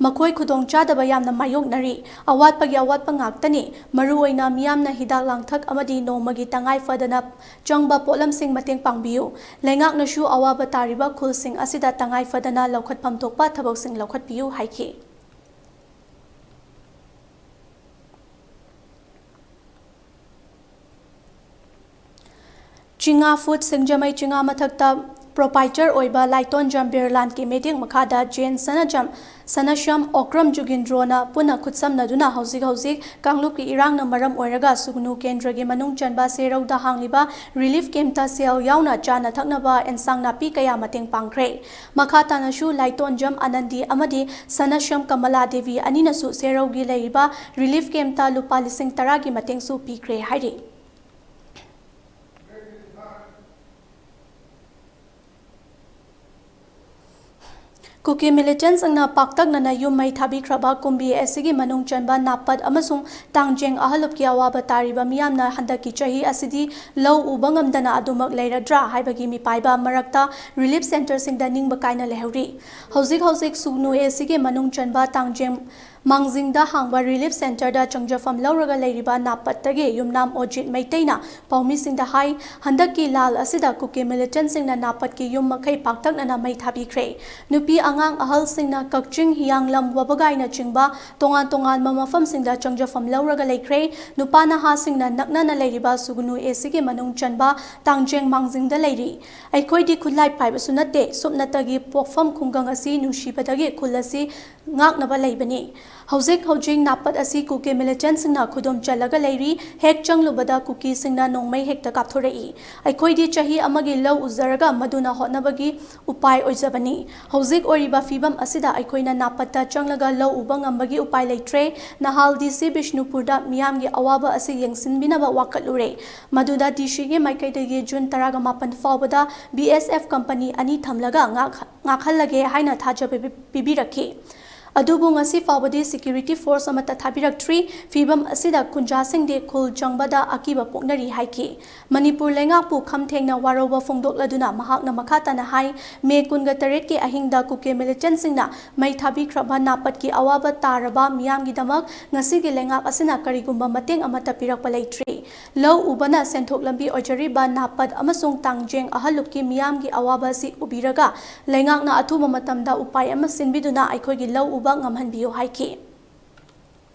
ꯃꯈꯣꯏ ꯈꯨꯗꯣꯡꯆꯥꯗꯕ ꯌꯥꯝꯅ ꯃꯥꯌꯣꯛꯅꯔꯤ꯫ ꯑꯋꯥꯠꯄꯒꯤ ꯑꯋꯥꯠꯄ ꯉꯥꯛꯇꯅꯤ꯫ ꯃꯔꯨꯑꯣꯏꯅ ꯃꯤꯌꯥꯝꯅ ꯍꯤꯗꯥꯛ ꯂꯥꯡꯊꯛ ꯑꯃꯗꯤ ꯅꯣꯡꯃꯒꯤ ꯇꯉꯥꯏ ꯐꯗꯅ ꯆꯪꯕ ꯄꯣꯠꯂꯝꯁꯤꯡ ꯃꯇꯦꯡ ꯄꯥꯡꯕꯤꯌꯨ꯫ ꯂꯩꯉꯥꯛꯅꯁꯨ ꯑꯋꯥꯕ ꯇꯥꯔꯤꯕ ꯈꯨꯜꯁꯤꯡ ꯑꯁꯤꯗ ꯇꯉꯥꯏ ꯐꯗꯅ ꯂꯧꯈꯠꯐꯝ ꯊꯣꯛꯄ ꯊꯕꯛꯁꯤꯡ ꯂꯧꯈꯠꯄꯤꯌꯨ ꯍꯥꯏꯈꯤ꯫ ꯆꯤꯉꯥ ꯐꯨꯗ ꯁꯤꯡꯖꯃꯩ ꯆꯤꯉꯥ ꯃꯊꯛꯇ proprietor ꯑꯣꯏꯕ ꯂꯥꯏꯇꯣꯟꯖꯝ ꯕꯤꯔꯂꯥꯟꯒꯤ ꯃꯤꯠꯌꯦꯡ ꯃꯈꯥꯗ ꯖꯦꯟ ꯁꯅꯥꯖꯝ, ꯁꯅꯥꯁ꯭ꯌꯥꯝ ꯑꯣꯀ꯭ꯔꯝ ꯖꯨꯒꯤꯟꯗ꯭ꯔꯣꯅ ꯄꯨꯟꯅ ꯈꯨꯠꯁꯝꯅꯗꯨꯅ ꯍꯧꯖꯤꯛ ꯍꯧꯖꯤꯛ ꯀꯥꯡꯂꯨꯞꯀꯤ ꯏꯔꯥꯡꯅ ꯃꯔꯝ ꯑꯣꯏꯔꯒ ꯁꯨꯒꯅꯨ ꯀꯦꯟꯗ꯭ꯔꯒꯤ ꯃꯅꯨꯡ ꯆꯟꯕ ꯁꯦꯔꯧꯗ ꯍꯥꯡꯂꯤꯕ relief campꯇ ꯁꯦꯜ ꯌꯥꯎꯅ ꯆꯥꯅ ꯊꯛꯅꯕ, ꯏꯟꯁꯥꯡ ꯅꯥꯄꯤ ꯀꯌꯥ ꯃꯇꯦꯡ ꯄꯥꯡꯈ꯭ꯔꯦ꯫ ꯃꯈꯥ ꯇꯥꯅꯁꯨ ꯂꯥꯏꯇꯣꯟꯖꯝ ꯑꯅꯟꯗꯤ ꯑꯃꯗꯤ ꯁꯅꯥꯁ꯭ꯌꯥꯝ ꯀꯃꯂꯥ ꯗꯦꯕꯤ ꯑꯅꯤꯅꯁꯨ ꯁꯦꯔꯧꯒꯤ ꯂꯩꯔꯤꯕ relief campꯇ ꯂꯨꯄꯥ ꯂꯤꯁꯤꯡ ꯇꯔꯥꯒꯤ ꯃꯇꯦꯡꯁꯨ ꯄꯤꯈ꯭ꯔꯦ ꯍꯥꯏꯔꯤ꯫ ꯀꯨꯀꯤ militantꯁꯤꯡꯅ ꯄꯥꯛꯇꯛꯅꯅ ꯌꯨꯝ ꯃꯩ ꯊꯥꯕꯤꯈ꯭ꯔꯕ ꯀꯨꯝꯕꯤ ꯑꯦꯁꯤꯒꯤ ꯃꯅꯨꯡ ꯆꯟꯕ ꯅꯥꯄꯠ ꯑꯃꯁꯨꯡ ꯇꯥꯡꯖꯦꯡ ꯑꯍꯜꯂꯨꯞꯀꯤ ꯑꯋꯥꯕ ꯇꯥꯔꯤꯕ ꯃꯤꯌꯥꯝꯅ ꯍꯟꯗꯛꯀꯤ ꯆꯍꯤ ꯑꯁꯤꯗꯤ ꯂꯧ ꯎꯕ ꯉꯝꯗꯅ ꯑꯗꯨꯃꯛ ꯂꯩꯔꯗ꯭ꯔꯥ ꯍꯥꯏꯕꯒꯤ ꯃꯤꯄꯥꯏꯕ ꯃꯔꯛꯇ relief centreꯁꯤꯡꯗ ꯅꯤꯡꯕ ꯀꯥꯏꯅ ꯂꯩꯍꯧꯔꯤ꯫ ꯍꯧꯖꯤꯛ ꯍꯧꯖꯤꯛ ꯁꯨꯒꯅꯨ ꯑꯦꯁꯤꯒꯤ ꯃꯅꯨꯡ ꯆꯟꯕ ꯇꯥꯡꯖꯦꯡ ꯃꯥꯡꯖꯤꯡꯗ ꯍꯥꯡꯕ ꯔꯤꯂꯤꯐ ꯁꯦꯟꯇꯔꯗ ꯆꯪꯖꯐꯝ ꯂꯧꯔꯒ ꯂꯩꯔꯤꯕ ꯅꯥꯄꯠꯇꯒꯤ ꯌꯨꯝꯅꯥꯝ ꯑꯣꯖꯤꯠ ꯃꯩꯇꯩꯅ ꯄꯥꯎꯃꯤꯁꯤꯡꯗ ꯍꯥꯏ, ꯍꯟꯗꯛꯀꯤ ꯂꯥꯜ ꯑꯁꯤꯗ ꯀꯨꯀꯤ ꯃꯤꯂꯤꯇꯦꯟꯠꯁꯤꯡꯅ ꯅꯥꯄꯠꯀꯤ ꯌꯨꯝ ꯃꯈꯩ ꯄꯥꯛꯇꯛꯅꯅ ꯃꯩ ꯊꯥꯕꯤꯈ꯭ꯔꯦ꯫ ꯅꯨꯄꯤ ꯑꯉꯥꯡ ꯑꯍꯜꯁꯤꯡꯅ ꯀꯛꯆꯤꯡ, ꯍꯤꯌꯥꯡꯂꯝ, ꯋꯥꯕꯒꯥꯏꯅꯆꯤꯡꯕ ꯇꯣꯉꯥꯟ ꯇꯣꯉꯥꯟꯕ ꯃꯐꯝꯁꯤꯡꯗ ꯆꯪꯖꯐꯝ ꯂꯧꯔꯒ ꯂꯩꯈ꯭ꯔꯦ꯫ ꯅꯨꯄꯥ ꯅꯍꯥꯁꯤꯡꯅ ꯅꯛꯅꯅ ꯂꯩꯔꯤꯕ ꯁꯨꯒꯨꯅꯨ ꯑꯦꯁꯤꯒꯤ ꯃꯅꯨꯡ ꯆꯟꯕ ꯇꯥꯡꯖꯦꯡ ꯃꯥꯡꯖꯤꯡꯗ ꯂꯩꯔꯤ꯫ ꯑꯩꯈꯣꯏꯗꯤ ꯈꯨꯠꯂꯥꯏ ꯄꯥꯏꯕꯁꯨ ꯅꯠꯇꯦ, ꯁꯨꯞꯅꯇꯒꯤ ꯄꯣꯛꯐꯝ ꯈꯨꯡꯒꯪ ꯑꯁꯤ ꯅꯨꯡꯁꯤꯕꯗꯒꯤ ꯈꯨꯜ ꯑꯁꯤ ꯉꯥꯛꯅꯕ ꯂꯩꯕꯅꯤ꯫ ꯍꯧꯖꯤꯛ ꯍꯧꯖꯤꯛ ꯅꯥꯄꯠ ꯑꯁꯤ ꯀꯨꯀꯤ ꯃꯤꯂꯤꯇꯦꯟꯠꯁꯤꯡꯅ ꯈꯨꯗꯨꯝ ꯆꯜꯂꯒ ꯂꯩꯔꯤ꯫ ꯍꯦꯛ ꯆꯪꯂꯨꯕꯗ ꯀꯨꯀꯤꯁꯤꯡꯅ ꯅꯣꯡꯃꯩ ꯍꯦꯛꯇ ꯀꯥꯞꯊꯣꯔꯛꯏ꯫ ꯑꯩꯈꯣꯏꯗꯤ ꯆꯍꯤ ꯑꯃꯒꯤ ꯂꯧ ꯎꯖꯔꯒ ꯃꯗꯨꯅ ꯍꯣꯠꯅꯕꯒꯤ ꯎꯄꯥꯏ ꯑꯣꯏꯖꯕꯅꯤ꯫ ꯍꯧꯖꯤꯛ ꯑꯣꯏꯔꯤꯕ ꯐꯤꯕꯝ ꯑꯁꯤꯗ ꯑꯩꯈꯣꯏꯅ ꯅꯥꯄꯠꯇ ꯆꯪꯂꯒ ꯂꯧ ꯎꯕ ꯉꯝꯕꯒꯤ ꯎꯄꯥꯏ ꯂꯩꯇ꯭ꯔꯦ꯫ ꯅꯍꯥꯜ ꯗꯤ ꯁꯤ ꯕꯤꯁꯅꯨꯄꯨꯔꯗ ꯃꯤꯌꯥꯝꯒꯤ ꯑꯋꯥꯕ ꯑꯁꯤ ꯌꯦꯡꯁꯤꯟꯕꯤꯅꯕ ꯋꯥꯀꯠꯂꯨꯔꯦ꯫ ꯃꯗꯨꯗ ꯗꯤ ꯁꯤꯒꯤ ꯃꯥꯏꯀꯩꯗꯒꯤ ꯖꯨꯟ ꯇꯔꯥꯒ ꯃꯥꯄꯟ ꯐꯥꯎꯕꯗ ꯕꯤ ꯑꯦꯁ ꯑꯦꯐ ꯀꯝꯄꯅꯤ ꯑꯅꯤ ꯊꯝꯂꯒ ꯉꯥꯛ-, ꯉꯥꯛꯍꯜꯂꯒꯦ ꯍꯥꯏꯅ ꯊꯥꯖꯕ ꯄꯤ-, ꯄꯤꯕꯤꯔꯛꯈꯤ꯫ ꯑꯗꯨꯕꯨ ꯉꯁꯤ ꯐꯥꯎꯕꯗꯤ ꯁꯦꯀ꯭ꯌꯨꯔꯤꯇꯤ ꯐꯣꯔꯁ ꯑꯃꯠꯇ ꯊꯥꯕꯤꯔꯛꯇ꯭ꯔꯤ꯫ ꯐꯤꯕꯝ ꯑꯁꯤꯗ ꯈꯨꯟꯖꯥꯁꯤꯡꯗꯤ ꯈꯨꯜ ꯆꯪꯕꯗ ꯑꯀꯤꯕ ꯄꯣꯛꯅꯔꯤ ꯍꯥꯏꯈꯤ꯫ ꯃꯅꯤꯄꯨꯔ ꯂꯩꯉꯥꯛꯄꯨ ꯈꯝ ꯊꯦꯡꯅ ꯋꯥꯔꯧꯕ ꯐꯣꯡꯗꯣꯛꯂꯗꯨꯅ ꯃꯍꯥꯛꯅ ꯃꯈꯥ ꯇꯥꯅ ꯍꯥꯏ, ꯃꯦ ꯀꯨꯟꯒ ꯇꯔꯦꯠꯀꯤ ꯑꯍꯤꯡꯗ ꯀꯨꯀꯤ ꯃꯤꯂꯤꯇꯦꯟꯠꯁꯤꯡꯅ ꯃꯩ ꯊꯥꯕꯤꯈ꯭ꯔꯕ ꯅꯥꯄꯠꯀꯤ ꯑꯋꯥꯕ ꯇꯥꯔꯕ ꯃꯤꯌꯥꯝꯒꯤꯗꯃꯛ ꯉꯁꯤꯒꯤ ꯂꯩꯉꯥꯛ ꯑꯁꯤꯅ ꯀꯔꯤꯒꯨꯝꯕ ꯃꯇꯦꯡ ꯑꯃꯠꯇ ꯄꯤꯔꯛꯄ ꯂꯩꯇ꯭ꯔꯤ꯫ ꯂꯧ ꯎꯕꯅ ꯁꯦꯟꯊꯣꯛ ꯂꯝꯕꯤ ꯑꯣꯏꯖꯔꯤꯕ ꯅꯥꯄꯠ ꯑꯃꯁꯨꯡ ꯇꯥꯡꯖꯦꯡ ꯑꯍꯜꯂꯨꯞꯀꯤ ꯃꯤꯌꯥꯝꯒꯤ ꯑꯋꯥꯕ ꯑꯁꯤ ꯎꯕꯤꯔꯒ ꯂꯩꯉꯥꯛꯅ ꯑꯊꯨꯕ ꯃꯇꯝꯗ ꯎꯄꯥꯏ ꯑꯃ ꯁꯤꯟꯕꯤꯗꯨꯅ ꯑꯩꯈꯣꯏꯒꯤ ꯂꯧ ꯎꯕ ꯉꯝꯍꯟꯕꯤꯌꯨ ꯍꯥꯏꯈꯤ꯫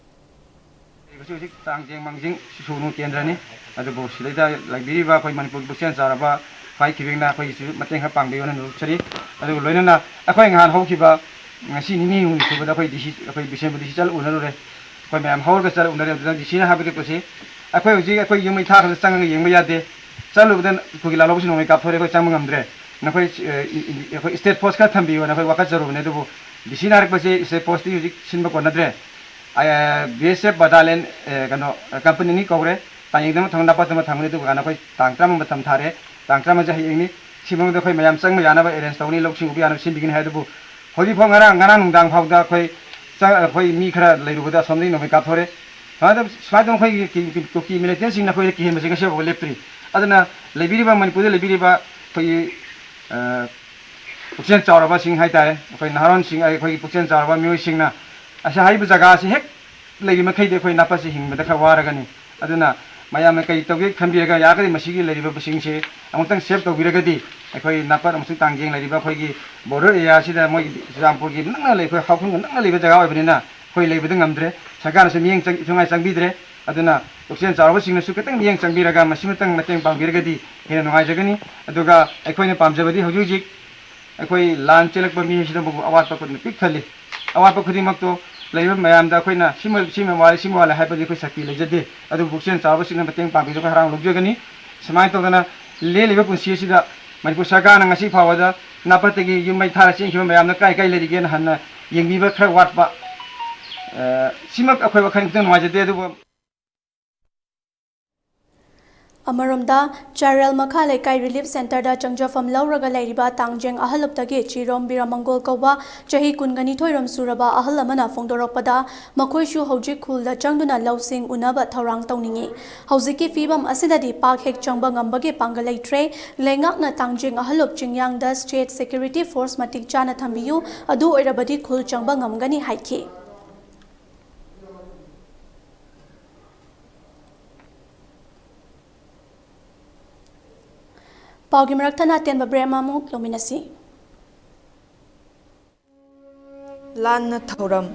ꯍꯧꯖꯤꯛ ꯍꯧꯖꯤꯛ ꯇꯥꯡꯖꯦꯡ ꯃꯥꯡꯖꯤꯡ ꯁꯨꯒꯨꯅꯨ ꯀꯦꯟꯗ꯭ꯔꯅꯤ꯫ ꯑꯗꯨꯕꯨ ꯁꯤꯗꯩꯗ ꯂꯩꯕꯤꯔꯤꯕ ꯑꯩꯈꯣꯏ ꯃꯅꯤꯄꯨꯔꯒꯤ ꯄꯨꯛꯆꯦꯜ ꯆꯥꯎꯔꯕ ꯏꯄꯥ ꯏꯄꯨꯁꯤꯡꯅ ꯑꯩꯈꯣꯏꯒꯤꯁꯨ ꯃꯇꯦꯡ ꯈꯔ ꯄꯥꯡꯕꯤꯌꯣꯅ ꯅꯤꯡꯁꯤꯡꯖꯔꯤ꯫ ꯑꯗꯨꯒ ꯂꯣꯏꯅꯅ ꯑꯩꯈꯣꯏ ꯉꯍꯥꯟ ꯍꯧꯈꯤꯕ ꯉꯁꯤ ꯅꯤꯅꯤ ꯍꯨꯝꯅꯤ ꯁꯨꯕꯗ ꯑꯩꯈꯣꯏ ꯗꯤ ꯁꯤ, ꯑꯩꯈꯣꯏ ꯕꯤꯁꯦꯝꯄꯨꯔ ꯗꯤ ꯁꯤ ꯆꯠꯂ ꯎꯅꯔꯨꯔꯦ꯫ ꯑꯩꯈꯣꯏ ꯃꯌꯥꯝ ꯍꯧꯔꯒ ꯆꯠꯂ ꯎꯅꯔꯦ꯫ ꯑꯗꯨꯅ ꯗꯤ ꯁꯤꯅ ꯍꯥꯏꯕꯤꯔꯛꯄꯁꯤ, ꯑꯩꯈꯣꯏ ꯍꯧꯖꯤꯛ ꯑꯩꯈꯣꯏ ꯌꯨꯝ ꯃꯩ ꯊꯥꯈ꯭ꯔꯗ ꯆꯪꯉꯒ ꯌꯦꯡꯕ ꯌꯥꯗꯦ꯫ ꯆꯠꯂꯨꯕꯗ ꯑꯩꯈꯣꯏꯒꯤ ꯂꯥꯜꯍꯧꯕꯁꯤ ꯅꯣꯡꯃꯩ ꯀꯥꯞꯊꯣꯔꯛꯑꯦ, ꯑꯩꯈꯣꯏ ꯆꯪꯕ ꯉꯝꯗ꯭ꯔꯦ꯫ ꯅꯈꯣꯏ, ꯑ, ꯏ-, ꯏ-, ꯑꯩꯈꯣꯏ ꯁ꯭ꯇꯦꯠ ꯐꯣꯔꯁ ꯈꯔ ꯊꯝꯕꯤꯌꯣꯅ ꯑꯩꯈꯣꯏ ꯋꯥꯀꯠꯆꯔꯨꯕꯅꯦ꯫ ꯑꯗꯨꯕꯨ ꯗꯤ ꯁꯤꯅ ꯍꯥꯏꯔꯛꯄꯁꯤ ꯁ꯭ꯇꯦꯠ ꯐꯣꯔꯁꯇꯤ ꯍꯧꯖꯤꯛ ꯁꯤꯟꯕ ꯀꯣꯟꯅꯗ꯭ꯔꯦ꯫ ꯑ, ꯕꯤ ꯑꯦꯁ ꯑꯦꯐ ꯕꯇꯥꯂꯤꯌꯟ, ꯑ, ꯀꯩꯅꯣ, ꯀꯝꯄꯅꯤ ꯑꯅꯤ ꯀꯧꯔꯦ꯫ ꯇꯥꯡꯖꯦꯡꯗ ꯑꯃ ꯊꯝ-, ꯅꯥꯄꯠꯇ ꯑꯃ ꯊꯝꯒꯅꯤ꯫ ꯑꯗꯨꯒ ꯑꯩꯈꯣꯏ ꯇꯥꯡ ꯇꯔꯥꯃꯥꯄꯟ ꯃꯇꯝ ꯊꯥꯔꯦ꯫ ꯇꯥꯡ ꯇꯔꯥꯃꯥꯄꯟꯁꯦ ꯍꯌꯦꯡꯅꯤ꯫ ꯁꯤ ꯃꯅꯨꯡꯗ ꯑꯩꯈꯣꯏ ꯃꯌꯥꯝ ꯆꯪꯕ ꯌꯥꯅꯕ ꯑꯦꯔꯦꯟꯖ ꯇꯧꯒꯅꯤ, ꯂꯧꯁꯤꯡ ꯎꯕ ꯌꯥꯅꯕ ꯁꯤꯟꯕꯤꯒꯅꯤ ꯍꯥꯏ꯫ ꯑꯗꯨꯕꯨ ꯍꯧꯖꯤꯛ ꯐꯥꯎ ꯉꯔꯥꯡ, ꯉꯔꯥꯡ ꯅꯨꯡꯗꯥꯡ ꯐꯥꯎꯗ ꯑꯩꯈꯣꯏ ꯆ-, ꯑꯩꯈꯣꯏ ꯃꯤ ꯈꯔ ꯂꯩꯔꯨꯕꯗ ꯑꯁꯣꯝꯗꯒꯤ ꯅꯣꯡꯃꯩ ꯀꯥꯞꯊꯣꯔꯦ꯫ ꯁꯨꯃꯥꯏꯅ ꯇꯧ-, ꯁꯨꯃꯥꯏꯅ ꯇꯧꯅ ꯑꯩꯈꯣꯏꯒꯤ ꯀꯤ-, ꯀꯤ-, ꯀꯨꯀꯤ ꯃꯤꯂꯤꯇꯦꯟꯁꯤꯡꯅ ꯑꯩꯈꯣꯏꯗ ꯀꯤꯍꯟꯕꯁꯦ ꯉꯁꯤ ꯐꯥꯎꯕ ꯂꯦꯞꯇ꯭ꯔꯤ꯫ ꯑꯗꯨꯅ ꯂꯩꯕꯤꯔꯤꯕ, ꯃꯅꯤꯄꯨꯔꯗ ꯂꯩꯕꯤꯔꯤꯕ ꯑꯩꯈꯣꯏꯒꯤ, ꯑ, ꯄꯨꯛꯆꯦꯜ ꯆꯥꯎꯔꯕꯁꯤꯡ ꯍꯥꯏꯇꯥꯔꯦ, ꯑꯩꯈꯣꯏ ꯅꯍꯥꯔꯣꯟꯁꯤꯡ, ꯑꯩꯈꯣꯏꯒꯤ ꯄꯨꯛꯆꯦꯜ ꯆꯥꯎꯔꯕ ꯃꯤꯑꯣꯏꯁꯤꯡꯅ ꯑꯁꯤ ꯍꯥꯏꯔꯤꯕ ꯖꯒꯥꯁꯤ ꯍꯦꯛ ꯂꯩꯔꯤ ꯃꯈꯩꯗꯤ ꯑꯩꯈꯣꯏ ꯅꯥꯄꯠꯁꯤ ꯍꯤꯡꯕꯗ ꯈꯔ ꯋꯥꯔꯒꯅꯤ꯫ ꯑꯗꯨꯅ ꯃꯌꯥꯝꯅ ꯀꯔꯤ ꯇꯧꯒꯦ ꯈꯟꯕꯤꯔꯒ, ꯌꯥꯔꯒꯗꯤ ꯃꯁꯤꯒꯤ ꯂꯩꯔꯤꯕꯁꯤꯡꯁꯦ ꯑꯃꯨꯛꯇꯪ save ꯇꯧꯕꯤꯔꯒꯗꯤ, ꯑꯩꯈꯣꯏ ꯅꯥꯄꯠ ꯑꯃꯁꯨꯡ ꯇꯥꯡꯖꯦꯡ ꯂꯩꯔꯤꯕ ꯑꯩꯈꯣꯏꯒꯤ border area ꯑꯁꯤꯗ, ꯃꯣꯏ ꯆꯨꯔꯆꯥꯟꯄꯨꯔꯒꯤ ꯅꯛꯅ ꯂꯩ, ꯑꯩꯈꯣꯏ ꯍꯥꯎꯈꯨꯜꯒ ꯅꯛꯅ ꯂꯩꯕ ꯖꯒꯥ ꯑꯣꯏꯕꯅꯤꯅ ꯑꯩꯈꯣꯏ ꯂꯩꯕꯗ ꯉꯝꯗ꯭ꯔꯦ꯫ ꯁꯔꯀꯥꯔꯅꯁꯨ ꯃꯤꯠꯌꯦꯡ ꯆꯪ-, ꯏꯊꯨꯡꯉꯥꯏ ꯆꯪꯕꯤꯗ꯭ꯔꯦ꯫ ꯑꯗꯨꯅ ꯄꯨꯛꯆꯦꯜ ꯆꯥꯎꯔꯕꯁꯤꯡꯅꯁꯨ ꯈꯤꯇꯪ ꯃꯤꯠꯌꯦꯡ ꯆꯪꯕꯤꯔꯒ ꯃꯁꯤꯃꯇꯪ ꯃꯇꯦꯡ ꯄꯥꯡꯕꯤꯔꯒꯗꯤ ꯍꯦꯟꯅ ꯅꯨꯡꯉꯥꯏꯖꯒꯅꯤ꯫ ꯑꯗꯨꯒ ꯑꯩꯈꯣꯏꯅ ꯄꯥꯝꯖꯕꯗꯤ ꯍꯧꯖꯤꯛ ꯍꯧꯖꯤꯛ ꯑꯩꯈꯣꯏ ꯂꯥꯟ ꯆꯦꯜꯂꯛꯄ ꯃꯤꯁꯤꯗꯕꯨ ꯑꯋꯥꯠꯄ ꯄꯨꯝꯅꯃꯛ ꯄꯤꯛ ꯊꯜꯂꯤ꯫ ꯑꯋꯥꯠꯄ ꯈꯨꯗꯤꯡꯃꯛꯇꯣ ꯂꯩꯔꯤꯕ ꯃꯌꯥꯝꯗ ꯑꯩꯈꯣꯏꯅ ꯁꯤꯃ, ꯁꯤꯃ ꯋꯥꯠꯂꯤ, ꯁꯤꯃ ꯋꯥꯠꯂꯤ ꯍꯥꯏꯕꯗꯤ ꯑꯩꯈꯣꯏ ꯁꯛꯇꯤ ꯂꯩꯖꯗꯦ꯫ ꯑꯗꯨꯕꯨ ꯄꯨꯛꯆꯦꯜ ꯆꯥꯎꯕꯁꯤꯡꯅ ꯃꯇꯦꯡ ꯄꯥꯡꯕꯤꯗꯨꯅ ꯍꯔꯥꯎ ꯂꯧꯖꯒꯅꯤ꯫ ꯁꯨꯃꯥꯏꯅ ꯇꯧꯗꯅ ꯂꯦꯜꯂꯤꯕ ꯄꯨꯟꯁꯤ ꯑꯁꯤꯗ ꯃꯅꯤꯄꯨꯔ ꯁꯔꯀꯥꯔꯅ ꯉꯁꯤ ꯐꯥꯎꯕꯗ ꯅꯥꯄꯠꯇꯒꯤ ꯌꯨꯝ ꯃꯩ ꯊꯥꯔ ꯆꯦꯟꯈꯤꯕ ꯃꯌꯥꯝꯗ ꯀꯥꯏ ꯀꯥꯏ ꯂꯩꯔꯤꯒꯦꯅ ꯍꯟꯅ ꯌꯦꯡꯕꯤꯕ ꯈꯔ ꯋꯥꯠꯄ, ꯑ, ꯁꯤꯃꯛ ꯑꯩꯈꯣꯏ ꯋꯥꯈꯜ ꯈꯤꯇꯪ ꯅꯨꯡꯉꯥꯏꯖꯗꯦ꯫ ꯑꯗꯨꯕꯨ ꯑꯃꯔꯣꯝꯗ, ꯆꯥꯔꯦꯜ ꯃꯈꯥ ꯂꯩꯀꯥꯏ ꯔꯤꯂꯤꯐ ꯁꯦꯟꯇꯔꯗ ꯆꯪꯖꯐꯝ ꯂꯧꯔꯒ ꯂꯩꯔꯤꯕ ꯇꯥꯡꯖꯦꯡ ꯑꯍꯜꯂꯨꯞꯇꯒꯤ ꯆꯤꯔꯣꯝ ꯕꯤꯔꯃꯪꯒꯣꯜ ꯀꯧꯕ ꯆꯍꯤ ꯀꯨꯟꯒꯅꯤꯊꯣꯏ ꯔꯣꯝ ꯁꯨꯔꯕ ꯑꯍꯜ ꯑꯃꯅ ꯐꯣꯡꯗꯣꯔꯛꯄꯗ, ꯃꯈꯣꯏꯁꯨ ꯍꯧꯖꯤꯛ ꯈꯨꯜꯗ ꯆꯪꯗꯨꯅ ꯂꯧꯁꯤꯡ ꯎꯅꯕ ꯊꯧꯔꯥꯡ ꯇꯧꯅꯤꯡꯏ꯫ ꯍꯧꯖꯤꯛꯀꯤ ꯐꯤꯕꯝ ꯑꯁꯤꯗꯗꯤ ꯄꯥꯛ ꯍꯦꯛ ꯆꯪꯕ ꯉꯝꯕꯒꯤ ꯄꯥꯡꯒꯜ ꯂꯩꯇ꯭ꯔꯦ꯫ ꯂꯩꯉꯥꯛꯅ ꯇꯥꯡꯖꯦꯡ ꯑꯍꯜꯂꯨꯞ ꯆꯤꯡꯌꯥꯡꯗ state security force ꯃꯇꯤꯛ ꯆꯥꯅ ꯊꯝꯕꯤꯌꯨ, ꯑꯗꯨ ꯑꯣꯏꯔꯕꯗꯤ ꯈꯨꯜ ꯆꯪꯕ ꯉꯝꯒꯅꯤ ꯍꯥꯏꯈꯤ꯫ ꯄꯥꯎꯒꯤ ꯃꯔꯛ ꯊꯠꯅ ꯑꯇꯦꯟꯕ break ꯑꯃꯃꯨꯛ ꯂꯧꯃꯤꯟꯅꯁꯤ꯫ ꯂꯥꯟꯅ ꯊꯧꯔꯝ꯫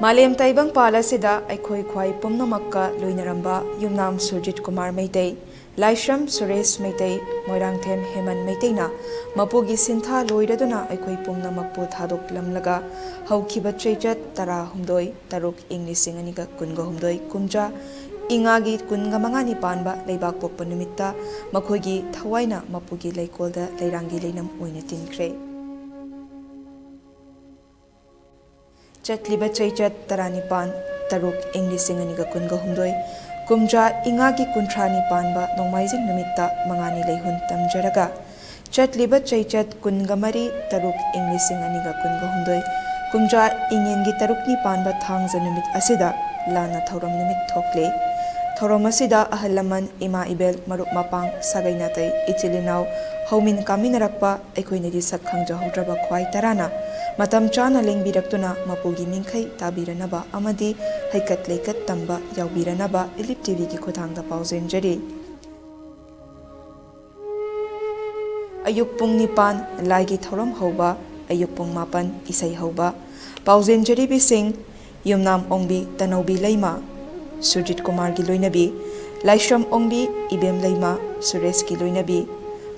ꯃꯥꯂꯦꯝ ꯇꯥꯏꯕꯪꯄꯥꯜ ꯑꯁꯤꯗ ꯑꯩꯈꯣꯏ ꯈ꯭ꯋꯥꯏ ꯄꯨꯝꯅꯃꯛꯀ ꯂꯣꯏꯅꯔꯝꯕ ꯌꯨꯝꯅꯥꯝ ꯁꯨꯔꯖꯤꯠ ꯀꯨꯃꯥꯔ ꯃꯩꯇꯩ, ꯂꯥꯏꯁ꯭ꯔꯝ ꯁꯨꯔꯦꯁ ꯃꯩꯇꯩ, ꯃꯣꯏꯔꯥꯡꯊꯦꯝ ꯍꯦꯃꯟ ꯃꯩꯇꯩꯅ ꯃꯄꯨꯒꯤ ꯁꯤꯟꯊꯥ ꯂꯣꯏꯔꯗꯨꯅ ꯑꯩꯈꯣꯏ ꯄꯨꯝꯅꯃꯛꯄꯨ ꯊꯥꯗꯣꯛꯂꯝꯂꯒ ꯍꯧꯈꯤꯕ ꯆꯩꯆꯠ ꯇꯔꯥꯍꯨꯝꯗꯣꯏ ꯇꯔꯨꯛ ꯏꯪ ꯂꯤꯁꯤꯡ ꯑꯅꯤꯒ ꯀꯨꯟꯒ ꯍꯨꯝꯗꯣꯏ ꯀꯨꯝꯖꯥ ꯏꯉꯥꯒꯤ ꯀꯨꯟꯒ ꯃꯉꯥꯅꯤ ꯄꯥꯟꯕ ꯂꯩꯕꯥꯛꯄꯣꯛꯄ ꯅꯨꯃꯤꯠꯇ ꯃꯈꯣꯏꯒꯤ ꯊꯋꯥꯏꯅ ꯃꯄꯨꯒꯤ ꯂꯩꯀꯣꯜꯗ ꯂꯩꯔꯥꯡꯒꯤ ꯂꯩꯅꯝ ꯑꯣꯏꯅ ꯇꯤꯟꯈ꯭ꯔꯦ꯫ ꯆꯠꯂꯤꯕ ꯆꯩꯆꯠ ꯇꯔꯥꯅꯤꯄꯥꯟ ꯇꯔꯨꯛ ꯏꯪ ꯂꯤꯁꯤꯡ ꯑꯅꯤꯒ ꯀꯨꯟꯒ ꯍꯨꯝꯗꯣꯏ ꯀꯨꯝꯖꯥ ꯏꯉꯥꯒꯤ ꯀꯨꯟꯊ꯭ꯔꯥꯅꯤ ꯄꯥꯟꯕ ꯅꯣꯡꯃꯥꯏꯖꯤꯡ ꯅꯨꯃꯤꯠꯇ ꯃꯉꯥꯅꯤ ꯂꯩꯍꯨꯟ ꯇꯝꯖꯔꯒ, ꯆꯠꯂꯤꯕ ꯆꯩꯆꯠ ꯀꯨꯟꯒ ꯃꯔꯤ ꯇꯔꯨꯛ ꯏꯪ ꯂꯤꯁꯤꯡ ꯑꯅꯤꯒ ꯀꯨꯟꯒ ꯍꯨꯝꯗꯣꯏ ꯀꯨꯝꯖꯥ ꯏꯉꯦꯟꯒꯤ ꯇꯔꯨꯛꯅꯤ ꯄꯥꯟꯕ ꯊꯥꯡꯖ ꯅꯨꯃꯤꯠ ꯑꯁꯤꯗ ꯂꯥꯟꯅ ꯊꯧꯔꯝ ꯅꯨꯃꯤꯠ ꯊꯣꯛꯂꯦ꯫ ꯊꯧꯔꯝ ꯑꯁꯤꯗ ꯑꯍꯜ ꯂꯃꯟ, ꯏꯃꯥ ꯏꯕꯦꯜ, ꯃꯔꯨꯞ ꯃꯄꯥꯡ, ꯁꯥꯒꯩ ꯅꯥꯇꯩ, ꯏꯆꯤꯜ ꯏꯅꯥꯎ, ꯍꯧꯃꯤꯟ ꯀꯥꯃꯤꯟꯅꯔꯛꯄ, ꯑꯩꯈꯣꯏꯅꯗꯤ ꯁꯛ ꯈꯪꯖꯍꯧꯗ꯭ꯔꯕ ꯈ꯭ꯋꯥꯏ ꯇꯔꯥꯅ ꯃꯇꯝ ꯆꯥꯅ ꯂꯦꯡꯕꯤꯔꯛꯇꯨꯅ ꯃꯄꯨꯒꯤ ꯅꯤꯡꯈꯩ ꯇꯥꯕꯤꯔꯅꯕ ꯑꯃꯗꯤ ꯍꯩꯀꯠ ꯂꯩꯀꯠ ꯇꯝꯕ ꯌꯥꯎꯕꯤꯔꯅꯕ ꯏꯂꯤꯞ ꯇꯤꯚꯤꯒꯤ ꯈꯨꯠꯊꯥꯡꯗ ꯄꯥꯎꯖꯦꯟꯖꯔꯤ꯫ ꯑꯌꯨꯛ ꯄꯨꯡ ꯅꯤꯄꯥꯟ ꯂꯥꯏꯒꯤ ꯊꯧꯔꯝ ꯍꯧꯕ, ꯑꯌꯨꯛ ꯄꯨꯡ ꯃꯥꯄꯟ ꯏꯁꯩ ꯍꯧꯕ꯫ ꯄꯥꯎꯖꯦꯟꯖꯔꯤꯕꯤꯁꯤꯡ: ꯌꯨꯝꯅꯥꯝ ꯑꯣꯡꯕꯤ ꯇꯅꯧꯕꯤ ꯂꯩꯃ, ꯁꯨꯔꯖꯤꯠ ꯀꯨꯃꯥꯔꯒꯤ ꯂꯣꯏꯅꯕꯤ, ꯂꯥꯏꯁ꯭ꯔꯝ ꯑꯣꯡꯕꯤ ꯏꯕꯦꯝ ꯂꯩꯃ, ꯁꯨꯔꯦꯁꯀꯤ ꯂꯣꯏꯅꯕꯤ,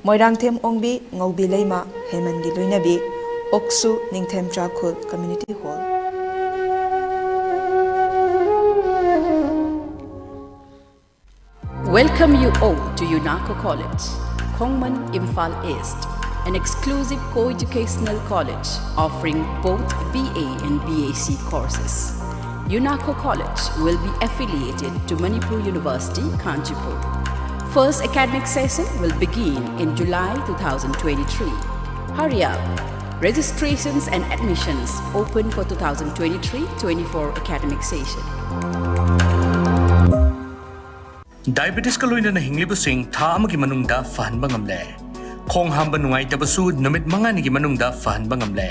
ꯃꯣꯏꯔꯥꯡꯊꯦꯝ ꯑꯣꯡꯕꯤ ꯉꯧꯕꯤ ꯂꯩꯃ, ꯍꯦꯃꯟꯒꯤ ꯂꯣꯏꯅꯕꯤ, ꯑꯣꯛꯁꯨ Ningthem Chakhul community hall. Welcome you all to UNACO College, Khongman, Imphal East, an exclusive co-educational college offering both B A and B A C courses. UNACO College will be affiliated to Manipur University, Kanchipur. First academic session will begin in July two thousand twenty-three. Hurry up! Registrations and admissions open for two thousand twenty-three twenty-four academic session. ꯗꯥꯏꯕꯦꯇꯤꯁꯀ ꯂꯣꯏꯅꯅ ꯍꯤꯡꯂꯤꯕꯁꯤꯡ ꯊꯥ ꯑꯃꯒꯤ ꯃꯅꯨꯡꯗ ꯐꯍꯟꯕ ꯉꯝꯂꯦ꯫ ꯈꯣꯡ ꯍꯥꯝꯕ ꯅꯨꯡꯉꯥꯏꯇꯕꯁꯨ ꯅꯨꯃꯤꯠ ꯃꯉꯥꯅꯤꯒꯤ ꯃꯅꯨꯡꯗ ꯐꯍꯟꯕ ꯉꯝꯂꯦ꯫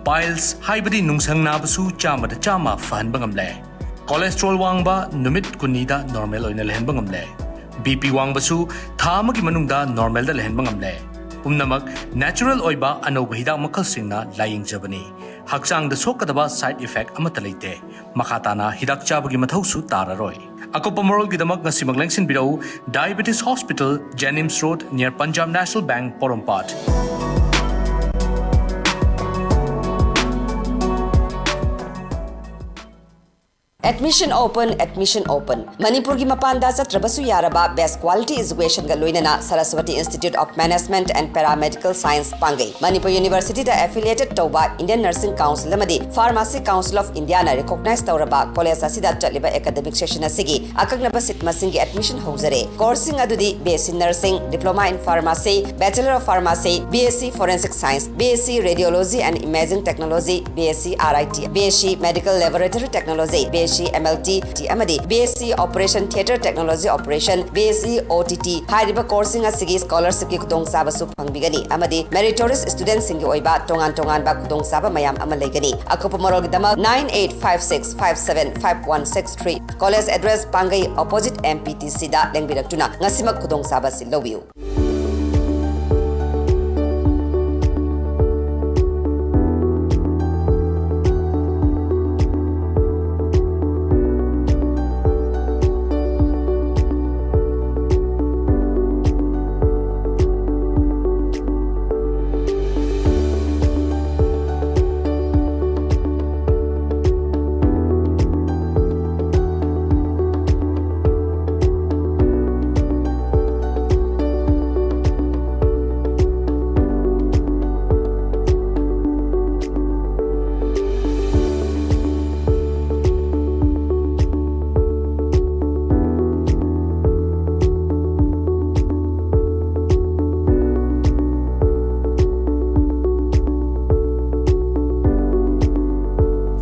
ꯄꯥꯏꯜꯁ ꯍꯥꯏꯕꯗꯤ ꯅꯨꯡꯁꯪ ꯅꯥꯕꯁꯨ ꯆꯥꯝꯃꯗ ꯆꯥꯝꯃ ꯐꯍꯟꯕ ꯉꯝꯂꯦ꯫ ꯀꯣꯂꯦꯁꯇ꯭ꯔꯣꯜ ꯋꯥꯡꯕ ꯅꯨꯃꯤꯠ ꯀꯨꯟꯅꯤꯗ ꯅꯣꯔꯃꯦꯜ ꯑꯣꯏꯅ ꯂꯩꯍꯟꯕ ꯉꯝꯂꯦ꯫ ꯕꯤ ꯄꯤ ꯋꯥꯡꯕꯁꯨ ꯊꯥ ꯑꯃꯒꯤ ꯃꯅꯨꯡꯗ ꯅꯣꯔꯃꯦꯜꯗ ꯂꯩꯍꯟꯕ ꯉꯝꯂꯦ꯫ ꯄꯨꯝꯅꯃꯛ ꯅꯦꯆꯔꯦꯜ ꯑꯣꯏꯕ ꯑꯅꯧꯕ ꯍꯤꯗꯥꯛ ꯃꯈꯜꯁꯤꯡꯅ ꯂꯥꯌꯦꯡꯖꯕꯅꯤ꯫ ꯍꯛꯆꯥꯡꯗ ꯁꯣꯛꯀꯗꯕ ꯁꯥꯏꯗ ꯏꯐꯦꯛ ꯑꯃꯠꯇ ꯂꯩꯇꯦ꯫ ꯃꯈꯥ ꯇꯥꯅ ꯍꯤꯗꯥꯛ ꯆꯥꯕꯒꯤ ꯃꯊꯧꯁꯨ ꯇꯥꯔꯔꯣꯏ꯫ ꯑꯀꯨꯞꯄ ꯃꯔꯣꯜꯒꯤꯗꯃꯛ ꯉꯁꯤꯃꯛ ꯂꯦꯡꯁꯤꯟꯕꯤꯔꯛꯎ, diabetes hospital, JNIMS road, near Punjab National Bank, Porompat. Admission open, admission open. ꯃꯅꯤꯄꯨꯔꯒꯤ ꯃꯄꯥꯟꯗ ꯆꯠꯇ꯭ꯔꯕꯁꯨ ꯌꯥꯔꯕ best quality educationꯒ ꯂꯣꯏꯅꯅ Saraswati Institute of Management and Paramedical Science ꯄꯥꯡꯒꯩ꯫ Manipur ꯌꯨꯅꯤꯚꯔꯁꯤꯇꯤꯗ affiliated ꯇꯧꯕ Indian Nursing Council ꯑꯃꯗꯤ Pharmacy Council of Indiaꯅ recognize ꯇꯧꯔꯕ ꯀꯣꯂꯦꯖ ꯑꯁꯤꯗ ꯆꯠꯂꯤꯕ academic session ꯑꯁꯤꯒꯤ ꯑꯀꯛꯅꯕ seat ꯃꯁꯤꯡꯒꯤ admission ꯍꯧꯖꯔꯦ꯫ Courseꯁꯤꯡ ꯑꯗꯨꯗꯤ B S C Nursing, Diploma in Pharmacy, Bachelor of Pharmacy, B S C Forensic Science, B S C Radiology and Imaging Technology, B S C R I T, B S C Medical Laboratory Technology, B S C M L T ꯑꯃꯗꯤ B S C Operation Theatre Technology Operation, B S C O T T ꯍꯥꯏꯔꯤꯕ courseꯁꯤꯡ ꯑꯁꯤꯒꯤ scholarshipꯀꯤ ꯈꯨꯗꯣꯡꯆꯥꯕꯁꯨ ꯐꯪꯕꯤꯒꯅꯤ ꯑꯃꯗꯤ meritorious studentꯁꯤꯡꯒꯤ ꯑꯣꯏꯕ ꯇꯣꯉꯥꯟ ꯇꯣꯉꯥꯟꯕ ꯈꯨꯗꯣꯡꯆꯥꯕ ꯃꯌꯥꯝ ꯑꯃ ꯂꯩꯒꯅꯤ꯫ ꯑꯀꯨꯞꯄ ꯃꯔꯣꯜꯒꯤꯗꯃꯛ nine eight five six five seven five one six three, college address ꯄꯥꯡꯒꯩ opposite M P T Cꯗ ꯂꯦꯡꯕꯤꯔꯛꯇꯨꯅ ꯉꯁꯤꯃꯛ ꯈꯨꯗꯣꯡꯆꯥꯕ ꯑꯁꯤ ꯂꯧꯕꯤꯌꯨ꯫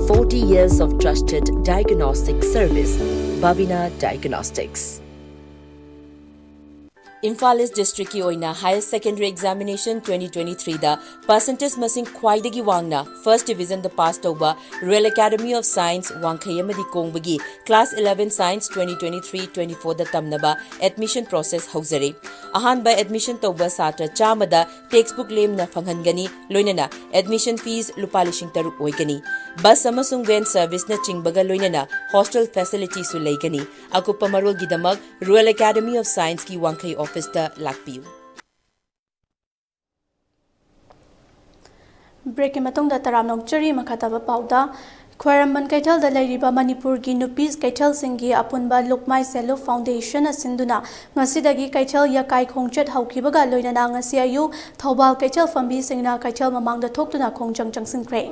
Forty years of trusted diagnostic service, Babina Diagnostics. Imphal ꯏꯁ ꯗꯤꯁꯇ꯭ꯔꯤꯛꯀꯤ ꯑꯣꯏꯅ Higher Secondary Examination twenty twenty-threeꯗ percentage ꯃꯁꯤꯡ ꯈ꯭ꯋꯥꯏꯗꯒꯤ ꯋꯥꯡꯅ first divisionꯗ pass ꯇꯧꯕ Royal Academy of Science ꯋꯥꯡꯈꯩ ꯑꯃꯗꯤ ꯀꯣꯡꯕꯒꯤ Class eleven Science twenty twenty-three twenty-fourꯗ ꯇꯝꯅꯕ admission process ꯍꯧꯖꯔꯦ꯫ ꯑꯍꯥꯟꯕ admission ꯇꯧꯕ ꯁꯥꯇ꯭ꯔ ꯆꯥꯝꯃꯗ textbook ꯂꯦꯝꯅ ꯐꯪꯍꯟꯒꯅꯤ, ꯂꯣꯏꯅꯅ admission fees ꯂꯨꯄꯥ ꯂꯤꯁꯤꯡ ꯇꯔꯨꯛ ꯑꯣꯏꯒꯅꯤ꯫ Bus ꯑꯃꯁꯨꯡ van serviceꯅꯆꯤꯡꯕꯒ ꯂꯣꯏꯅꯅ hostel facilityꯁꯨ ꯂꯩꯒꯅꯤ꯫ ꯑꯀꯨꯞꯄ ꯃꯔꯣꯜꯒꯤꯗꯃꯛ Royal Academy of Scienceꯀꯤ ꯋꯥꯡꯈꯩ officeꯇ ꯂꯥꯛꯄꯤꯌꯨ꯫ Breakꯀꯤ ꯃꯇꯨꯡꯗ ꯇꯔꯥꯝꯅ ꯑꯣꯛꯆꯔꯤ꯫ ꯃꯈꯥ ꯇꯥꯕ ꯄꯥꯎꯗ, ꯈ꯭ꯋꯥꯏꯔꯝꯕꯟ ꯀꯩꯊꯦꯜꯗ ꯂꯩꯔꯤꯕ ꯃꯅꯤꯄꯨꯔꯒꯤ ꯅꯨꯄꯤ ꯀꯩꯊꯦꯜꯁꯤꯡꯒꯤ ꯑꯄꯨꯟꯕ ꯂꯨꯞꯃꯥꯏ ꯁꯦꯜꯐ ꯍꯦꯜꯞ ꯐꯥꯎꯟꯗꯦꯁꯟꯅ ꯁꯤꯟꯗꯨꯅ ꯉꯁꯤꯗꯒꯤ ꯀꯩꯊꯦꯜ ꯌꯥꯀꯥꯏ ꯈꯣꯡꯆꯠ ꯍꯧꯈꯤꯕꯒ ꯂꯣꯏꯅꯅ ꯉꯁꯤ ꯑꯌꯨꯛ ꯊꯧꯕꯥꯜ ꯀꯩꯊꯦꯜ ꯐꯝꯕꯤꯁꯤꯡꯅ ꯀꯩꯊꯦꯜ ꯃꯃꯥꯡꯗ ꯊꯣꯛꯇꯨꯅ ꯈꯣꯡꯖꯪ ꯆꯪꯁꯤꯟꯈ꯭ꯔꯦ꯫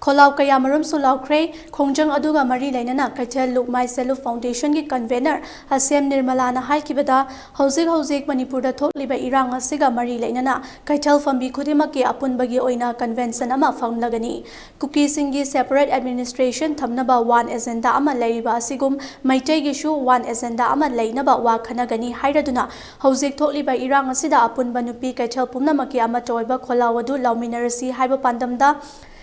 ꯈꯣꯜꯂꯥꯎ ꯀꯌꯥꯃꯔꯨꯝꯁꯨ ꯂꯥꯎꯈ꯭ꯔꯦ꯫ ꯈꯣꯡꯖꯪ ꯑꯗꯨꯒ ꯃꯔꯤ ꯂꯩꯅꯅ ꯀꯩꯊꯦꯜ ꯂꯨꯛꯃꯥꯏ Self Foundation ꯒꯤ convener ꯑꯁꯦꯝ ꯅꯤꯔꯃꯂꯥꯅ ꯍꯥꯏꯈꯤꯕꯗ, ꯍꯧꯖꯤꯛ ꯍꯧꯖꯤꯛ ꯃꯅꯤꯄꯨꯔꯗ ꯊꯣꯛꯂꯤꯕ ꯏꯔꯥꯡ ꯑꯁꯤꯒ ꯃꯔꯤ ꯂꯩꯅꯅ ꯀꯩꯊꯦꯜ ꯐꯝꯕꯤ ꯈꯨꯗꯤꯡꯃꯛꯀꯤ ꯑꯄꯨꯟꯕꯒꯤ ꯑꯣꯏꯅ convention ꯑꯃ ꯐꯝꯂꯒꯅꯤ꯫ ꯀꯨꯀꯤꯁꯤꯡꯒꯤ separate administration ꯊꯝꯅꯕ one agenda ꯑꯃ ꯂꯩꯔꯤꯕ ꯑꯁꯤꯒꯨꯝ, ꯃꯩꯇꯩꯒꯤꯁꯨ one agenda ꯑꯃ ꯂꯩꯅꯕ ꯋꯥ ꯈꯟꯅꯒꯅꯤ ꯍꯥꯏꯔꯗꯨꯅ, ꯍꯧꯖꯤꯛ ꯊꯣꯛꯂꯤꯕ ꯏꯔꯥꯡ ꯑꯁꯤꯗ ꯑꯄꯨꯟꯕ ꯅꯨꯄꯤ ꯀꯩꯊꯦꯜ ꯄꯨꯝꯅꯃꯛꯀꯤ ꯑꯃꯠꯇ ꯑꯣꯏꯕ ꯈꯣꯜꯂꯥꯎ ꯑꯗꯨ ꯂꯥꯎꯃꯤꯟꯅꯔꯁꯤ ꯍꯥꯏꯕ ꯄꯥꯟꯗꯝꯗ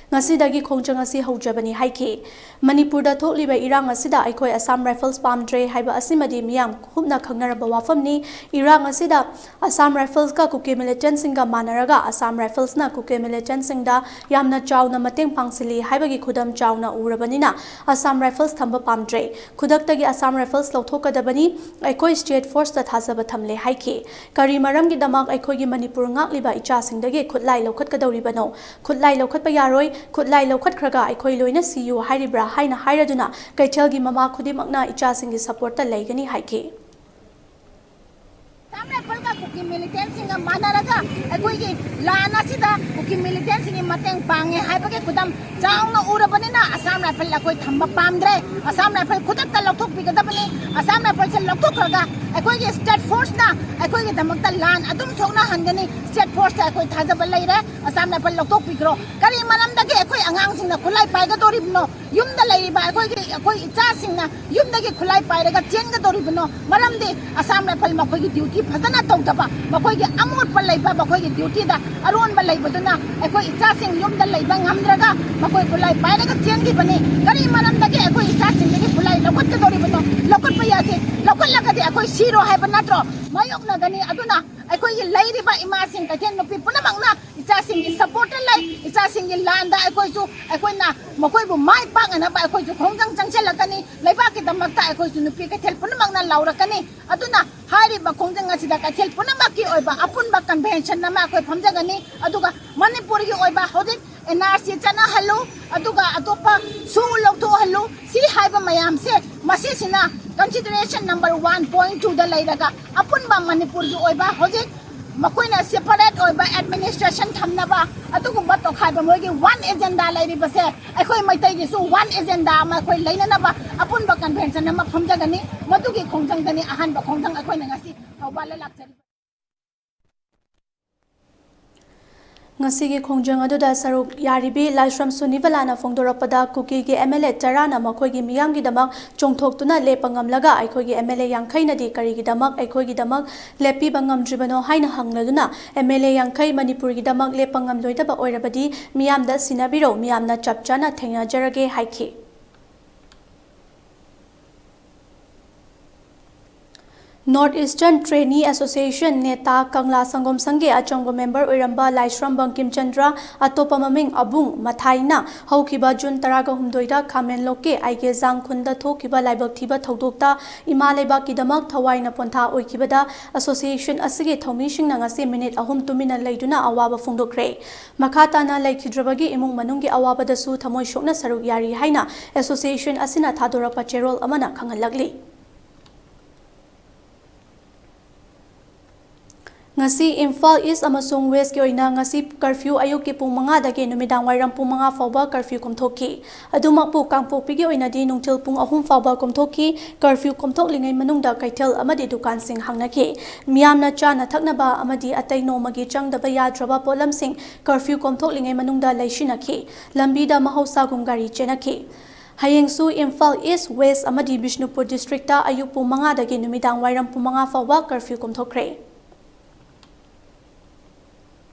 ꯉꯁꯤꯗꯒꯤ ꯈꯣꯡꯖꯪ ꯑꯁꯤ ꯍꯧꯖꯕꯅꯤ ꯍꯥꯏꯈꯤ꯫ ꯃꯅꯤꯄꯨꯔꯗ ꯊꯣꯛꯂꯤꯕ ꯏꯔꯥꯡ ꯑꯁꯤꯗ ꯑꯩꯈꯣꯏ Assam Rifles ꯄꯥꯝꯗ꯭ꯔꯦ ꯍꯥꯏꯕ ꯑꯁꯤꯃꯗꯤ ꯃꯤꯌꯥꯝ ꯀꯨꯞꯅ ꯈꯪꯅꯔꯕ ꯋꯥꯐꯝꯅꯤ꯫ ꯏꯔꯥꯡ ꯑꯁꯤꯗ Assam Rifles ꯀ ꯀꯨꯀꯤ militants ꯁꯤꯡꯒ ꯃꯥꯟꯅꯔꯒ Assam Rifles ꯅ ꯀꯨꯀꯤ militants ꯁꯤꯡꯗ ꯌꯥꯝꯅ ꯆꯥꯎꯅ ꯃꯇꯦꯡ ꯄꯥꯡꯁꯤꯜꯂꯤ ꯍꯥꯏꯕꯒꯤ ꯈꯨꯗꯝ ꯆꯥꯎꯅ ꯎꯔꯕꯅꯤꯅ Assam Rifles ꯊꯝꯕ ꯄꯥꯝꯗ꯭ꯔꯦ꯫ ꯈꯨꯗꯛꯇꯒꯤ Assam Rifles ꯂꯧꯊꯣꯛꯀꯗꯕꯅꯤ꯫ ꯑꯩꯈꯣꯏ state force ꯇ ꯊꯥꯖꯕ ꯊꯝꯂꯦ ꯍꯥꯏꯈꯤ꯫ ꯀꯔꯤ ꯃꯔꯝꯒꯤꯗꯃꯛ ꯑꯩꯈꯣꯏꯒꯤ ꯃꯅꯤꯄꯨꯔ ꯉꯥꯛꯂꯤꯕ ꯏꯆꯥꯁꯤꯡꯗꯒꯤ ꯈꯨꯠꯂꯥꯏ ꯂꯧꯈꯠꯀꯗꯧꯔꯤꯕꯅꯣ? ꯈꯨꯠꯂꯥꯏ ꯂꯧꯈꯠꯄ ꯌꯥꯔꯣꯏ꯫ ꯈꯨꯠꯂꯥꯏ ꯂꯧꯈꯠꯈ꯭ꯔꯒ ꯑꯩꯈꯣꯏ ꯂꯣꯏꯅ ꯁꯤꯌꯨ ꯍꯥꯏꯔꯤꯕ꯭ꯔꯥ ꯍꯥꯏꯅ ꯍꯥꯏꯔꯗꯨꯅ ꯀꯩꯊꯦꯜꯒꯤ ꯃꯃꯥ ꯈꯨꯗꯤꯡꯃꯛꯅ ꯏꯆꯥꯁꯤꯡꯒꯤ support ꯇ ꯂꯩꯒꯅꯤ ꯍꯥꯏꯈꯤ꯫ Assam Rifles ꯀ ꯀꯨꯀꯤ militants ꯁꯤꯡꯒ ꯃꯥꯟꯅꯔꯒ ꯑꯩꯈꯣꯏꯒꯤ ꯂꯥꯟ ꯑꯁꯤꯗ ꯀꯨꯀꯤ militants ꯁꯤꯡꯒꯤ ꯃꯇꯦꯡ ꯄꯥꯡꯉꯦ ꯍꯥꯏꯕꯒꯤ ꯈꯨꯗꯝ ꯆꯥꯎꯅ ꯎꯔꯕꯅꯤꯅ Assam Rifles ꯑꯩꯈꯣꯏ ꯊꯝꯕ ꯄꯥꯝꯗ꯭ꯔꯦ꯫ Assam Rifles ꯈꯨꯗꯛꯇ ꯂꯧꯊꯣꯛꯄꯤꯒꯗꯕꯅꯤ꯫ Assam Rifles ꯁꯦ ꯂꯧꯊꯣꯛꯈ꯭ꯔꯒ ꯑꯩꯈꯣꯏꯒꯤ state force ꯅ ꯑꯩꯈꯣꯏꯒꯤꯗꯃꯛꯇ ꯂꯥꯟ ꯑꯗꯨꯝ ꯁꯣꯛꯅꯍꯟꯒꯅꯤ꯫ State force ꯇ ꯑꯩꯈꯣꯏ ꯊꯥꯖꯕ ꯂꯩꯔꯦ꯫ Assam Rifles ꯂꯧꯊꯣꯛꯄꯤꯈ꯭ꯔꯣ꯫ ꯀꯔꯤ ꯃꯔꯝꯗꯒꯤ ꯑꯩꯈꯣꯏ ꯑꯉꯥꯡꯁꯤꯡꯅ ꯈꯨꯠꯂꯥꯏ ꯄꯥꯏꯒꯗꯧꯔꯤꯕꯅꯣ? ꯌꯨꯝꯗ ꯂꯩꯔꯤꯕ ꯑꯩꯈꯣꯏꯒꯤ, ꯑꯩꯈꯣꯏ ꯏꯆꯥꯁꯤꯡꯅ ꯌꯨꯝꯗꯒꯤ ꯈꯨꯠꯂꯥꯏ ꯄꯥꯏꯔꯒ ꯆꯦꯟꯒꯗꯧꯔꯤꯕꯅꯣ? ꯃꯔꯝꯗꯤ Assam Rifles ꯃꯈꯣꯏꯒꯤ duty ꯐꯖꯅ ꯇꯧꯗꯕ, ꯃꯈꯣꯏꯒꯤ ꯑꯃꯣꯠꯄ ꯂꯩꯕ, ꯃꯈꯣꯏꯒꯤ duty ꯗ ꯑꯔꯣꯟꯕ ꯂꯩꯕꯗꯨꯅ ꯑꯩꯈꯣꯏ ꯏꯆꯥꯁꯤꯡ ꯌꯨꯝꯗ ꯂꯩꯕ ꯉꯝꯗ꯭ꯔꯒ ꯃꯈꯣꯏ ꯈꯨꯠꯂꯥꯏ ꯄꯥꯏꯔꯒ ꯆꯦꯟꯈꯤꯕꯅꯤ꯫ ꯀꯔꯤ ꯃꯔꯝꯗꯒꯤ ꯑꯩꯈꯣꯏ ꯏꯆꯥꯁꯤꯡꯗꯒꯤ ꯈꯨꯠꯂꯥꯏ ꯂꯧꯈꯠꯀꯗꯧꯔꯤꯕꯅꯣ? ꯂꯧꯈꯠꯄ ꯌꯥꯗꯦ꯫ ꯂꯧꯈꯠꯂꯒꯗꯤ ꯑꯩꯈꯣꯏ ꯁꯤꯔꯣ ꯍꯥꯏꯕ ꯅꯠꯇ꯭ꯔꯣ? ꯃꯥꯌꯣꯛꯅꯒꯅꯤ꯫ ꯑꯗꯨꯅ ꯑꯩꯈꯣꯏꯒꯤ ꯂꯩꯔꯤꯕ ꯏꯃꯥꯁꯤꯡ, ꯀꯩꯊꯦꯜ ꯅꯨꯄꯤ ꯄꯨꯝꯅꯃꯛꯅ ꯏꯆꯥꯁꯤꯡꯒꯤ support ꯇ ꯂꯩ꯫ ꯏꯆꯥꯁꯤꯡꯒꯤ ꯂꯥꯟꯗ ꯑꯩꯈꯣꯏꯁꯨ, ꯑꯩꯈꯣꯏꯅ ꯃꯈꯣꯏꯕꯨ ꯃꯥꯏ ꯄꯥꯛꯅꯅꯕ ꯑꯩꯈꯣꯏꯁꯨ ꯈꯣꯡꯖꯪ ꯆꯪꯁꯤꯜꯂꯛꯀꯅꯤ꯫ ꯂꯩꯕꯥꯛꯀꯤꯗꯃꯛꯇ ꯑꯩꯈꯣꯏꯁꯨ ꯅꯨꯄꯤ ꯀꯩꯊꯦꯜ ꯄꯨꯝꯅꯃꯛꯅ ꯂꯥꯎꯔꯛꯀꯅꯤ꯫ ꯑꯗꯨꯅ ꯍꯥꯏꯔꯤꯕ ꯈꯣꯡꯖꯪ ꯑꯁꯤꯗ ꯀꯩꯊꯦꯜ ꯄꯨꯝꯅꯃꯛꯀꯤ ꯑꯣꯏꯕ ꯑꯄꯨꯟꯕ convention ꯑꯃ ꯑꯩꯈꯣꯏ ꯐꯝꯖꯒꯅꯤ꯫ ꯑꯗꯨꯒ ꯃꯅꯤꯄꯨꯔꯒꯤ ꯑꯣꯏꯕ ꯍꯧꯖꯤꯛ N R C ꯆꯠꯅꯍꯜꯂꯨ, ꯑꯗꯨꯒ ꯑꯇꯣꯞꯄ ꯁꯨ ꯂꯧꯊꯣꯛꯍꯜꯂꯨ, ꯁꯤ ꯍꯥꯏꯕ ꯃꯌꯥꯝꯁꯦ, ꯃꯁꯤꯁꯤꯅ consideration number one point two ꯗ ꯂꯩꯔꯒ ꯑꯄꯨꯟꯕ ꯃꯅꯤꯄꯨꯔꯒꯤ ꯑꯣꯏꯕ ꯍꯧꯖꯤꯛ ꯃꯈꯣꯏꯅ separate ꯑꯣꯏꯕ administration ꯊꯝꯅꯕ ꯑꯗꯨꯒꯨꯝꯕ ꯇꯣꯈꯥꯏꯕ ꯃꯣꯏꯒꯤ one agenda ꯂꯩꯔꯤꯕꯁꯦ ꯑꯩꯈꯣꯏ ꯃꯩꯇꯩꯒꯤꯁꯨ one agenda ꯑꯃ ꯑꯩꯈꯣꯏ ꯂꯩꯅꯅꯕ ꯑꯄꯨꯟꯕ convention ꯑꯃ ꯐꯝꯖꯒꯅꯤ꯫ ꯃꯗꯨꯒꯤ ꯈꯣꯡꯖꯪꯗꯅꯤ ꯑꯍꯥꯟꯕ ꯈꯣꯡꯖꯪ ꯑꯩꯈꯣꯏꯅ ꯉꯁꯤ ꯊꯧꯕꯥꯜꯗ ꯂꯥꯛꯆꯔꯤꯕ꯫ ꯉꯁꯤꯒꯤ ꯈꯣꯡꯖꯪ ꯑꯗꯨꯗ ꯁꯔꯨꯛ ꯌꯥꯔꯤꯕꯤ ꯂꯥꯏꯁ꯭ꯔꯝ ꯁꯨꯅꯤꯕꯂꯥꯅ ꯐꯣꯡꯗꯣꯔꯛꯄꯗ, ꯀꯨꯀꯤꯒꯤ MLA ꯇꯔꯥꯅ ꯃꯈꯣꯏꯒꯤ ꯃꯤꯌꯥꯝꯒꯤꯗꯃꯛ ꯆꯣꯡꯊꯣꯛꯇꯨꯅ ꯂꯦꯞꯄ ꯉꯝꯂꯒ ꯑꯩꯈꯣꯏꯒꯤ MLA ꯌꯥꯡꯈꯩꯅꯗꯤ ꯀꯔꯤꯒꯤꯗꯃꯛ ꯑꯩꯈꯣꯏꯒꯤꯗꯃꯛ ꯂꯦꯞꯄꯤꯕ ꯉꯝꯗ꯭ꯔꯤꯕꯅꯣ ꯍꯥꯏꯅ ꯍꯪꯂꯗꯨꯅ, MLA ꯌꯥꯡꯈꯩ ꯃꯅꯤꯄꯨꯔꯒꯤꯗꯃꯛ ꯂꯦꯞꯄ ꯉꯝꯂꯣꯏꯗꯕ ꯑꯣꯏꯔꯕꯗꯤ ꯃꯤꯌꯥꯝꯗ ꯁꯤꯟꯅꯕꯤꯔꯣ, ꯃꯤꯌꯥꯝꯅ ꯆꯞ ꯆꯥꯅ ꯊꯦꯡꯅꯖꯔꯒꯦ ꯍꯥꯏꯈꯤ꯫ North Eastern Trainee Association, NETA, ꯀꯪꯂꯥ ꯁꯪꯒꯣꯝ ꯁꯪꯒꯤ ꯑꯆꯧꯕ member ꯑꯣꯏꯔꯝꯕ ꯂꯥꯏꯁ꯭ꯔꯝ ꯕꯪꯀꯤꯝ ꯆꯟꯗ꯭ꯔ, ꯑꯇꯣꯞꯄ ꯃꯃꯤꯡ ꯑꯕꯨꯡ ꯃꯊꯥꯏꯅ, ꯍꯧꯈꯤꯕ ꯖꯨꯟ ꯇꯔꯥꯒ ꯍꯨꯝꯗꯣꯏꯗ ꯈꯥꯃꯦꯟꯂꯣꯛꯀꯤ ꯑꯥꯏꯒꯦꯖꯥꯡ ꯈꯨꯟꯗ ꯊꯣꯛꯈꯤꯕ ꯂꯥꯏꯕꯛ ꯊꯤꯕ ꯊꯧꯗꯣꯛꯇ ꯏꯃꯥ ꯂꯩꯕꯥꯛꯀꯤꯗꯃꯛ ꯊꯋꯥꯏꯅ ꯄꯣꯟꯊꯥ ꯑꯣꯏꯈꯤꯕꯗ association ꯑꯁꯤꯒꯤ ꯊꯧꯃꯤꯁꯤꯡꯅ ꯉꯁꯤ ꯃꯤꯅꯤꯠ ꯑꯍꯨꯝ ꯇꯨꯃꯤꯟꯅ ꯂꯩꯗꯨꯅ ꯑꯋꯥꯕ ꯐꯣꯡꯗꯣꯛꯈ꯭ꯔꯦ꯫ ꯃꯈꯥ ꯇꯥꯅ ꯂꯩꯈꯤꯗ꯭ꯔꯕꯒꯤ ꯏꯃꯨꯡ ꯃꯅꯨꯡꯒꯤ ꯑꯋꯥꯕꯗꯁꯨ ꯊꯃꯣꯏ ꯁꯣꯛꯅ ꯁꯔꯨꯛ ꯌꯥꯔꯤ ꯍꯥꯏꯅ association ꯑꯁꯤꯅ ꯊꯥꯗꯣꯔꯛꯄ ꯆꯦꯔꯣꯜ ꯑꯃꯅ ꯈꯪꯍꯜꯂꯛꯂꯤ꯫ ꯉꯁꯤ ꯏꯝꯐꯥꯜ East ꯑꯃꯁꯨꯡ Westꯀꯤ ꯑꯣꯏꯅ ꯉꯁꯤ curfew ꯑꯌꯨꯛꯀꯤ ꯄꯨꯡ ꯃꯉꯥꯗꯒꯤ ꯅꯨꯃꯤꯗꯥꯡ ꯋꯥꯏꯔꯝ ꯄꯨꯡ ꯃꯉꯥ ꯐꯥꯎꯕ curfew ꯀꯣꯝꯊꯣꯛꯈꯤ꯫ ꯑꯗꯨꯃꯛꯄꯨ ꯀꯥꯡꯄꯣꯛꯄꯤꯒꯤ ꯑꯣꯏꯅꯗꯤ ꯅꯨꯡꯊꯤꯜ ꯄꯨꯡ ꯑꯍꯨꯝ ꯐꯥꯎꯕ ꯀꯣꯝꯊꯣꯛꯈꯤ꯫ Curfew ꯀꯣꯝꯊꯣꯛꯂꯤꯉꯩ ꯃꯅꯨꯡꯗ ꯀꯩꯊꯦꯜ ꯑꯃꯗꯤ ꯗꯨꯀꯥꯟꯁꯤꯡ ꯍꯥꯡꯅꯈꯤ꯫ ꯃꯤꯌꯥꯝꯅ ꯆꯥꯅ ꯊꯛꯅꯕ ꯑꯃꯗꯤ ꯑꯇꯩ ꯅꯣꯡꯃꯒꯤ ꯆꯪꯗꯕ ꯌꯥꯗ꯭ꯔꯕ ꯄꯣꯠꯂꯝꯁꯤꯡ curfew ꯀꯣꯝꯊꯣꯛꯂꯤꯉꯩ ꯃꯅꯨꯡꯗ ꯂꯩꯁꯤꯟꯅꯈꯤ꯫ ꯂꯝꯕꯤꯗ ꯃꯍꯧꯁꯥꯒꯨꯝ ꯒꯥꯔꯤ ꯆꯦꯟꯅꯈꯤ꯫ ꯍꯌꯦꯡꯁꯨ ꯏꯝꯐꯥꯜ East, West ꯑꯃꯗꯤ ꯕꯤꯁꯅꯨꯄꯨꯔ districtꯇ ꯑꯌꯨꯛ ꯄꯨꯡ ꯃꯉꯥꯗꯒꯤ ꯅꯨꯃꯤꯗꯥꯡ ꯋꯥꯏꯔꯝ ꯄꯨꯡ ꯃꯉꯥ ꯐꯥꯎꯕ curfew ꯀꯣꯝꯊꯣꯛꯈ꯭ꯔꯦ꯫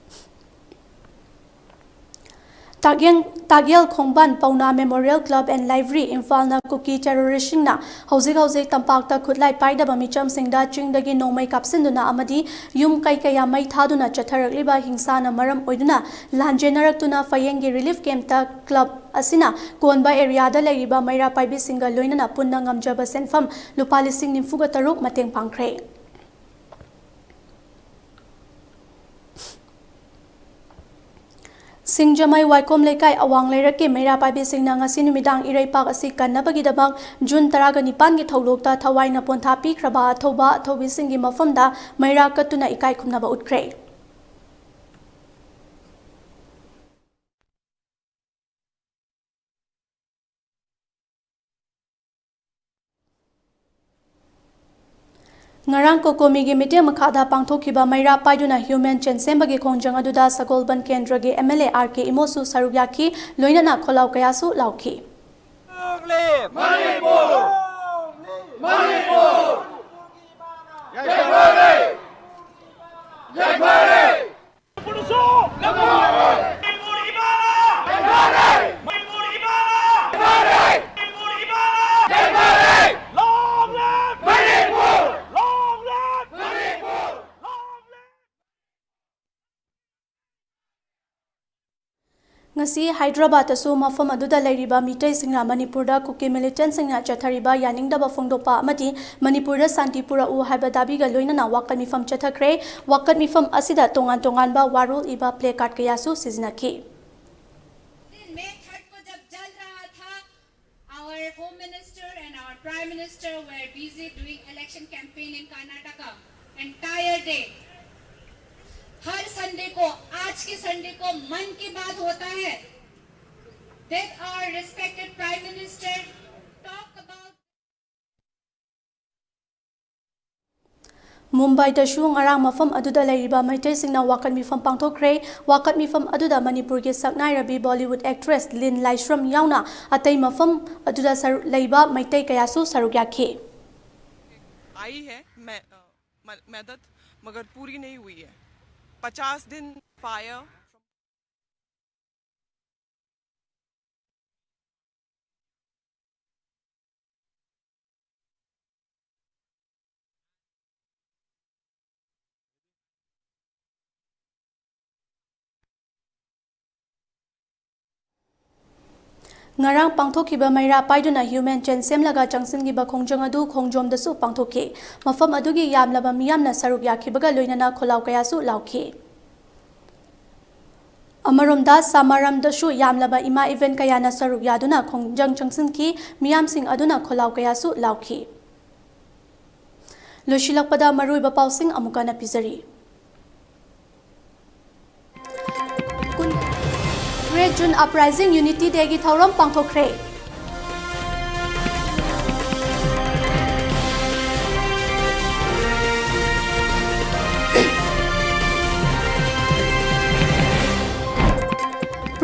Takyel, Takyel ꯈꯣꯡꯕꯥꯟ Paona Memorial Club and Library, ꯏꯝꯐꯥꯜꯅ ꯀꯨꯀꯤ terroristꯁꯤꯡꯅ ꯍꯧꯖꯤꯛ ꯍꯧꯖꯤꯛ ꯇꯝꯄꯥꯛꯇ ꯈꯨꯠꯂꯥꯏ ꯄꯥꯏꯗꯕ ꯃꯤꯆꯝꯁꯤꯡꯗ ꯆꯤꯡꯗꯒꯤ ꯅꯣꯡꯃꯩ ꯀꯥꯞꯁꯤꯟꯗꯨꯅ ꯑꯃꯗꯤ ꯌꯨꯝ ꯀꯩ ꯀꯌꯥ ꯃꯩ ꯊꯥꯗꯨꯅ ꯆꯠꯊꯔꯛꯂꯤꯕ ꯍꯤꯡꯁꯥꯅ ꯃꯔꯝ ꯑꯣꯏꯗꯨꯅ ꯂꯥꯟꯖꯦꯟꯅꯔꯛꯇꯨꯅ ꯐꯌꯦꯡꯒꯤ relief campꯇ club ꯑꯁꯤꯅ ꯀꯣꯟꯕ areaꯗ ꯂꯩꯔꯤꯕ ꯃꯩꯔꯥ ꯄꯥꯏꯕꯤꯁꯤꯡꯒ ꯂꯣꯏꯅꯅ ꯄꯨꯟꯅ ꯉꯝꯖꯕ ꯁꯦꯟꯐꯝ ꯂꯨꯄꯥ ꯂꯤꯁꯤꯡ ꯅꯤꯐꯨꯒ ꯇꯔꯨꯛ ꯃꯇꯦꯡ ꯄꯥꯡꯈ꯭ꯔꯦ꯫ ꯁꯤꯡꯖꯃꯩ ꯋꯥꯏꯈꯣꯝ ꯂꯩꯀꯥꯏ ꯑꯋꯥꯡ ꯂꯩꯔꯛꯀꯤ ꯃꯩꯔꯥ ꯄꯥꯏꯕꯤꯁꯤꯡꯅ ꯉꯁꯤ ꯅꯨꯃꯤꯗꯥꯡ ꯏꯔꯩꯄꯥꯛ ꯑꯁꯤ ꯀꯟꯅꯕꯒꯤꯗꯃꯛ ꯖꯨꯟ ꯇꯔꯥꯒ ꯅꯤꯄꯥꯟꯒꯤ ꯊꯧꯗꯣꯛꯇ ꯊꯋꯥꯏꯅ ꯄꯣꯟꯊꯥ ꯄꯤꯈ꯭ꯔꯕ ꯑꯊꯧꯕ ꯑꯊꯧꯕꯤꯁꯤꯡꯒꯤ ꯃꯐꯝꯗ ꯃꯩꯔꯥ ꯀꯠꯇꯨꯅ ꯏꯀꯥꯏ ꯈꯨꯝꯅꯕ ꯎꯠꯈ꯭ꯔꯦ꯫ ꯉꯔꯥꯡ ꯀꯣꯀꯣꯃꯤꯒꯤ ꯃꯤꯠꯌꯦꯡ ꯃꯈꯥꯗ ꯄꯥꯡꯊꯣꯛꯈꯤꯕ ꯃꯩꯔꯥ ꯄꯥꯏꯗꯨꯅ ꯍ꯭ꯌꯨꯃꯦꯟ ꯆꯦꯟ ꯁꯦꯝꯕꯒꯤ ꯈꯣꯡꯖꯪ ꯑꯗꯨꯗ ꯁꯒꯣꯜꯕꯟ ꯀꯦꯟꯗ꯭ꯔꯒꯤ ꯑꯦꯝ ꯑꯦꯜ ꯑꯦ ꯑꯥꯔ ꯀꯦ ꯏꯃꯣꯁꯨ ꯁꯔꯨꯛ ꯌꯥꯈꯤ, ꯂꯣꯏꯅꯅ ꯈꯣꯜꯂꯥꯎ ꯀꯌꯥꯁꯨ ꯂꯥꯎꯈꯤ꯫ ꯉꯁꯤ ꯍꯥꯏꯗ꯭ꯔꯕꯥꯗꯇꯁꯨ ꯃꯐꯝ ꯑꯗꯨꯗ ꯂꯩꯔꯤꯕ ꯃꯤꯇꯩꯁꯤꯡꯅ ꯃꯅꯤꯄꯨꯔꯗ ꯀꯨꯀꯤ ꯃꯤꯂꯤꯇꯦꯟꯁꯤꯡꯅ ꯆꯠꯊꯔꯤꯕ ꯌꯥꯅꯤꯡꯗꯕ ꯐꯣꯡꯗꯣꯛꯄ ꯑꯃꯗꯤ ꯃꯅꯤꯄꯨꯔꯗ ꯁꯥꯟꯇꯤ ꯄꯨꯔꯛꯎ ꯍꯥꯏꯕ ꯗꯥꯕꯤꯒ ꯂꯣꯏꯅꯅ ꯋꯥꯀꯠ ꯃꯤꯐꯝ ꯆꯠꯊꯈ꯭ꯔꯦ꯫ ꯋꯥꯀꯠ ꯃꯤꯐꯝ ꯑꯁꯤꯗ ꯇꯣꯉꯥꯟ ꯇꯣꯉꯥꯟꯕ ꯋꯥꯔꯣꯜ ꯏꯕ ꯄ꯭ꯂꯦ ꯀꯥꯔꯗ ꯀꯌꯥꯁꯨ ꯁꯤꯖꯤꯟꯅꯈꯤ꯫ दिन मई थर्ड को जब जल रहा था, our Home Minister and our Prime Minister were busy doing election campaign in Karnataka entire day. Her Sunday को, आज के संडे को मन की बात होता है, did our respected Prime Minister talk about ꯃꯨꯝꯕꯥꯏꯗꯁꯨ ꯉꯔꯥꯡ ꯃꯐꯝ ꯑꯗꯨꯗ ꯂꯩꯔꯤꯕ ꯃꯩꯇꯩꯁꯤꯡꯅ ꯋꯥꯀꯠ ꯃꯤꯐꯝ ꯄꯥꯡꯊꯣꯛꯈ꯭ꯔꯦ꯫ ꯋꯥꯀꯠ ꯃꯤꯐꯝ ꯑꯗꯨꯗ ꯃꯅꯤꯄꯨꯔꯒꯤ ꯁꯛꯅꯥꯏꯔꯕꯤ ꯕꯣꯂꯤꯋꯨꯗ ꯑꯦꯛꯇ꯭ꯔꯦꯁ ꯂꯤꯟ ꯂꯥꯏꯁ꯭ꯔꯝ ꯌꯥꯎꯅ ꯑꯇꯩ ꯃꯐꯝ ꯑꯗꯨꯗ ꯁꯔꯨꯛ ꯂꯩꯕ ꯃꯩꯇꯩ ꯀꯌꯥꯁꯨ ꯁꯔꯨꯛ ꯌꯥꯈꯤ꯫ आई है मैं, अ, म-, मदद, मगर पूरी नहीं हुई है। पचास दिन फायर। ꯉꯔꯥꯡ ꯄꯥꯡꯊꯣꯛꯈꯤꯕ ꯃꯩꯔꯥ ꯄꯥꯏꯗꯨꯅ ꯍ꯭ꯌꯨꯃꯦꯟ ꯆꯦꯟ ꯁꯦꯝꯂꯒ ꯆꯪꯁꯤꯟꯈꯤꯕ ꯈꯣꯡꯖꯪ ꯑꯗꯨ ꯈꯣꯡꯖꯣꯝꯗꯁꯨ ꯄꯥꯡꯊꯣꯛꯈꯤ꯫ ꯃꯐꯝ ꯑꯗꯨꯒꯤ ꯌꯥꯝꯂꯕ ꯃꯤꯌꯥꯝꯅ ꯁꯔꯨꯛ ꯌꯥꯈꯤꯕꯒ ꯂꯣꯏꯅꯅ ꯈꯣꯜꯂꯥꯎ ꯀꯌꯥꯁꯨ ꯂꯥꯎꯈꯤ꯫ ꯑꯃꯔꯣꯝꯗ, ꯁꯃꯥꯔꯝꯗꯁꯨ ꯌꯥꯝꯂꯕ ꯏꯃꯥ ꯏꯕꯦꯟ ꯀꯌꯥꯅ ꯁꯔꯨꯛ ꯌꯥꯗꯨꯅ ꯈꯣꯡꯖꯪ ꯆꯪꯁꯤꯟꯈꯤ, ꯃꯤꯌꯥꯝꯁꯤꯡ ꯑꯗꯨꯅ ꯈꯣꯜꯂꯥꯎ ꯀꯌꯥꯁꯨ ꯂꯥꯎꯈꯤ꯫ ꯂꯣꯏꯁꯤꯜꯂꯛꯄꯗ ꯃꯔꯨꯑꯣꯏꯕ ꯄꯥꯎꯁꯤꯡ ꯑꯃꯨꯛ ꯍꯟꯅ ꯄꯤꯖꯔꯤ꯫ ꯀꯨꯟ, Great June Uprising Unity Day ꯒꯤ ꯊꯧꯔꯝ ꯄꯥꯡꯊꯣꯛꯈ꯭ꯔꯦ꯫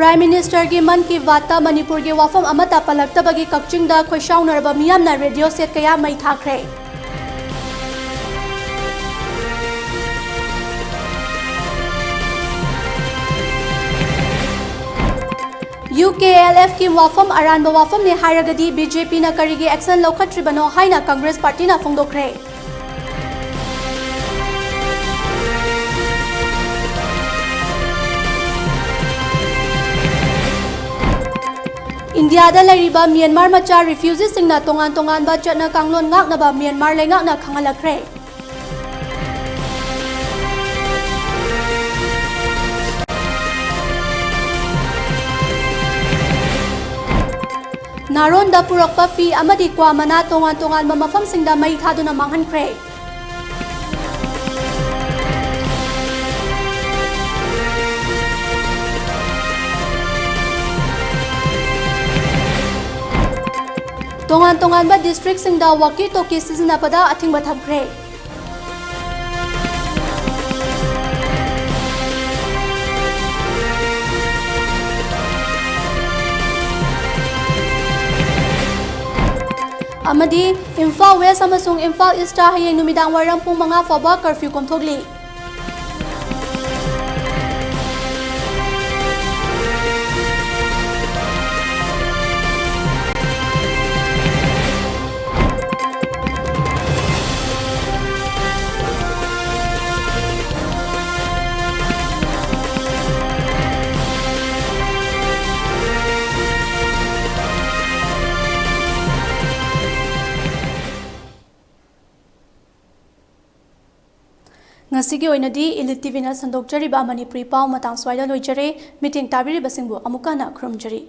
Prime Minister ꯒꯤ ꯃꯟ ꯀꯤ ꯕꯥꯠꯇ ꯃꯅꯤꯄꯨꯔꯒꯤ ꯋꯥꯐꯝ ꯑꯃꯠꯇ ꯄꯜꯂꯛꯇꯕꯒꯤ ꯀꯛꯆꯤꯡꯗ ꯈꯣꯏꯁꯥꯎꯅꯔꯕ ꯃꯤꯌꯥꯝꯅ radio set ꯀꯌꯥ ꯃꯩ ꯊꯥꯈ꯭ꯔꯦ꯫ U K L F ꯀꯤ ꯋꯥꯐꯝ ꯑꯔꯥꯟꯕ ꯋꯥꯐꯝꯅꯤ ꯍꯥꯏꯔꯒꯗꯤ B J P ꯅ ꯀꯔꯤꯒꯤ action ꯂꯧꯈꯠꯇ꯭ꯔꯤꯕꯅꯣ ꯍꯥꯏꯅ Congress party ꯅ ꯐꯣꯡꯗꯣꯛꯈ꯭ꯔꯦ꯫ ꯏꯟꯗꯤꯌꯥꯗ ꯂꯩꯔꯤꯕ ꯃ꯭ꯌꯥꯟꯃꯥꯔ ꯃꯆꯥ refugee ꯁꯤꯡꯅ ꯇꯣꯉꯥꯟ ꯇꯣꯉꯥꯟꯕ ꯆꯠꯅ ꯀꯥꯡꯂꯣꯟ ꯉꯥꯛꯅꯕ ꯃ꯭ꯌꯥꯟꯃꯥꯔ ꯂꯩꯉꯥꯛꯅ ꯈꯪꯍꯜꯂꯛꯈ꯭ꯔꯦ꯫ ꯅꯥꯔꯣꯟꯗ ꯄꯨꯔꯛꯄ ꯐꯤ ꯑꯃꯗꯤ ꯀ꯭ꯋꯥ ꯃꯅꯥ ꯇꯣꯉꯥꯟ ꯇꯣꯉꯥꯟꯕ ꯃꯐꯝꯁꯤꯡꯗ ꯃꯩ ꯊꯥꯗꯨꯅ ꯃꯥꯡꯍꯟꯈ꯭ꯔꯦ꯫ ꯇꯣꯉꯥꯟ ꯇꯣꯉꯥꯟꯕ district ꯁꯤꯡꯗ walkie talkie ꯁꯤꯖꯤꯟꯅꯕꯗ ꯑꯊꯤꯡꯕ ꯊꯝꯈ꯭ꯔꯦ꯫ ꯑꯃꯗꯤ ꯏꯝꯐꯥꯜ West ꯑꯃꯁꯨꯡ ꯏꯝꯐꯥꯜ East ꯇ ꯍꯌꯦꯡ ꯅꯨꯃꯤꯗꯥꯡ ꯋꯥꯏꯔꯝ ꯄꯨꯡ ꯃꯉꯥ ꯐꯥꯎꯕ curfew ꯀꯣꯝꯊꯣꯛꯂꯤ꯫ ꯉꯁꯤꯒꯤ ꯑꯣꯏꯅꯗꯤ Elite TVꯅ ꯁꯟꯗꯣꯛꯆꯔꯤꯕ ꯃꯅꯤꯄꯨꯔꯤ ꯄꯥꯎ ꯃꯇꯥꯡ ꯁ꯭ꯋꯥꯏꯗ ꯂꯣꯏꯖꯔꯦ꯫ ꯃꯤꯠꯌꯦꯡ ꯇꯥꯕꯤꯔꯤꯕꯁꯤꯡꯕꯨ ꯑꯃꯨꯛꯀ ꯍꯟꯅ ꯈꯨꯔꯨꯝꯖꯔꯤ꯫